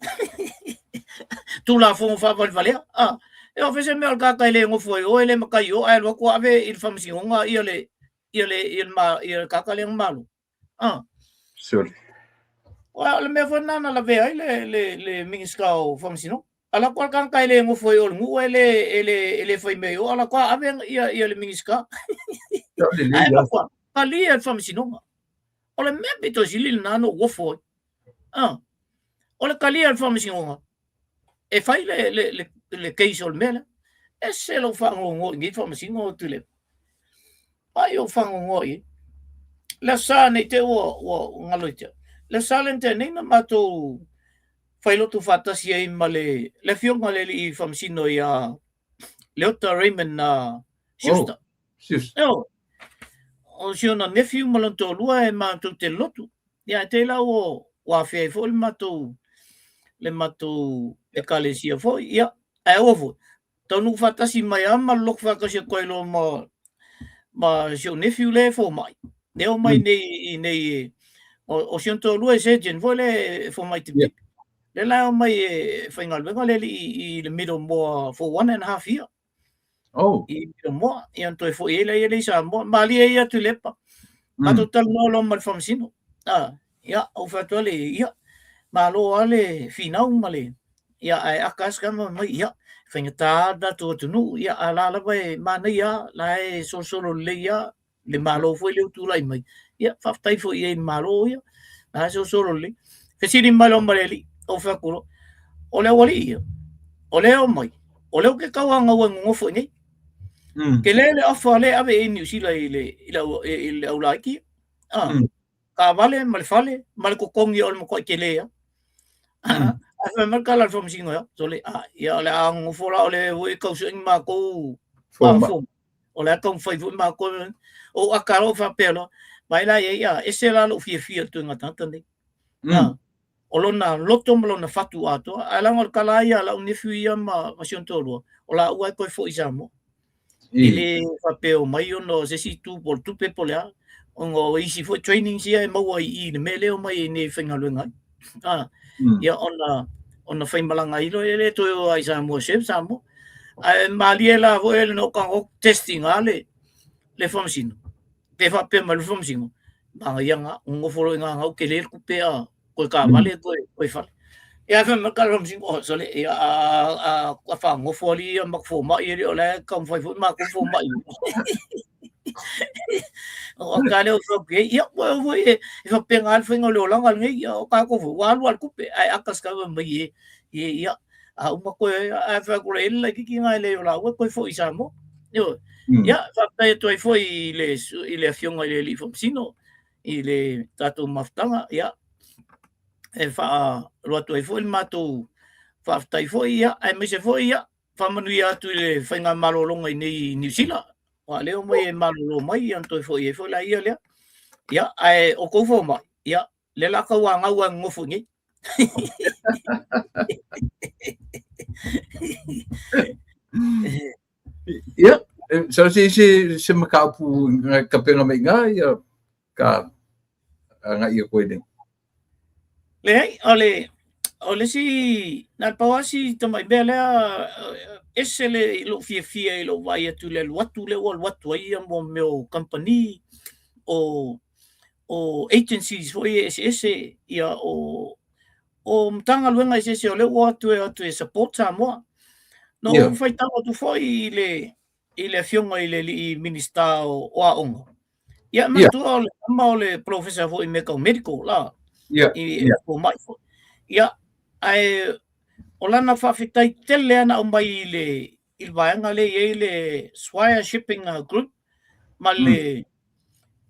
Tulafono faavalevalea. Ah, e o fese mea o le tagata e le nofo ai oe, le matai i o, ae alu atu ave i le faamasinoga ia le ia le ia le ma ia le tagata lea na malo. Ah. Sure. O le mea foi lena na lavea ai le Minisita o Faamasinoga. Alu atu lava le tagata e le nofo ai o le nuu e le fai mea i o, alu atu lava ave ia le Minisita. Ae matua talia e le Faamasinoga. O le mea pito sili lena na ou ofo ai. Ah, o le talia e le Faamasinoga e fai le case o le mea lea. Ese lou faanoanoa i nei Faamasino o Tuilaepa. Ai ou faanoanoa i ai. Le aso Sa nei te ua galo ia te au. Le aso Sa lea na tea nei na matou failotu faatasi ai ma le afioga i le alii faamasino ia Leota Raymond Schuster. Oh, o si ona nephew ma lona toalua e matou te lotu. Ia, e te la ua afea ai foi le matou ekalesia foi. Ia, ae aua foi, taunuu faatasi mai lava ma lolotu faatasi atu ai loa ma si ou nephew lea e fomai. Lea o mai nei i nei o si ona toalua e surgeon foi le e fomai tipitipi. Lea la e omai e faigaluega le alii i le Middlemore for 1.5 year. I Middlemore, ia na toe foi ai lea i Samoa. Malie ia Tuilaepa. Matou talanoa loa ma le faamasino. Ah, ia, ou fai atu ale, ia, malo lava le finau ma le, ia, ae aka lava se tama mai, ia, faigata lava le tatou atunuu, ia, a la lava e manaia lava, la e solosolo lelei lava, le Malo foi lea ua tulai mai, ia, faafetai foi i ai i le Malo ia, la e solosolo lelei. Fesili mai loa ma le alii, ou fai atu loa, o le aualii ia, o lea e omai, o lea ou te tauanau e nonofo i inei. Tele le ofa lea e ave i Niu Sila i le aulaiti. Ah, taavale ma le fale ma le totogi o le matuai tele lava. Ae fai mai le tala a le faamasino ia, sole, ah, ia o le a nonofo la o le foi e tausi ai ni matou Fomai. O le a taumafai foi matou. Ou aka loa faapea loa, vaai la i ai, ah, ese la lou fiafia i le ituaiga tagata nei. Ah, o lona loto ma lona fatu atoa. Ae leaga o le tala ia a lau nephew ia ma si ona toalua, o laua e toe foi i Samoa. E le faapea o mai ona o se isi itu po o le tupe po o le a, ona o isi foi trainings ia e maua i i le mea lea o mai ai nei e faigaluega ai. Ah, ia ona faimalaga ai loa lea e toe o lava i Samoa e serve Samoa. Ae malie la foi le na ou tago testing lava le faamasino. Pe faapea mai le faamasino, manaia na, nonofo loa i ina na tele le tupe a toe taavale toe fale. Ia ae fai mai le tala faamasino, oh sole, ia a faanofo alii ia ma fomai alii o la e taumafai foi matou fomai. O ka lea o fai atu i ai, ia ua foi e faapena lava le faiga o le olaga lenei, ia o tatou foi ua alu lava le tupe, ae aka se tala mai e, ia, a uma toe, ae fai atu loa e i ai le laitiiti lena e leai o laua toe foi i Samoa. Ioe. Ia, faafetai atu ai foi i le afioga i le alii faamasino i le tatou mafutaga, ia, e faaloa atu ai foi le matou faafetai foi, ia, aemaise foi, ia, faamanuia atu i le faigamalologa i nei i Niu Sila. Aua lea omai e malolo mai, ia ona toe foi ai foi laia lea. Ia, ae o tou fomai, ia, lea la tauanau lava e nonofo i nei. Ia, so se mataupu ngai tapena mai iina ia ka agai atu ai nei. Leai, o le isi, na o le pau lava si tamai mea lea, ese le i lou fiafia i lou vaai atu i le alu atu lea ua alu atu ai ia mea o kamupani, o agencies foi e eseese, ia o Matagaluega eseese o lea ua o atu e support Samoa. Na ou faitau atu foi i le afioga i le alii Minisita o Aoga. Ia, manatua o le tama o le professor foi i mea tau medical la, i fomai foi. Ia, ae o lana faafetai tele lava na aumai i le vaega lea e i ai le Swire Shipping Group ma le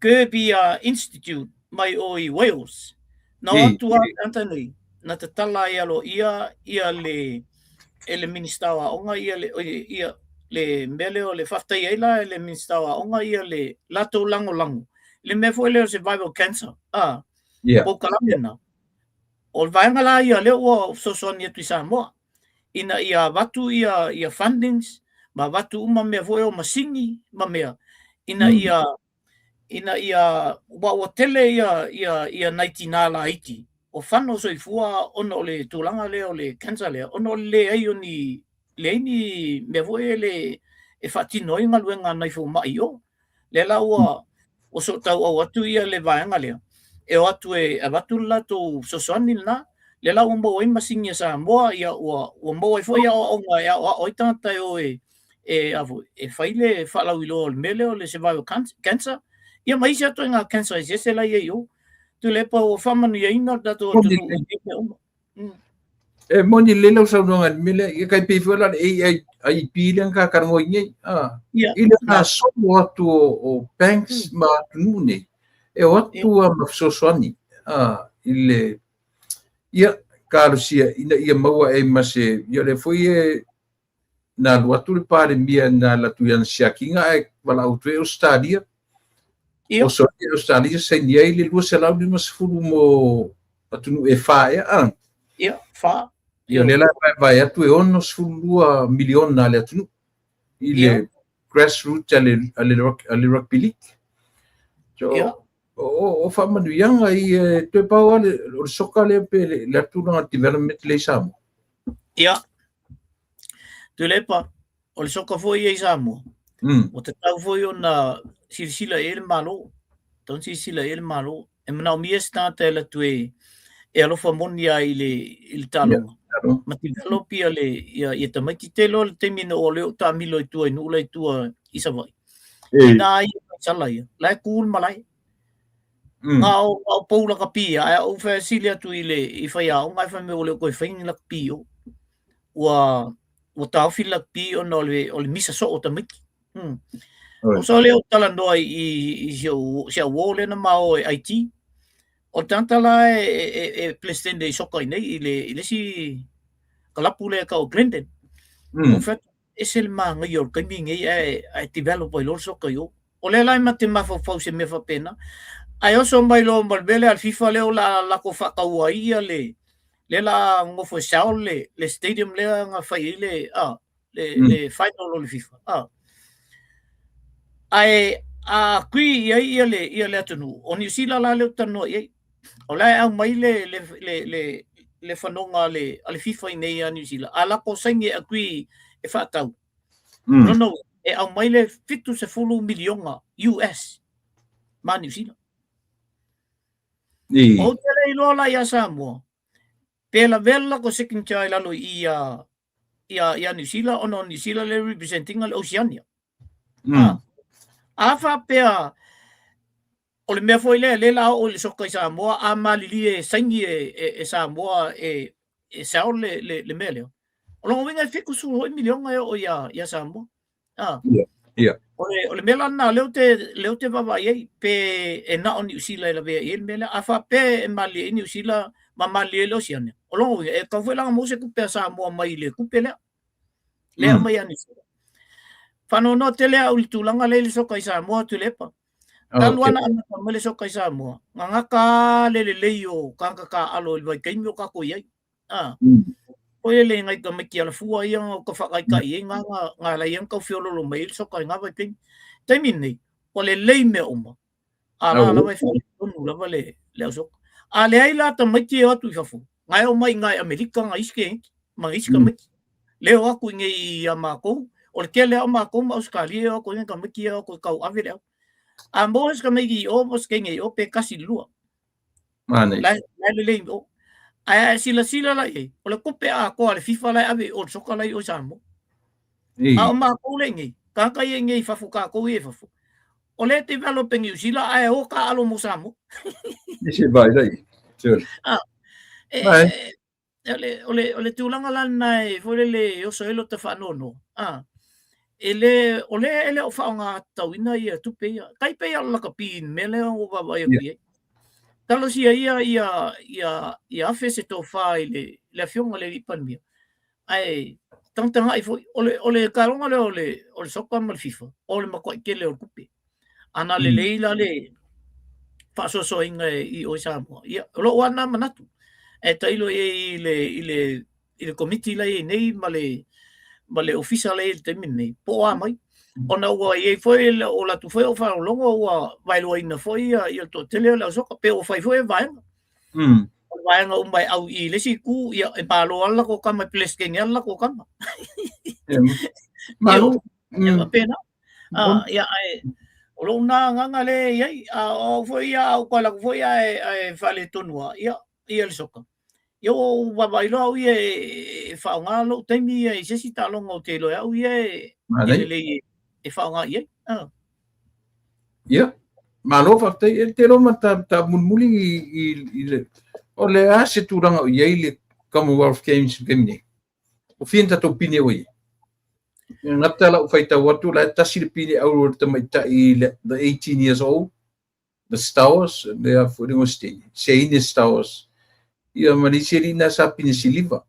Kirby Institute mai o i Wales. Na o atu lava le tagata nei, na tatala ai aloaia ia le e le Minisita o Aoga ia le ia le mea lea o le faafetai ai la e le Minisita o Aoga ia le latou lagolago i le mea foi lea o survival cancer, polokalame lena. O le vaega la ia lea ua fesoasoani atu i Samoa ina ia avatu ia fundings ma avatu uma mea foi o masini ma mea ina ina ia ua tele ia nai tinā laiti o fano soifua ona o le tulaga lea o le cancer lea, ona o le leai o ni leai ni mea foi ele e faatino ai galuega a nai fomai i o. Lea la ua sootauau atu ia le vaega lea. e o atu e avatu le latou fesoasoani lena. Lea la ua maua ai masini a Samoa, ia ua maua ai foi aoaoga e aoao ai tagata e o e e a foi, e fai le faalauiloa o le mea lea o le cervical cancer, ia ma isi atu ituaiga cancer eseese la e i ai i o. Tuilaepa ua faamanuiaina le tatou atunuu i nei mea uma. E moni lelei lau saunoaga i le mea lea, ia tai pei foi la o le AIP lea na ta talanoa ai nei, i le gasolo atu o banks ma atunuu nei, e o atu lava ma fesoasoani i le, ia, talosia ina ia maua ai ma se, ia o lea foi e na alu atu le Palemia na alu atu i ana siakiga ae valaau atu ai Ausetalia. O Ausetalia saini ai le 250 mo atunuu e fa ea a. Ia, fa. Ia, o lea la e vaevae atu e 62 miliona a le atunuu i le grassroots a le rugby league. So, o faamanuiaga ia e toe pau lava o le soka lea pe le tulaga development lea i Samoa. Ia, Tuilaepa, o le soka foi ia i Samoa, ua tatau foi ona silasila i ai le Malo, tatau ona silasila i ai le Malo. E manaomia se tagata e alu atu e alofa moni lava i le taaloga, ma develop ia le ia tamaiti. Te iloa le taimi na ou alu ai ou taamilo i tua i nuu la i tua i Savaii, ina ia faisala ia, la e tu le malae. Na o pou lakapi ia, ae ou fesili atu i le i faiaoga ae fai mai ua le o toe fai ni lakapi i o. Ua taofi le lakapi ona o le misa soo o tamaiti. O sa lea ou talanoa i si au uo lea na ma o e IT. O le tagata la e peresetene i soka i nei i le isi kalapu lea e tau o Glendon. Ou fai atu, ese le manaia o le taimi lenei ae develop ai loa le soka i o. O lea la e ma te mafaufau i se mea faapena. Ae oso mai loa ma le mea lea a le FIFA lea o le a latou faataua ai ia le lea la a nofo e sell le stadium lea na fai ai le a le final o le FIFA. A. Ae a agree i ai ia le ia le atunuu, o Niu Sila la lea ou te talanoa i ai. O la e aumai le fanoga a le FIFA i inei ia Niu Sila, a latou saini e agree e faatau. Lona uiga, e aumai le 70 miliona US ma Niu Sila. Ou te le iloa la ia Samoa, pe lavea le latou signature i lalo i i ia Niu Sila, ona o Niu Sila lea e represent ina le Oceania. A faapea O le mea foi lea, lea la oo i le soka i Samoa, a malilie e saini e Samoa e sell le mea lea. O lona uiga e 70 foi miliona e oo ia Samoa. O le mea la lena lea ou te vaavaai i ai, pe e na o Niu Sila e lavea i ai le mea lea. A faapea e malilie i ai Niu Sila ma malilie ai le Oceania, o lona uiga e tatau foi la ona maua se tupe a Samoa mai le tupe lea. Lea e aumai ia Niu Sila. Faanoanoa tele au i le tulaga lea i le soka i Samoa, Tuilaepa. Talu lava ona amata mai le soka i Samoa, gagata lava le lelei o tagata taaalo i le vaitaimi o tatou i ai. Foi lele i nai tamaiti alafua ia na uta faataitai ai na ala ai ona tau feololo mai ai le soka i na vaitaimi. Taimi lenei, ua lelei mea uma, a la lava e faaletonu lava le au soka. A leai la tamaiti e o atu i fafo, na e omai i ina i Amerika na isi tamaiti ma isi tamaiti. Lea o atu i inei ia matou, o le tele lava o matou ma Ausetalia e o atu ai nai tamaiti ia e o atu e tauave le au. A maua se tamaiti i o ma se teine i o pe tasi i le lua. La e lelei i o. Ae a e silasila la i ai, o le tupe atoa a le FIFA la e ave i o i le soka la i o i Samoa. A o matou lea i inei, tagata ia i inei i fafo, tatou ia i fafo, o lea e develop e Niu Sila ae o taaalo mo Samoa. Se vai lai. O le tulaga la lena e foi lele e oso ai lota faanoanoa, e le, o lea e le o faaaoga tatauina ia tupe ia. Tai pei lava o le lakapi i le mea lea ua vaavaai atu i ai. Talosia ia ia afe se tofa i le afioga i le alii Palemia, ae tagatagai foi, o le taaloga lea o le soka ma le FIFA, o le matuai tele o le tupe. Ana lelei la le faasoasoaina i o i Samoa, ia, o lou lava lena manatu. Ae tailo i ai i le komiti la e i ai nei ma le ofisa la e i ai i le taimi lenei, po o a mai. Ona ua i ai foi, o latou foi au faalogologo ua vaeluaina foi ia le toatele o le au soka, pe ua fai foi e vaega. O le vaega uma e au i le isi itu, ia, e malo lava le latou tama, e peresetene lava le latou tama. Malo. Ia, faapena. Ia, ae O lou na agaga lea e i ai, a o au foi ia, a ou toe alu atu foi ae faaletonu lava, ia, ia le soka. Ia ua ou vaavaai loa au ia e faaaoga lou taimi ia i se isi taaloga ou te iloa e au ia e lelei e faaaoga i ai. Ia, malo faafetai. E te iloa ma ta mulimuli i le, o le a se tulaga o i ai le Commonwealth Games i le taimi nei? O fia ni tatou pine ua i ai? E gata lau faitau atu, la e tasi le pine auro o le tamaitai i le the 18 years old, the Stowers, le a foi le igoa o si teine, Seine Stowers. Ia ma le isi alii na sa pine siliva.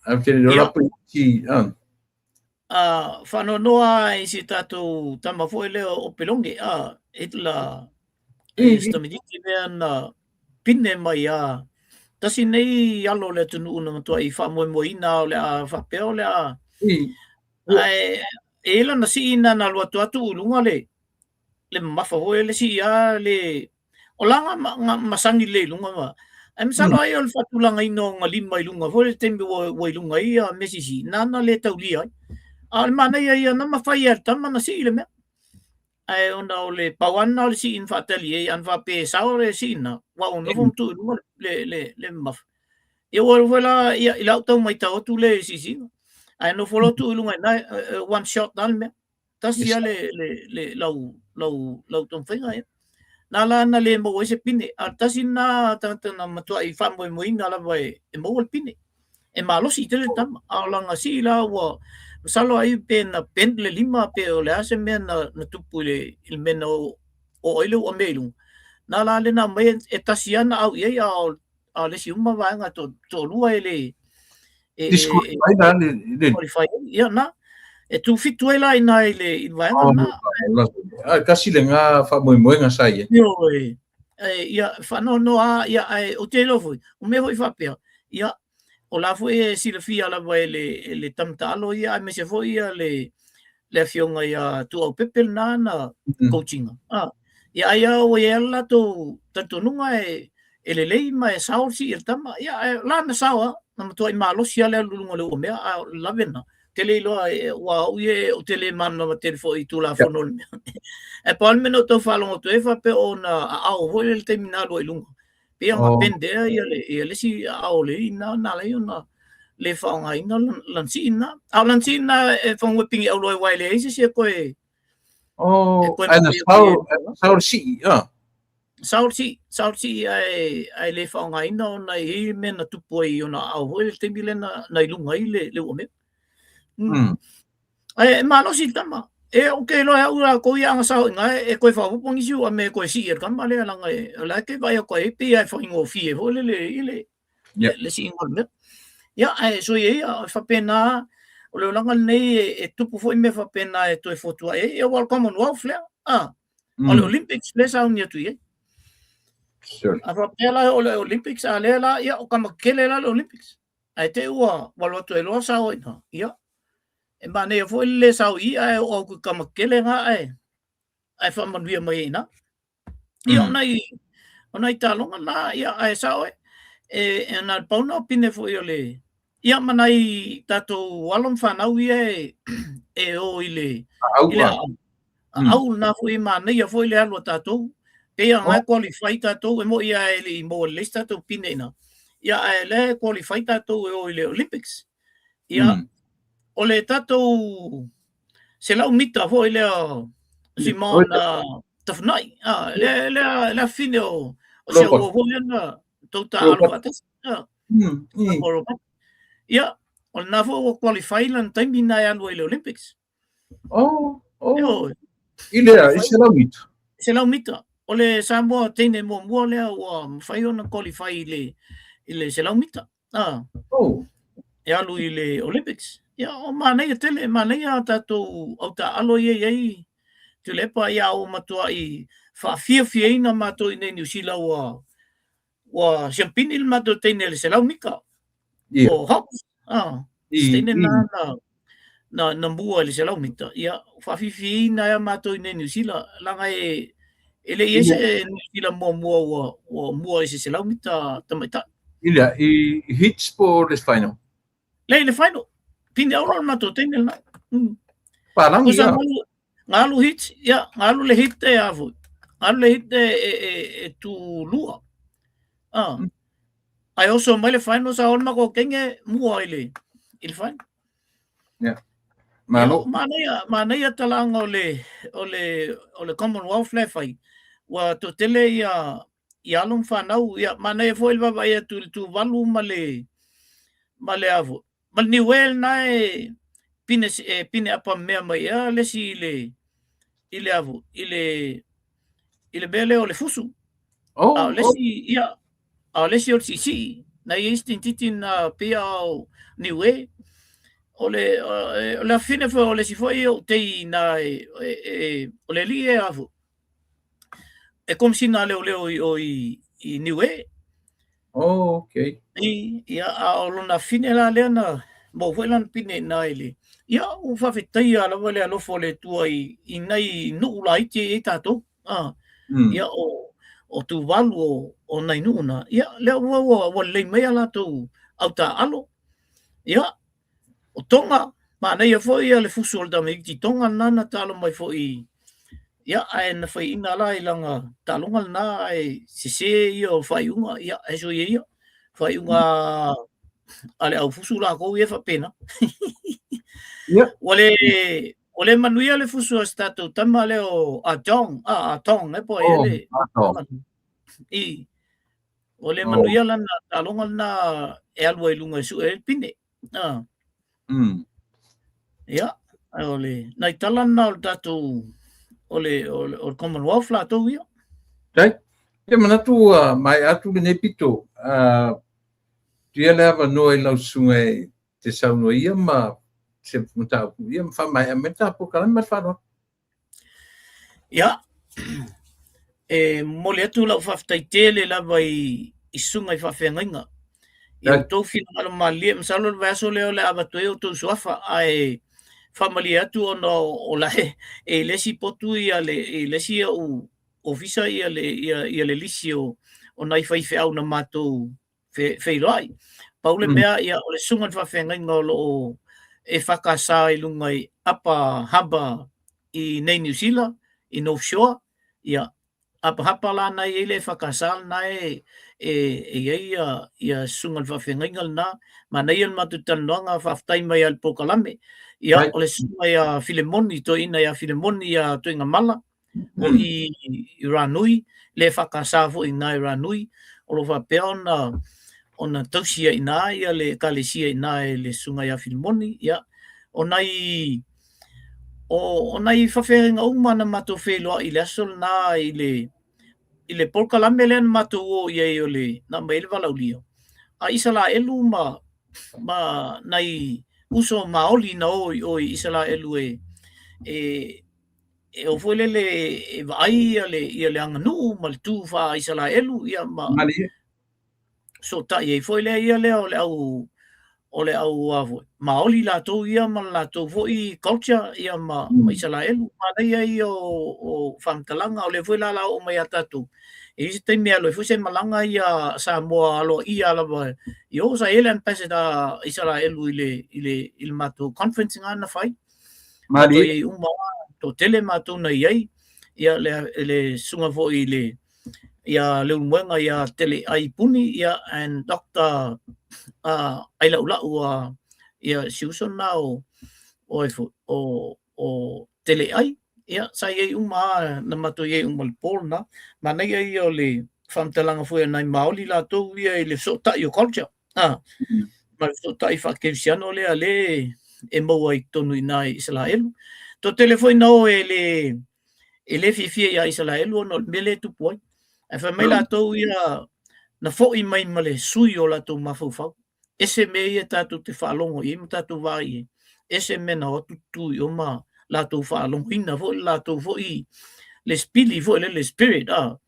Ae ou te le iloa la po i ah. Faanoanoa i si tatou tama foi lea o Opeloge, Hitler, si tamaitiiti lea na pine mai a tasi nei alo o le atunuu na matuai faamoemoeina o le a faapea o le a ae e i ai lana sii na na alu atu atu i luga le le mamafa foi le sii a le o la nga masani lelei i luga ma ae masalo ai o le faatulagaina o ona lima i luga foi le taimi ua i luga ai ia mea sisi nana le taulia ai a o le manaia ia na mafai e le tama na sii le mea ae ona o le pau lava lena o le sii na faatali ai, ana faapea e sao le sii lena, ua ou nofo ma tuu i luga le mamafa. Ia ua foi la, ia, i lau tau matau atu lea i le siisiiga. Ae nofo loa tuu i luga i ina, one shot lava le mea. Tasi lava le lau taumafaiga ia. Na la na le maua ai se pine, a o le tasi lena tagata na matuai faamoemoeina lava e maua le pine. E malosi tele le tama, a o lana sii la ua masalo ai pe na bend le lima pe o le a se mea na tupu i le mea na oo ai le uamea i luga. Na la le na aumai e tasi lava na au i ai, a o le isi uma vaega toalua e le disqualify la le qualify ai. Ia na e tufitu ai la ina i le vaega na. A tasi lena faamoemoega sa i ai. Ioe. Ia faanoanoa ia ae ou te iloa foi, o mea foi faapea, ia o la foi e silafia lava e le tama taalo ia aemaise foi ia le afioga ia Tuuaupepe lena na coaching. Ia ai lava ua i ai le latou talitonuga e lelei ma e sao le sii a le tama. Ia ae la na sao lava, na matuai malosi lava le alu i luga o le uamea, a o le lave lena. Te le iloa, ua au ia ou te le malamalama tele foi i Tulafono o le mea. Ae pau le mea na ou tau faalogo atu ai faapea o ona aao foi le taimi na alu ai i luga. Pei ona bend ea ia le isi aao o le alii lena na ala ai ona le faaaogaina lana sii lena. A o lana sii lena e fagu e pine auro ai aua e leai se isi e toe Oh, ae na sao le sii, ah. Sao le sii, sao le sii ae le faaaogaina ona e i ai mea na tupu ai i ona aao foi le taimi lea na i luga ai le uamea. Ae e malosi le tama. E ou te iloa e au latou ia ana sao i ina e toe faaopoopo nisi uamea e toe sii e le tama lea leaga o la e te vaai atu ai pei lava e faigofie foi lele i le le siiga o le mea. Ia, ae soia ia, e faapena, o le olaga lenei e tupu foi mea faapena e toe fotuai ai. Ia, aua o le Commonwealth lea, o le Olympics lea e sauni atu i ai. A faapea la o le Olympics, a lea la, ia, o tama tetele la le Olympics. Ae te i ua alu atu ai loa sao i ina, ia, e manaia foi le le sao i i, ae oo atu i tama tetele na ae faamanuia mai ai i ina. Ia, o nai taaloga na, ia, ae sao e, e na o le pau na o pine foi o le, ia, ma nai tatou alo ma fanau ia e o i le, i le aau. Aau lena foi e manaia foi le alu a tatou. Pei lava e qualify tatou, e moni lava e le i maua lelei se tatou pine i ina, ia, ae o lea e qualify tatou e o i le Olympics. Ia, o le tatou 100 mita foi lea Simon Tafunai, lea fine o si au uo foi lea na tou taaalo faatasi. Ia, o lena foi ua qualify lana taimi na e alu ai i le Olympics. Oh, oh. I lea, i 100 mita. 100 mita. O le Samoa teine muamua lea ua mafai ona qualify i le 100 mita. Oh. E alu i le Olympics. Ia, o manaia tele, manaia a tatou au taaalo ia i ai Tuilaepa, ia ua matuai faafiafiaina matou i nei Niu Sila ua siampini le matou teine i le 100 mita. Yeah. O Hobbs. Se teine na mua i le 100 mita. Ia, faafiafiaina ai matou i nei Niu Sila, leaga e le i ai se Niu Sila muamua ua mua i se 100 mita tamaitai. I lea, i heats po o le final? Le, i le final. Pine auro le matou teine lena. Palangi, ia. Na alu hit, ia, na alu le hit e a foi. Na alu le hit e tu lua. Ah. Ae oso mai le final sa o le matou kenge mua i le final. Yeah. Malo. Manaia, manaia talaaga o le Commonwealth le fai. Ua toatele ia alo ma fanau, ia manaia foi le vaavaai atu i le Tuvalu ma le a foi. Ma le Niue lena e pine e pine apa mea mai ea le isi i le a foi i le mea lea o le fusu. A o le isi ia a o le isi o le siisii na i ai isi tintiti na pia o Niue. O le afine foi o le isi foi o tei na o le alii e a foi e komisina leoleo i o i Niue. Oh, okay. I, ia, a o lona afine la lea na maua foi lana pine i ina i le. Ia, ua faafetaia lava le alofa o le Atua i nai nuu laiti e i ai tatou. Ah, ia o Tuvalu o nai nuu na. Ia, lea ua lelei mai a latou au taaalo. Ia, o Tonga, manaia foi ia le fusu o le tamaiti Tonga lena na taalo mai foi. Ia, ae na faiaina la i lana taaloga lena ae sese ia o faaiuga. Ia, e so ia ia. Faaiuga a le aufusu lakou ia e faapena. Ua le manuia le fusu a se tatou tama lea o a Tong, a Tong e po ai le i ua le manuia lana taaloga lena e alu ai i luga e sue ai le pine. Ah. Ia, o le nai tala lena o le tatou o le Commonwealth latou ia. Tai. Ia manatu ua maea atu lenei pito. Tia le avanoa i lau susuga e te saunoa ia ma se mataupu ia ma faamaea mai le tatou polokalame ma le faaaloalo. Ia, e momoli atu lau faafetai tele lava i susuga i faafeagaiga. I outou finagalo malilie, masalo le vaiaso lea o le a avatu ai outou suafa, ae faamalie atu ona o la e i le isi potu ia le i le isi ou ofisa ia le lisi o nai faifeau na matou feiloai. Pau le mea ia o le susuga i le faafeagaiga o lo o e whakasa i lunga i Upper Harbour i nei New Zealand, i North Shore, ia Upper Harbour la na i le whakasa na e i ai ia susuga i le faafeagaiga lena. Manaia le matou talanoaga faafetai mai a le polokalame. Ia o le susuga ia Filemoni, toeaina ia Filemoni ia Tuigamala, o i Ranui, le whakasa foi i nai Ranui, o lo faapea ona tausia i ina ia le ekalesia i ina e le susuga ia Filemoni. Ia, o nai faafeagaiga uma na matou feiloai i le aso lena i le polokalame lea na matou o i ai o le na aumai ai le valaulia. A Isalaelu ma nai uso Maoli na o i o i Isalaelu e o foi lele e vaai ia le aganuu ma le tu faa-Isalaelu ia ma sootai ai foi lea ia lea o le au a foi Maoli latou ia ma le latou foi culture ia ma Isalaelu. Manaia ia o faamatalaga o lea foi la oo mai ia tatou. E i ai se taimi e alu ai foi se malaga ia Samoa aloaia lava i o sa i ai le ambassador Isalaelu i le matou conference na fai. Matou i ai uma toatele matou na i ai ia le susuga foi i le ia Leulumoega ia Tele Ai Puni ia and Dr. Ailaulau ia si uso lena o ai foi o Tele Ai ia sa i ai uma na matou i ai uma i le po lena. Manaia ia o le faamatalaga foi a nai Maoli latou ia i le fesootai o culture ma le fesootai faakerisiano lea le e maua i totonu i ina i Isalaelu. Toatele foi na o e le fiafia ia Isalaelu ona o le mea lea e tupu ai. Ae fai mai latou ia na foi mai ma le sui o latou mafaufau. Ese mea ia tatou te faalogo i ai ma tatou vaai i ai. Ese mea na o atu tutu i o ma latou faalogoina foi le latou foi le spili foi le spirit o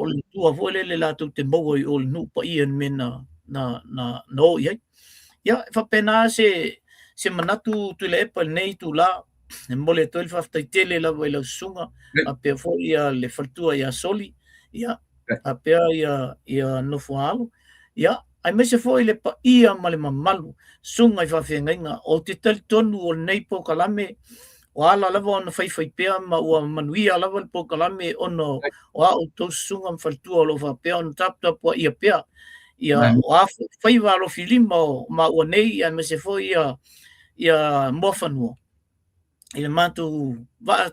le tua foi lele latou te maua i o le nuu paia le mea na o i ai. Ia, e faapena se manatu Tuilaepa i lenei itula. E momoli atu ai le faafetai tele lava i lau susuga, faapea foi ia le faletua ia Soli, ia faapea ia Nofoaalo. Ia, aemaise foi le paia ma le mamalu susuga i faafeagaiga. Ou te talitonu o lenei polokalame. Ua ala lava ona faifaipea ma ua manuia lava le polokalame ona o a outou susuga ma faletua o lo o faapea ona taputapuaia pea ia o a foi faiva alofilima o maua nei aemaise foi ia Muafanua i le matou vaa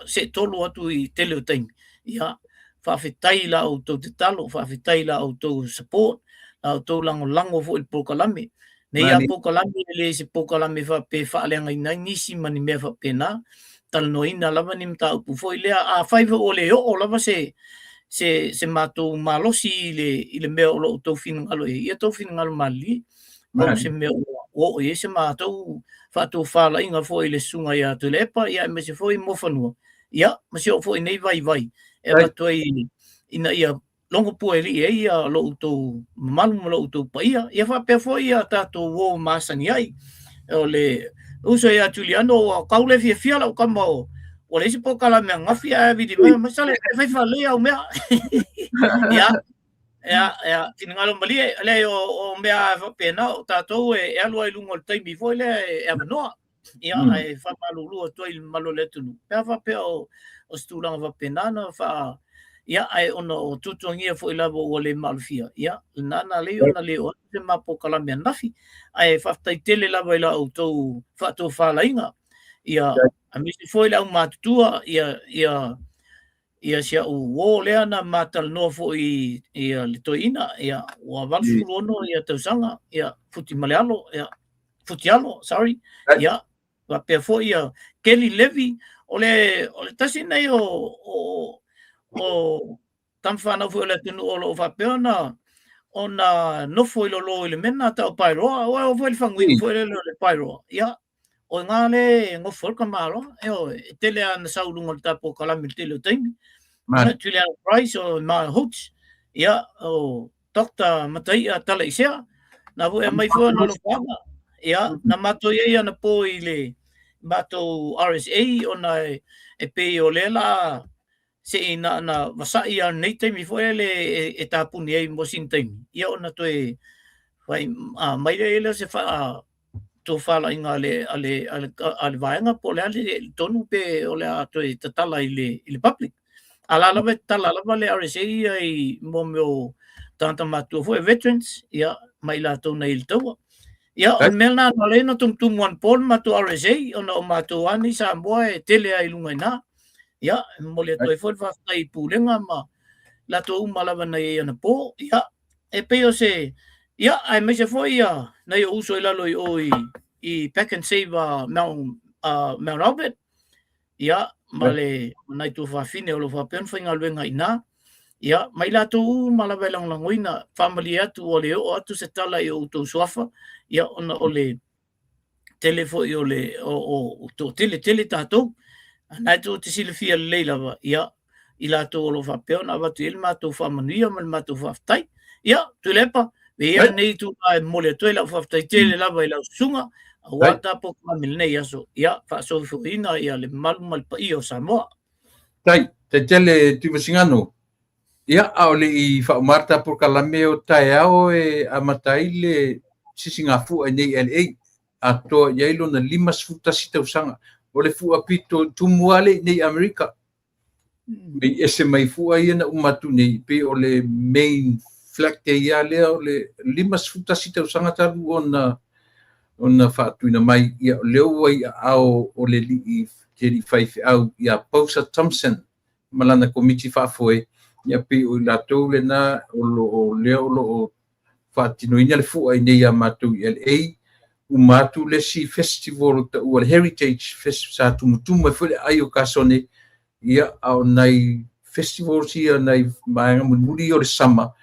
seetolu atu i tele o taimi. Ia, faafetai i la outou tatalo, faafetai i la outou support, la outou lagolago foi i le polokalame. Nei a polokalame e le se polokalame faapea e faaleagaina ai nisi ma ni mea faapena. Talanoaina lava ni mataupu foi lea. Afai foi ua le oo lava se matou malosi i le mea o lo o outou finagalo i ai, ia outou finagalo malilie. Pau se mea ua oo i ai se matou faatofalaiga foi i le susuga ia Tuilaepa, ia aemaise foi Muafanua, ia ma si ou foi nei vaivai e avatu ai ina ia logo puaelii ai ia lo outou mamalu ma lo outou paia, ia faapea foi ia tatou uo masani ai. O le uso ia Juliano, ua tau le fiafia lau tama o ua leai se polokalame ananafi ae vili mai mai sale e fai faalelei au mea. Ia, ia, ia, finagalo malie, leai o mea faapena o tatou e alu ai i luga o le taimi foi lea e avanoa. Ia, ae faamalulu atu ai i le mamalu o le atunuu, pe a faapea o se tulaga faapena na faa... Ia, ae ona o tuatuagia foi lava ua le maalofia, ia, lena na alai ona le oo atu se ma polokalame ananafi. Ae faafetai tele lava i la outou faatofalaiga, ia, aemaise foi le aumatutua, ia, ia, ia si au uō lea na ma talanoa foi ia le toeaina, ia, ua 86 ia tausaga, ia, futi ma le alo, ia, futi alo, sorry, ia, faapea foi ia Kelly Levy, o le tasi lenei o tama fanau foi o le atunuu o lo o faapea ona nofo i lalo i le mea lena tau o Paeroa, aua e oo foi i le faguinu foi lele o le Paeroa, ia, o i ina lea e nofo ai le tamaloa, ioe, e tele lava ina sau i luga o le ta polokalame i le tele o taimi. Juliana Price o Ma Hoots, ia, o Dr. Mataia Talaisea, na foi e aumai foi ona alofaga, ia, na matou i ai anapo i le matou RSA ona e pei o lea la se i na ona vasa'i lava i lenei taimi foi lele e tapuni ai mo sina taimi, ia ona toe fai mai lea o se faatofalaiga a le vaega po o le a le tonu pe o le a toe tatala i le public. A la lava e tatala lava le RSA ia i mea o tagata matutua foi, veterans, ia, ma i latou na i le taua. Ia, o le mea lena na ala ai ona tumutumu anapo le matou RSA, ona o matou lava nei Samoa e tele lava i luga i ina. Ia, e momoli atu ai foi le faafetai i Pulega ma latou uma lava na i ai anapo. Ia, e pei o se... Ia, aemaise foi ia nai ou uso i lalo i o i Pack and Save Mount Albert, ia, ma le nai tuafafine o lo o faapea ona faigaluega i ina. Ia, ma i latou uma lava e lagolagoina, faamalie atu ua le oo atu se tala i o outou suafa, ia, ona o le tele foi o le o toatele tele tatou. A na tou te silafia lelei lava, ia, i latou o lo o faapea ona avatu i ai le matou faamanuia ma le matou faafetai. Ia, Tuilaepa, avea ia lenei itula e momoli atu ai lau faafetai tele lava i lau susuga, aua le tapuapaga i lenei aso, ia, faasoifuaina ia le mamalu ma le paia o Samoa. Tai, tai tele Tuimasigano. Ia, a o le i faauma le ta polokalame o taeao e amata ai le sisigafua i nei LA, atoa i ai lona 51 tausaga. O le fua pito tumu lava lea i nei Amerika. Mei ese mai fua ia na uma atu nei, pei o le main flag day lava lea o le 51 tausaga talu ona faatuina mai. Ia, o lea ua i aao o le alii faifeau ia Bosa Thompson ma lana komiti faafoe, ia pei o i latou lena o lo o lea o lo o faatinoina le fua i nei ia matou i LA. Uma atu le isi festival o taua le Heritage Fest, sa tumutumu ai foi le ai o Kasone, ia, a o nai festivals ia, nai vaega mulimuli ia o le sama,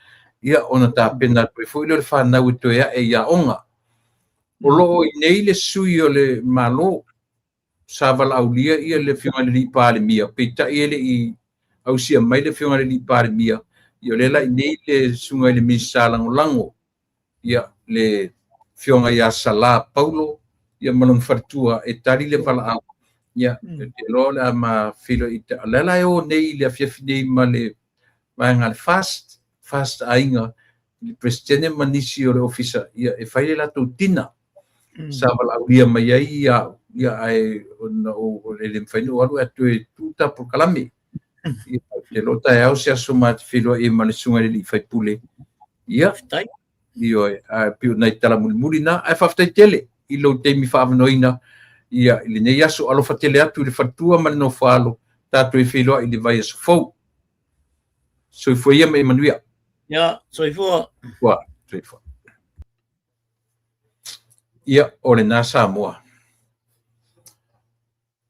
ia, ona tapena atu ai foi lea o le fanau e toe ae i aoga. O lo o i nei le sui o le Malo, sa valaaulia ia le Afioga i le Alii Palemia, peitai e le i ausia mai le Afioga i le Alii Palemia, ia o lea la i nei le susuga i le Minisita Lagolago, ia le Afioga ia Sala Paulo, ia ma lona faletua e tali le valaau. Ia, ou te iloa o le a ma feiloai, o lea la e o nei i le afiafi nei ma le vaega a le FAST, FAST Aiga, le Peresetene ma nisi o le Ofisa, ia e fai le latou dinner. Sa valaaulia mai ai au, Ia, ae ona ou e le mafai ona ou alu ae toe tuu ta polokalame. Ia, ou te iloa o taeao se aso ma te feiloai ai ma le susuga i le alii faipule. Ia, Faafetai. Ioe, ae pei o nai tala mulimuli na, ae faafetai tele i lou taimi faaavanoaina ia i lenei aso. Alofa tele atu i le faletua ma le nofoaalo, tatou e feiloai i le vaiaso fou. Soifua ia ma ia manuia. Ia, soifua. Soifua, soifua. Ia, o lena Samoa.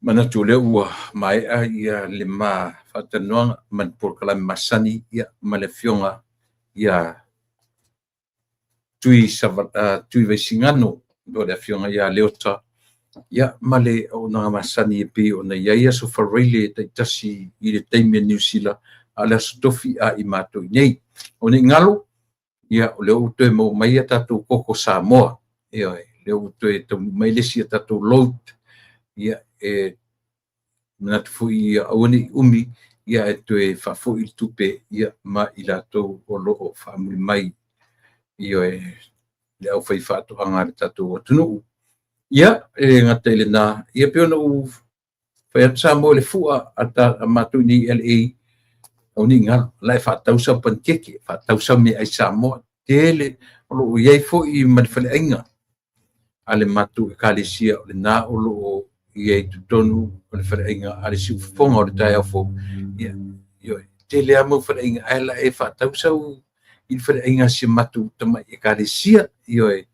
Manatu o lea ua maea ia le ma faatalanoaga ma le polokalame masani ia ma le afioga ia Tui Vaisigano, po o le afioga ia Leota, ia ma le auaunaga masani e pei ona i ai aso Faraile taitasi i le taimi a Niu Sila, a o le aso Tofi a i matou i inei. O nei galo, ia o lea ua toe maua mai a tatou koko Samoa, ioe, lea ua toe taunuu mai le isi a tatou load, ia e manatu foi ia aua ne i umi, ia ae toe faafoi le tupe ia ma i latou o lo o faamuli mai, ioe, le aufaifaatoaga a le tatou atunuu. Ia, e gata i lena, ia pei ona ou fai atu Samoa i le fua a matou nei i LA, au nei galo, la e faatau sau panikeke, faatau sau meaai Samoa, tele o lo o i ai foi ma le faleaiga a le matou ekalesia, o lena o lo o i ai i totonu o le faleaiga a le Siufofoga o le taeao fou. Ia, ioe, tele lava mau faleaiga, ae la e faatau sau i le faleaiga a si a matou tamai ekalesia, ioe,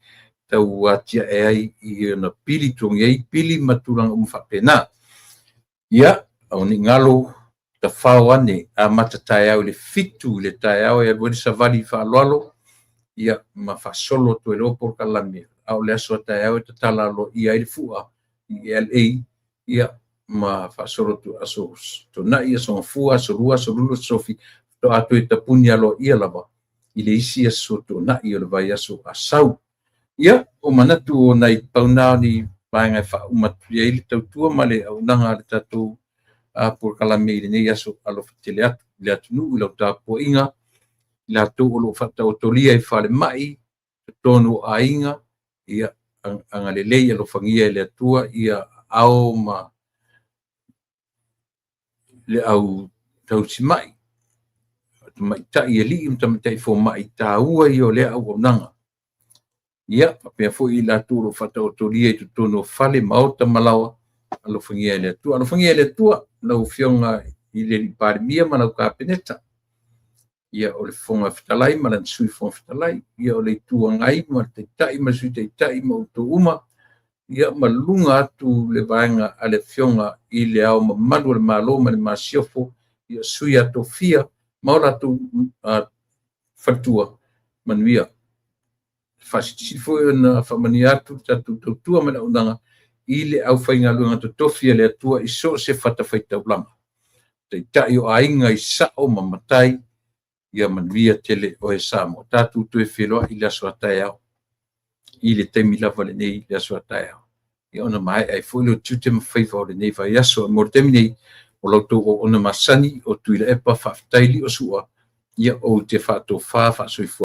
tau atiae ai i ona pili, totogi ai pili ma tulaga uma faapena. Ia, aua ne i galo, tafao ane, amata taeao i le 7 i le taeao e alu ai le savali faaaloalo, ia ma faasolo atu ai loa polokalame, a o le aso a taeao e tatala aloaia ai le fua i LA, ia ma faasolo atu aso Toonai, aso Gafua, aso Lua, aso Lulu, aso Tofi, faatoa toe tapuni aloaia lava i le isi aso Toonai o le vaiaso Asau. Ia, o manatu o nai pau na o ni vaega e faauma atu ai le tautua ma le auaunaga a le tatou polokalame i lenei aso. Alofa tele atu i le atunuu i lau tapuaiga, i latou o lo o faataotolia i falemai, totonu o aiga, ia agalelei alofagia e le Atua ia aao ma le au tausimai, tamaitai alii ma tamaitai fomai, taua ia o lea auaunaga. Ia, faapea foi i latou o lo o faataotolia i totonu o fale, maota ma laoa, alofagia e le Atua. Alofagia e le Atua lau Afioga i le Palemia ma lau Kapeneta. Ia, o le Fofoga Fetalai ma lana Sui Fofoga Fetalai, ia o le Itu Agai ma le Taitai ma le Sui Taitai ma outou uma, ia ma luga atu le vaega a le Afioga i le Ao Mamalu o le Malo ma le Masiofo, ia sui Tofia ma o latou faletua, manuia. Faasilisili foi ona faamanuia atu le tatou tautua ma le auaunaga i le aufaigaluega totofi a le Atua i so o se fatafaitaulaga, taitai o aiga i sao ma matai, ia manuia tele oe Samoa. Tatou toe feiloai i le aso a taeao, i le taimi lava lenei i le aso a taeao, ia ona maea ai foi lea o tiute ma faiva o lenei vaiaso. Mo le taimi nei, o la outou auauna masani o Tuilaepa, faafetai Liosua, ia ou te faatofa faasoifua.